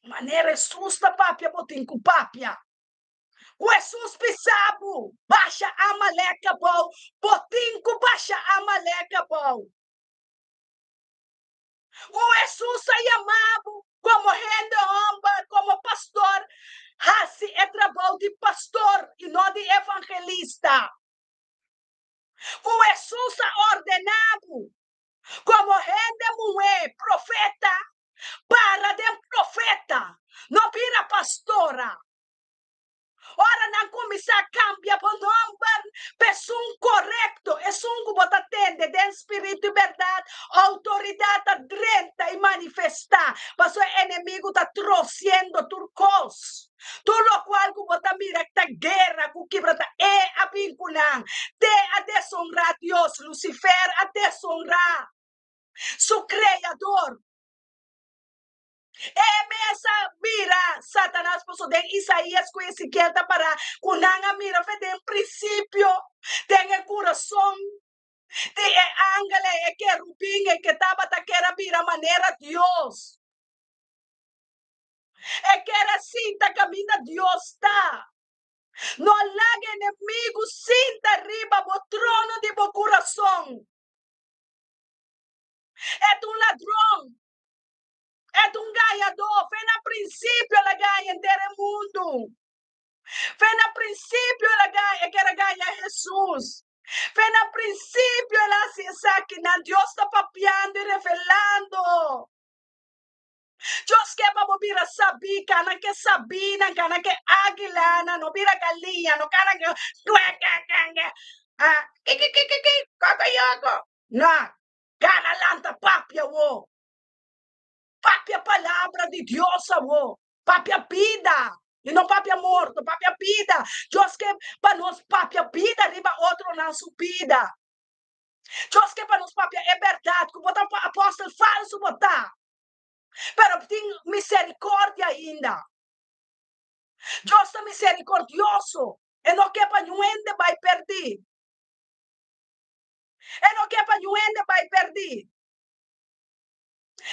[SPEAKER 1] Manera Hesus ta papia bo tin ku papia. Ku Hesus bisa bo, basha Amalek abou, bo tin ku basha Amalek abou. Ku Hesus a yama bo komo hende hòmber, komo pastor, hasi e trabou di pastor i no di evangelista. Ku Hesus a ordená bo komo hende muhé profeta, para den profeta, no bira pastora. Ora nan kuminsá kambia bo nòmber pa esun korekto, esun ku bo ta tende den spiritu i bèrdat, outoridat ta drenta i manifestá, pasobra e enemigu ta trosiendo tur kos. Tur lokual ku bo ta mira ta guera ku kibra ta e a bin ku nan. Te a desonrá Dios, Lusifer a desonrá su Kreador. E mes a mira Satanas paso den Isaías ku Ezekiel ta pará ku nan a mira fe den prinsipio den e kurason di e angel ei, e kerubin ei ke tabata ker a bira manera Dios. E ker a sinta kaminda Dios ta. No laga enemigu sinta riba bo trono di bo kurason. E ta un ladron. E ta un gañadó. Fe na prinsipio el a gaña henter e mundu. Fe na prinsipio el a gaña, e ker a gaña Hesus. Fe na prinsipio el a hasi esakinan. Dios ta papiando i revelando. Dios ke pa bo bira sabí, kana ke sabínan, kana ke águilanan, no bira galiña, no kana ke kuekekeke, ah, kikikikiki, kokoyoko. No, kana lanta papia awo. Papia palabra di Dios awo. Papia bida. I no papia morto, papia bida. Dios ke pa nos papia bida riba otronan su bida. Dios ke pa nos papia e bèrdat, ku bo ta un apòstel falsu bo ta, pero tin miserikòrdia ainda. Dios ta miserikòrdioso, e no ke pa niun hende bai pèrdí. E no ke pa niun hende bai pèrdí.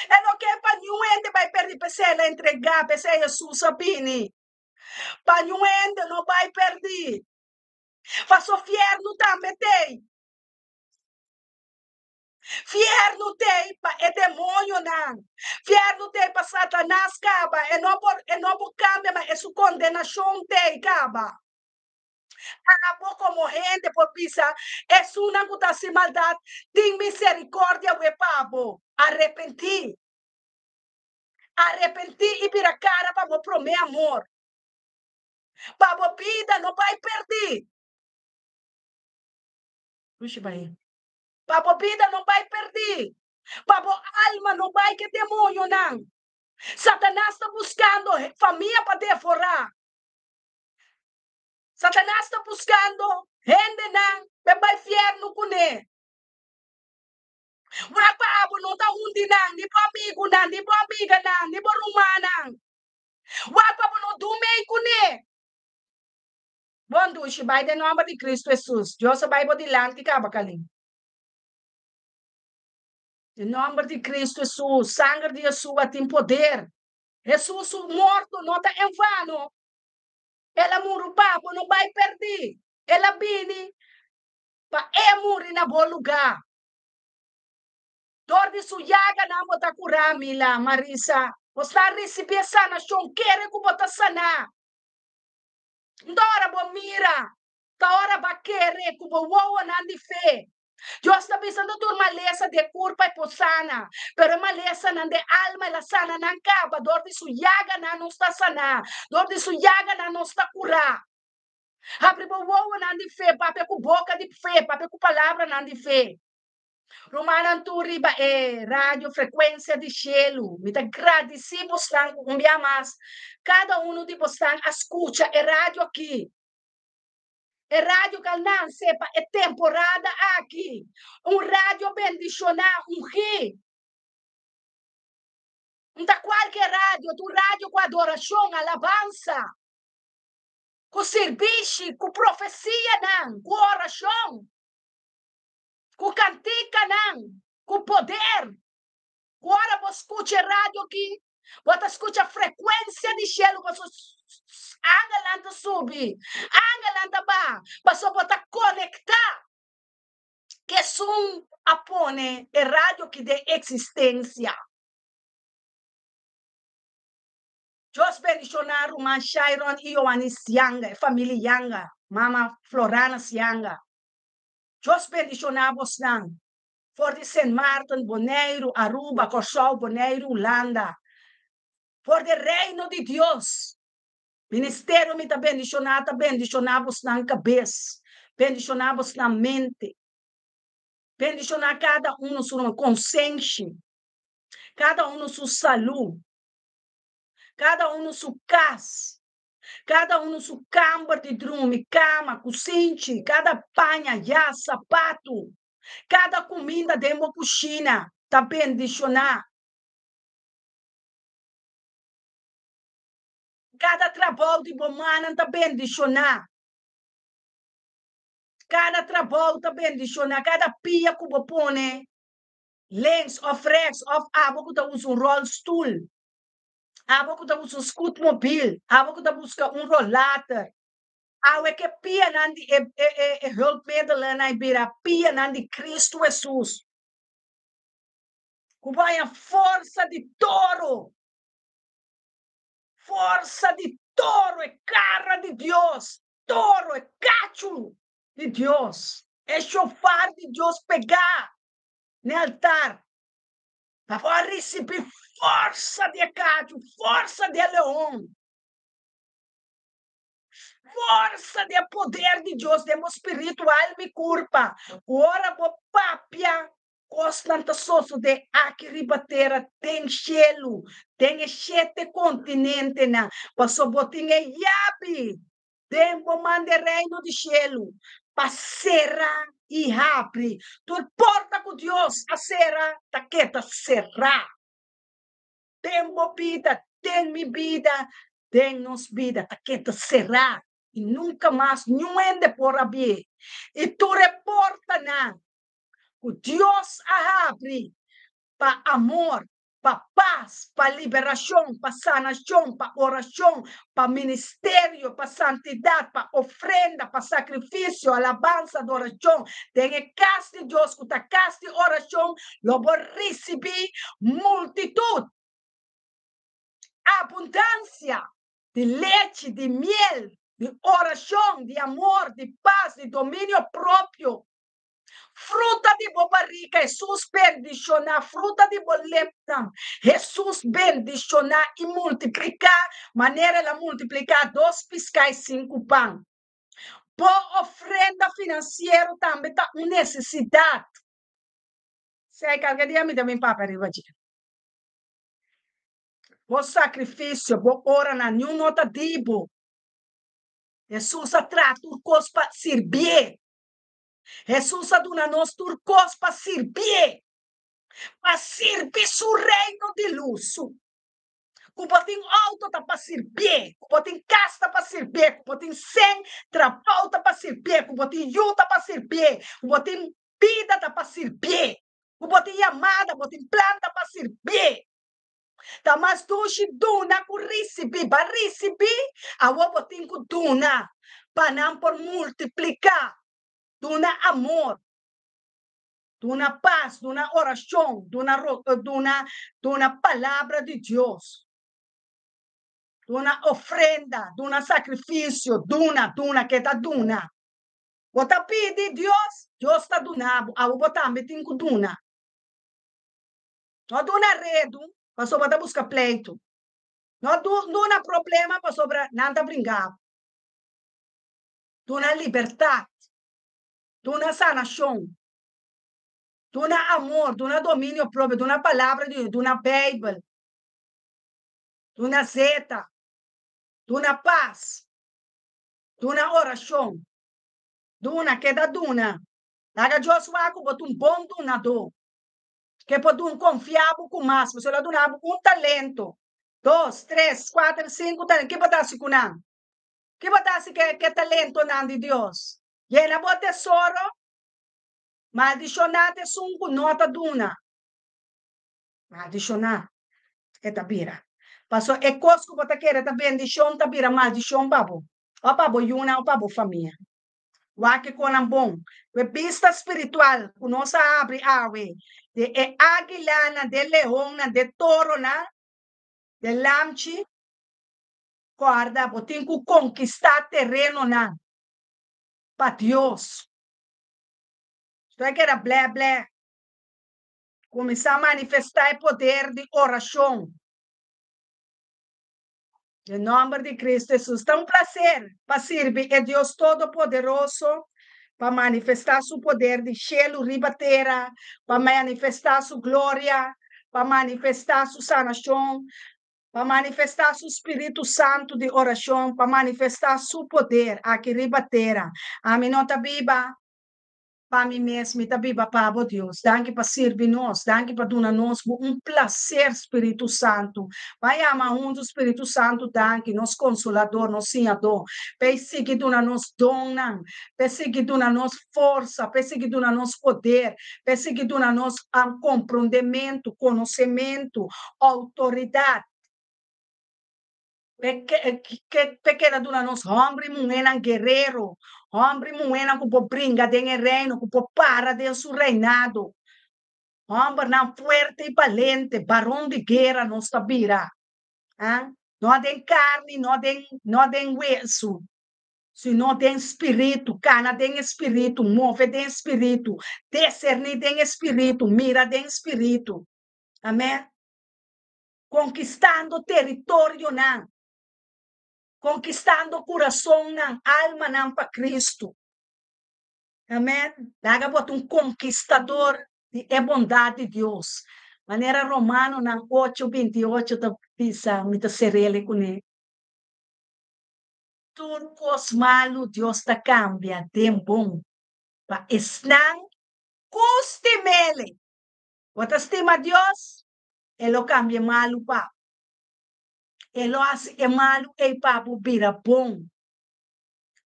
[SPEAKER 1] E no ke pa niun hende bai pèrdí, p'esei el a entregá, p'esei Hesus a bini, pa niun hende no bai pèrdí. Paso fièrnu tambe t'ei. Fièrnu t'ei pa e demoñonan. Fièrnu t'ei pa Satanas kaba. E no por, e no por kambia, ma e su kondenashon t'ei kaba. Abo komo hende por bisa, Esunnan ku ta hasi maldat, tin miserikòrdia awe pa bo. Arepentí. Arepentí i bira kara pa bo promé amor. Pa bo bida no bai perdí. Lushi bai. Pa bo bida no bai perdí. Pa bo alma no bai ke demoñonan. Satanas ta buskando famia pa devorá. Satanas ta buskando hendenan pa e bai fièrnu kuné. Wak pa abo no ta un di nan, ni bo amigunan, ni bo amiganan, ni bo rumannan. Wak pa bo no dumei kuné. Bon dushi, bai den nomber di Cristo Hesus. Dios a bai bo dilanti kaba kalin. Den nomber di Cristo Hesus, sanger di Yeshua tin poder. Hesus su morto no ta en vano. El a muri pa bo no bai perdí. El a bini pa e muri na bo lugá. Dor di su yaganan bo ta kurá, Mila, Marisa. Bo sta risibí e sanashon, kere ku bo ta saná. Nta ora bo mira, ta ora bo a kere ku bo wowonan di fe. Dios ta bisa no tur malesa di e kurpa e por sana, pero e malesanan di e alma el a sana nan kaba. Dor di su yaganan nos ta saná, dor di su yaganan nos ta kurá. Habri bo wowonan di fe, papia ku boka di fe, papia ku palabranan di fe. Rumannan tur riba e radio Frecuencia di Shelu, mi ta gradisí bosnan ku un bia mas kada unu di bosnan a skucha e radio aki. E radio ku a nanse pa e temporada aki, un radio bendishoná, ungí. No ta kualke radio, ta un radio ku adorashon, alabansa, ku sirbishi, ku profesianan, ku orashon. Ku kantikanan ku poder. Ku ora bo skucha e radio aki, bo ta skucha frekuensia di shelu pasobra angelnan ta subi, angelnan ta baha, pasobra bo ta konektá ku esun a pone e radio aki den eksistensia. Dios bendishoná ruman Shairon i Yoanis Yanga, e familia Yanga, mama Florana Sianga. Dios bendishoná bosnan for di Sint Maarten, Boneiru, Aruba, Kòrsou, Boneiru, Hulanda. For di Reino di Dios. Ministerio mi ta bendishoná ta bendishoná bosnan kabes, bendishoná bosnan mente, bendishoná kada uno su konsenshi, kada uno su salú, kada uno su kas. Kada unu su kamber di drumi, kama, kusinchi, kada paña, yas, sapatu, kada kuminda den bo kushina ta bendishoná. Kada trabou di bo mannan ta bendishoná. Kada trabou ta bendishoná, kada pia ku bo pone links òf rèks òf abo ku ta usa un ròlstul, abo ku ta usa un skutmobil, abo ku ta buska un rolater. Awe ke pianan di e e e hulpmiddelennan a bira pianan di Kristu Hesus. Ku bo haña forsa di toro, forsa di toro, e kara di Dios, toro, e kachu di Dios, e shofar di Dios pegá n'e altar, pa bo a risibí forsa di e kachu, forsa di e leon. Forsa di e poder di Dios den bo spiritu, alma i kurpa. Ora bo papia, kosnan ta sosodé aki riba tera, den shelu, den e shete kontinentenan, pasobra bo tin e yabi den bo man den Reino di shelu pa sera i habri. Tur porta ku Dios a sera ta keda será. Den bo bida, den mi bida, den nos bida ta keda será i nunka mas niun hende por abrié. I tur e portanan ku Dios a habri pa amor, pa pas, pa liberashon, pa sanashon, pa orashon, pa ministerio, pa santidat, pa ofrenda, pa sakrifisio, alabansa, adorashon, den e kas di Dios ku ta kas di orashon, lo bo risibí multitut, abundansia di lechi, di miel, di orashon, di amor, di pas, di dominio propio. Fruta di bo barika, Hesus bendishoná, fruta di bo lepnan, Hesus bendishoná i multipliká manera el a multipliká dos piská i sinku pan. Bo ofrenda finansiero tambe ta un nesesidat. Sey kalke dia mi ta bin papia riba dje. Bo sakrifisio, bo oranan, niun no ta di bo. Hesus a traha tur kos pa sirbié. Hesus a duna nos tur kos pa sirbié, pa sirbi su Reino di lus. Su ku bo tin outo ta pa sirbié, ku bo tin kas ta pa sirbié, ku bo tin sen, trabou ta pa sirbié, ku bo tin yu ta pa sirbié, ku bo tin bida ta pa sirbié, ku bo tin yamada, bo tin plan ta pa sirbié. Ta mas dushi duna ku risibí. Ba risibí, awor bo tin ku duna pa nan por multipliká. Duna amor, duna pas, duna orashon, duna duna duna palabra di Dios, duna ofrenda, duna sakrifisio, duna, duna, keda duna. Bo ta pidi Dios, Dios ta duna bo, awor bo tambe tin ku duna. No duna redu pasobra ta buska pleitu. No duna problema pasobra nan ta bringa bo. Duna libertat, duna sanashon, duna amor, duna dominio propio, duna palabra di Dios, duna Beibel, duna zeta, duna pas, duna orashon, duna, keda duna. Laga Dios wak ku bo ta un bon dunadó. Ke por dun konfia bo ku mas, pasobra el a duna bo un talento, dos, tres, kuater, sinku talento. Ke bo ta hasi ku nan? Ke bo ta hasi ke ke talentonan di Dios? Yena bo tesoro? Maldishoná ta esun ku no ta duna. Maldishoná e ta bira. Pasobra e kos ku bo ta kere ta bendishon ta bira maldishon pa bo, òf pa bo yunan òf pa bo famia. Wak e konan bon. Ku e bista spiritual ku nos a habri awe di e águilanan, di e leonnan, di e toronan, di e lamchi, kòrda bo tin ku konkistá terenonan pa Dios. Esto a keda blè blè. Kuminsá manifestá e poder di orashon. Den nomber di Cristo Jesus. Ta un placer pa sirbi e Dios Todopoderoso, pa manifesta su poder di shelu riba tera, pa manifesta su gloria, pa manifesta su sanacion, pa manifesta su Spiritu Santu di oracion, pa manifesta su poder aki riba tera. Ami no ta biba. pa mi mes, mi ta biba pa bo, Dios. Danki pa sirbi nos, danki pa duna nos bo un plaser, Spiritu Santu. Ban yama huntu Spiritu Santu danki, nos Konsolador, nos Siñadó, p'e sigui duna nos donnan, p'e sigui duna nos forsa, p'e sigui duna nos poder, p'e sigui duna nos komprondementu, konosementu, outoridat. P'e keda duna nos hòmber i muhénan guerero, hòmber i muhénan ku por bringa den e reino, ku por para den su reinado. Hòmbernan fuerte i balente, baron di guera nos ta bira. No den karni, no den, no den wesu, sino den spiritu, kana den e spiritu, move den e spiritu, deserní den e spiritu, mira den spiritu. Amèn. Konkistando teritorionan, konkistando kurasonnan, almanan pa Kristu. Amèn. Laga bo ta un konkistador di e bondat di Dios. Manera Romanonan ocho 28 ta bisa, mi ta ser'el kuné. Tur kos malu Dios ta kambia den bon pa esnan ku stim'el. Bo ta stima Dios? E lo kambia e malu pa bo. E lo hasi e malu ei pa bo bira bon.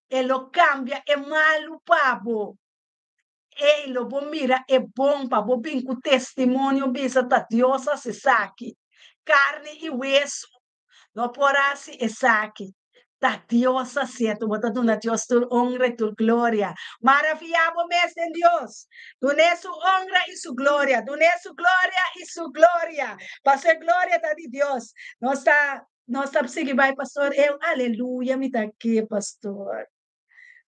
[SPEAKER 1] E lo kambia e malu pa bo. Ei lo bo mira e bon pa bo bin ku testimonio bisa ta Dios hasi esaki. Karni i wesu no por hasi esaki. Ta Dios hasié. Bo ta duna Dios tur honra i tur gloria. Maraviyá bo mes den Dios. Dun'é su honra i su gloria. Dun'é su gloria i su gloria. Pasobra e gloria ta di Dios. Nos ta nos ta sigui bai pastor. Eu aleluya mi ta ke pastor.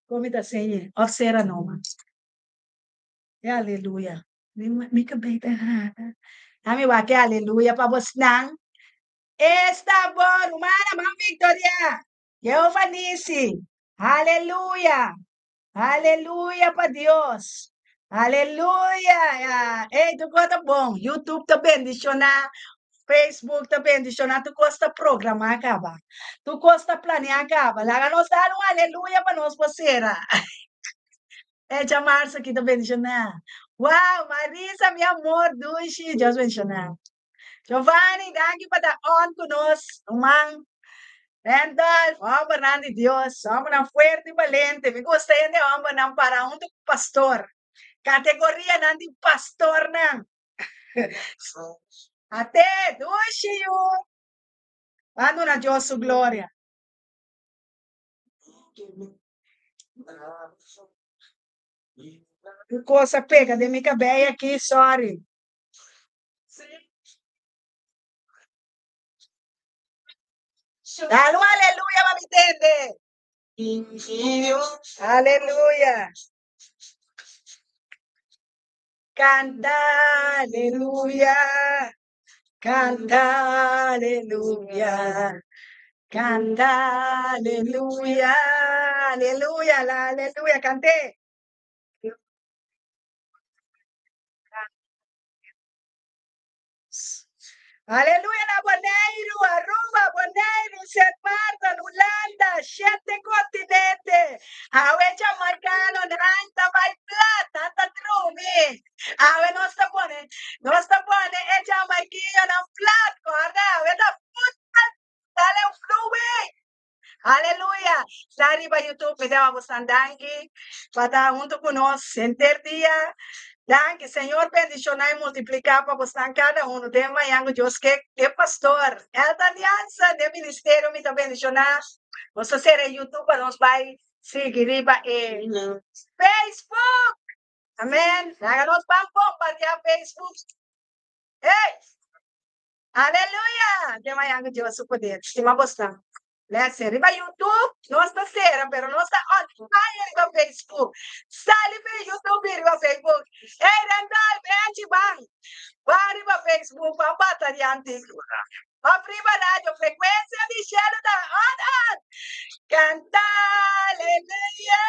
[SPEAKER 1] Kon mi ta señ'é? Òf sera noma. E aleluya. Mi mi kabei ta hala. Ami wak e aleluya pa bosnan. Esta bon, rumana, man victoria. Jehova Nisi. Aleluya. Aleluya pa Dios. Aleluya. Ya. Ey, tur kos ta bon. YouTube ta bendiciona. Facebook ta bendiciona. Tur kos ta programa kaba. Tur kos ta planea kaba. Laga nos dal un aleluya pa nos por sera. Echa marzo aki ta bendiciona. Wow, Marisa, mi amor, dushi. Dios bendiciona. Giovanni, danki pa ta on ku nos, ruman. Randolph, hombernan di Dios, hombernan fuerte i balente. Mi gusta hende hombernan para huntu ku pastor. Kategorianan di pastornan. Ate, dushi yu. Ban duna Dios su gloria. Un kos a pega den mi kabei aki, sorry. Dale un aleluya pa mi tende. Aleluya. Canta aleluya. Canta aleluya. Canta aleluya. Aleluya, la aleluya. Cante. Aleluya na Boneiru, Aruba, Boneiru, Sint Maarten, Hulanda, shete kontinente. Awe Jamaicano nan ta bai plat, nan ta drumi. Awe nos ta pone, nos ta pone e Jamaiquillonan plat, kòrda, awe ta futbal, dale un fluwe. Aleluya! Sta riba YouTube, mi ta bosan danki pa ta hunto ku nos henter dia. Danki, Señor bendiciona y multiplica pa bosnan cada uno. Den mañan ku Dios ke e pastor Elton Jansen den ministerio mi ta bendiciona. Nos ta sera e YouTube pa nos bai sigui riba e Facebook. Amen. Laga nos ban bombardea Facebook. Hey! Aleluya! Den mañan ku Dios su poder. Stima bosnan. Lèse riba YouTube nos ta sera pero nos ta on fire riba Facebook. Sali fe YouTube i riba Facebook. Ey Randolph, Angie ban. Ban riba Facebook ban bata dianti. Of riba radio frekuensia di shelu ta on on. Kanta aleluya.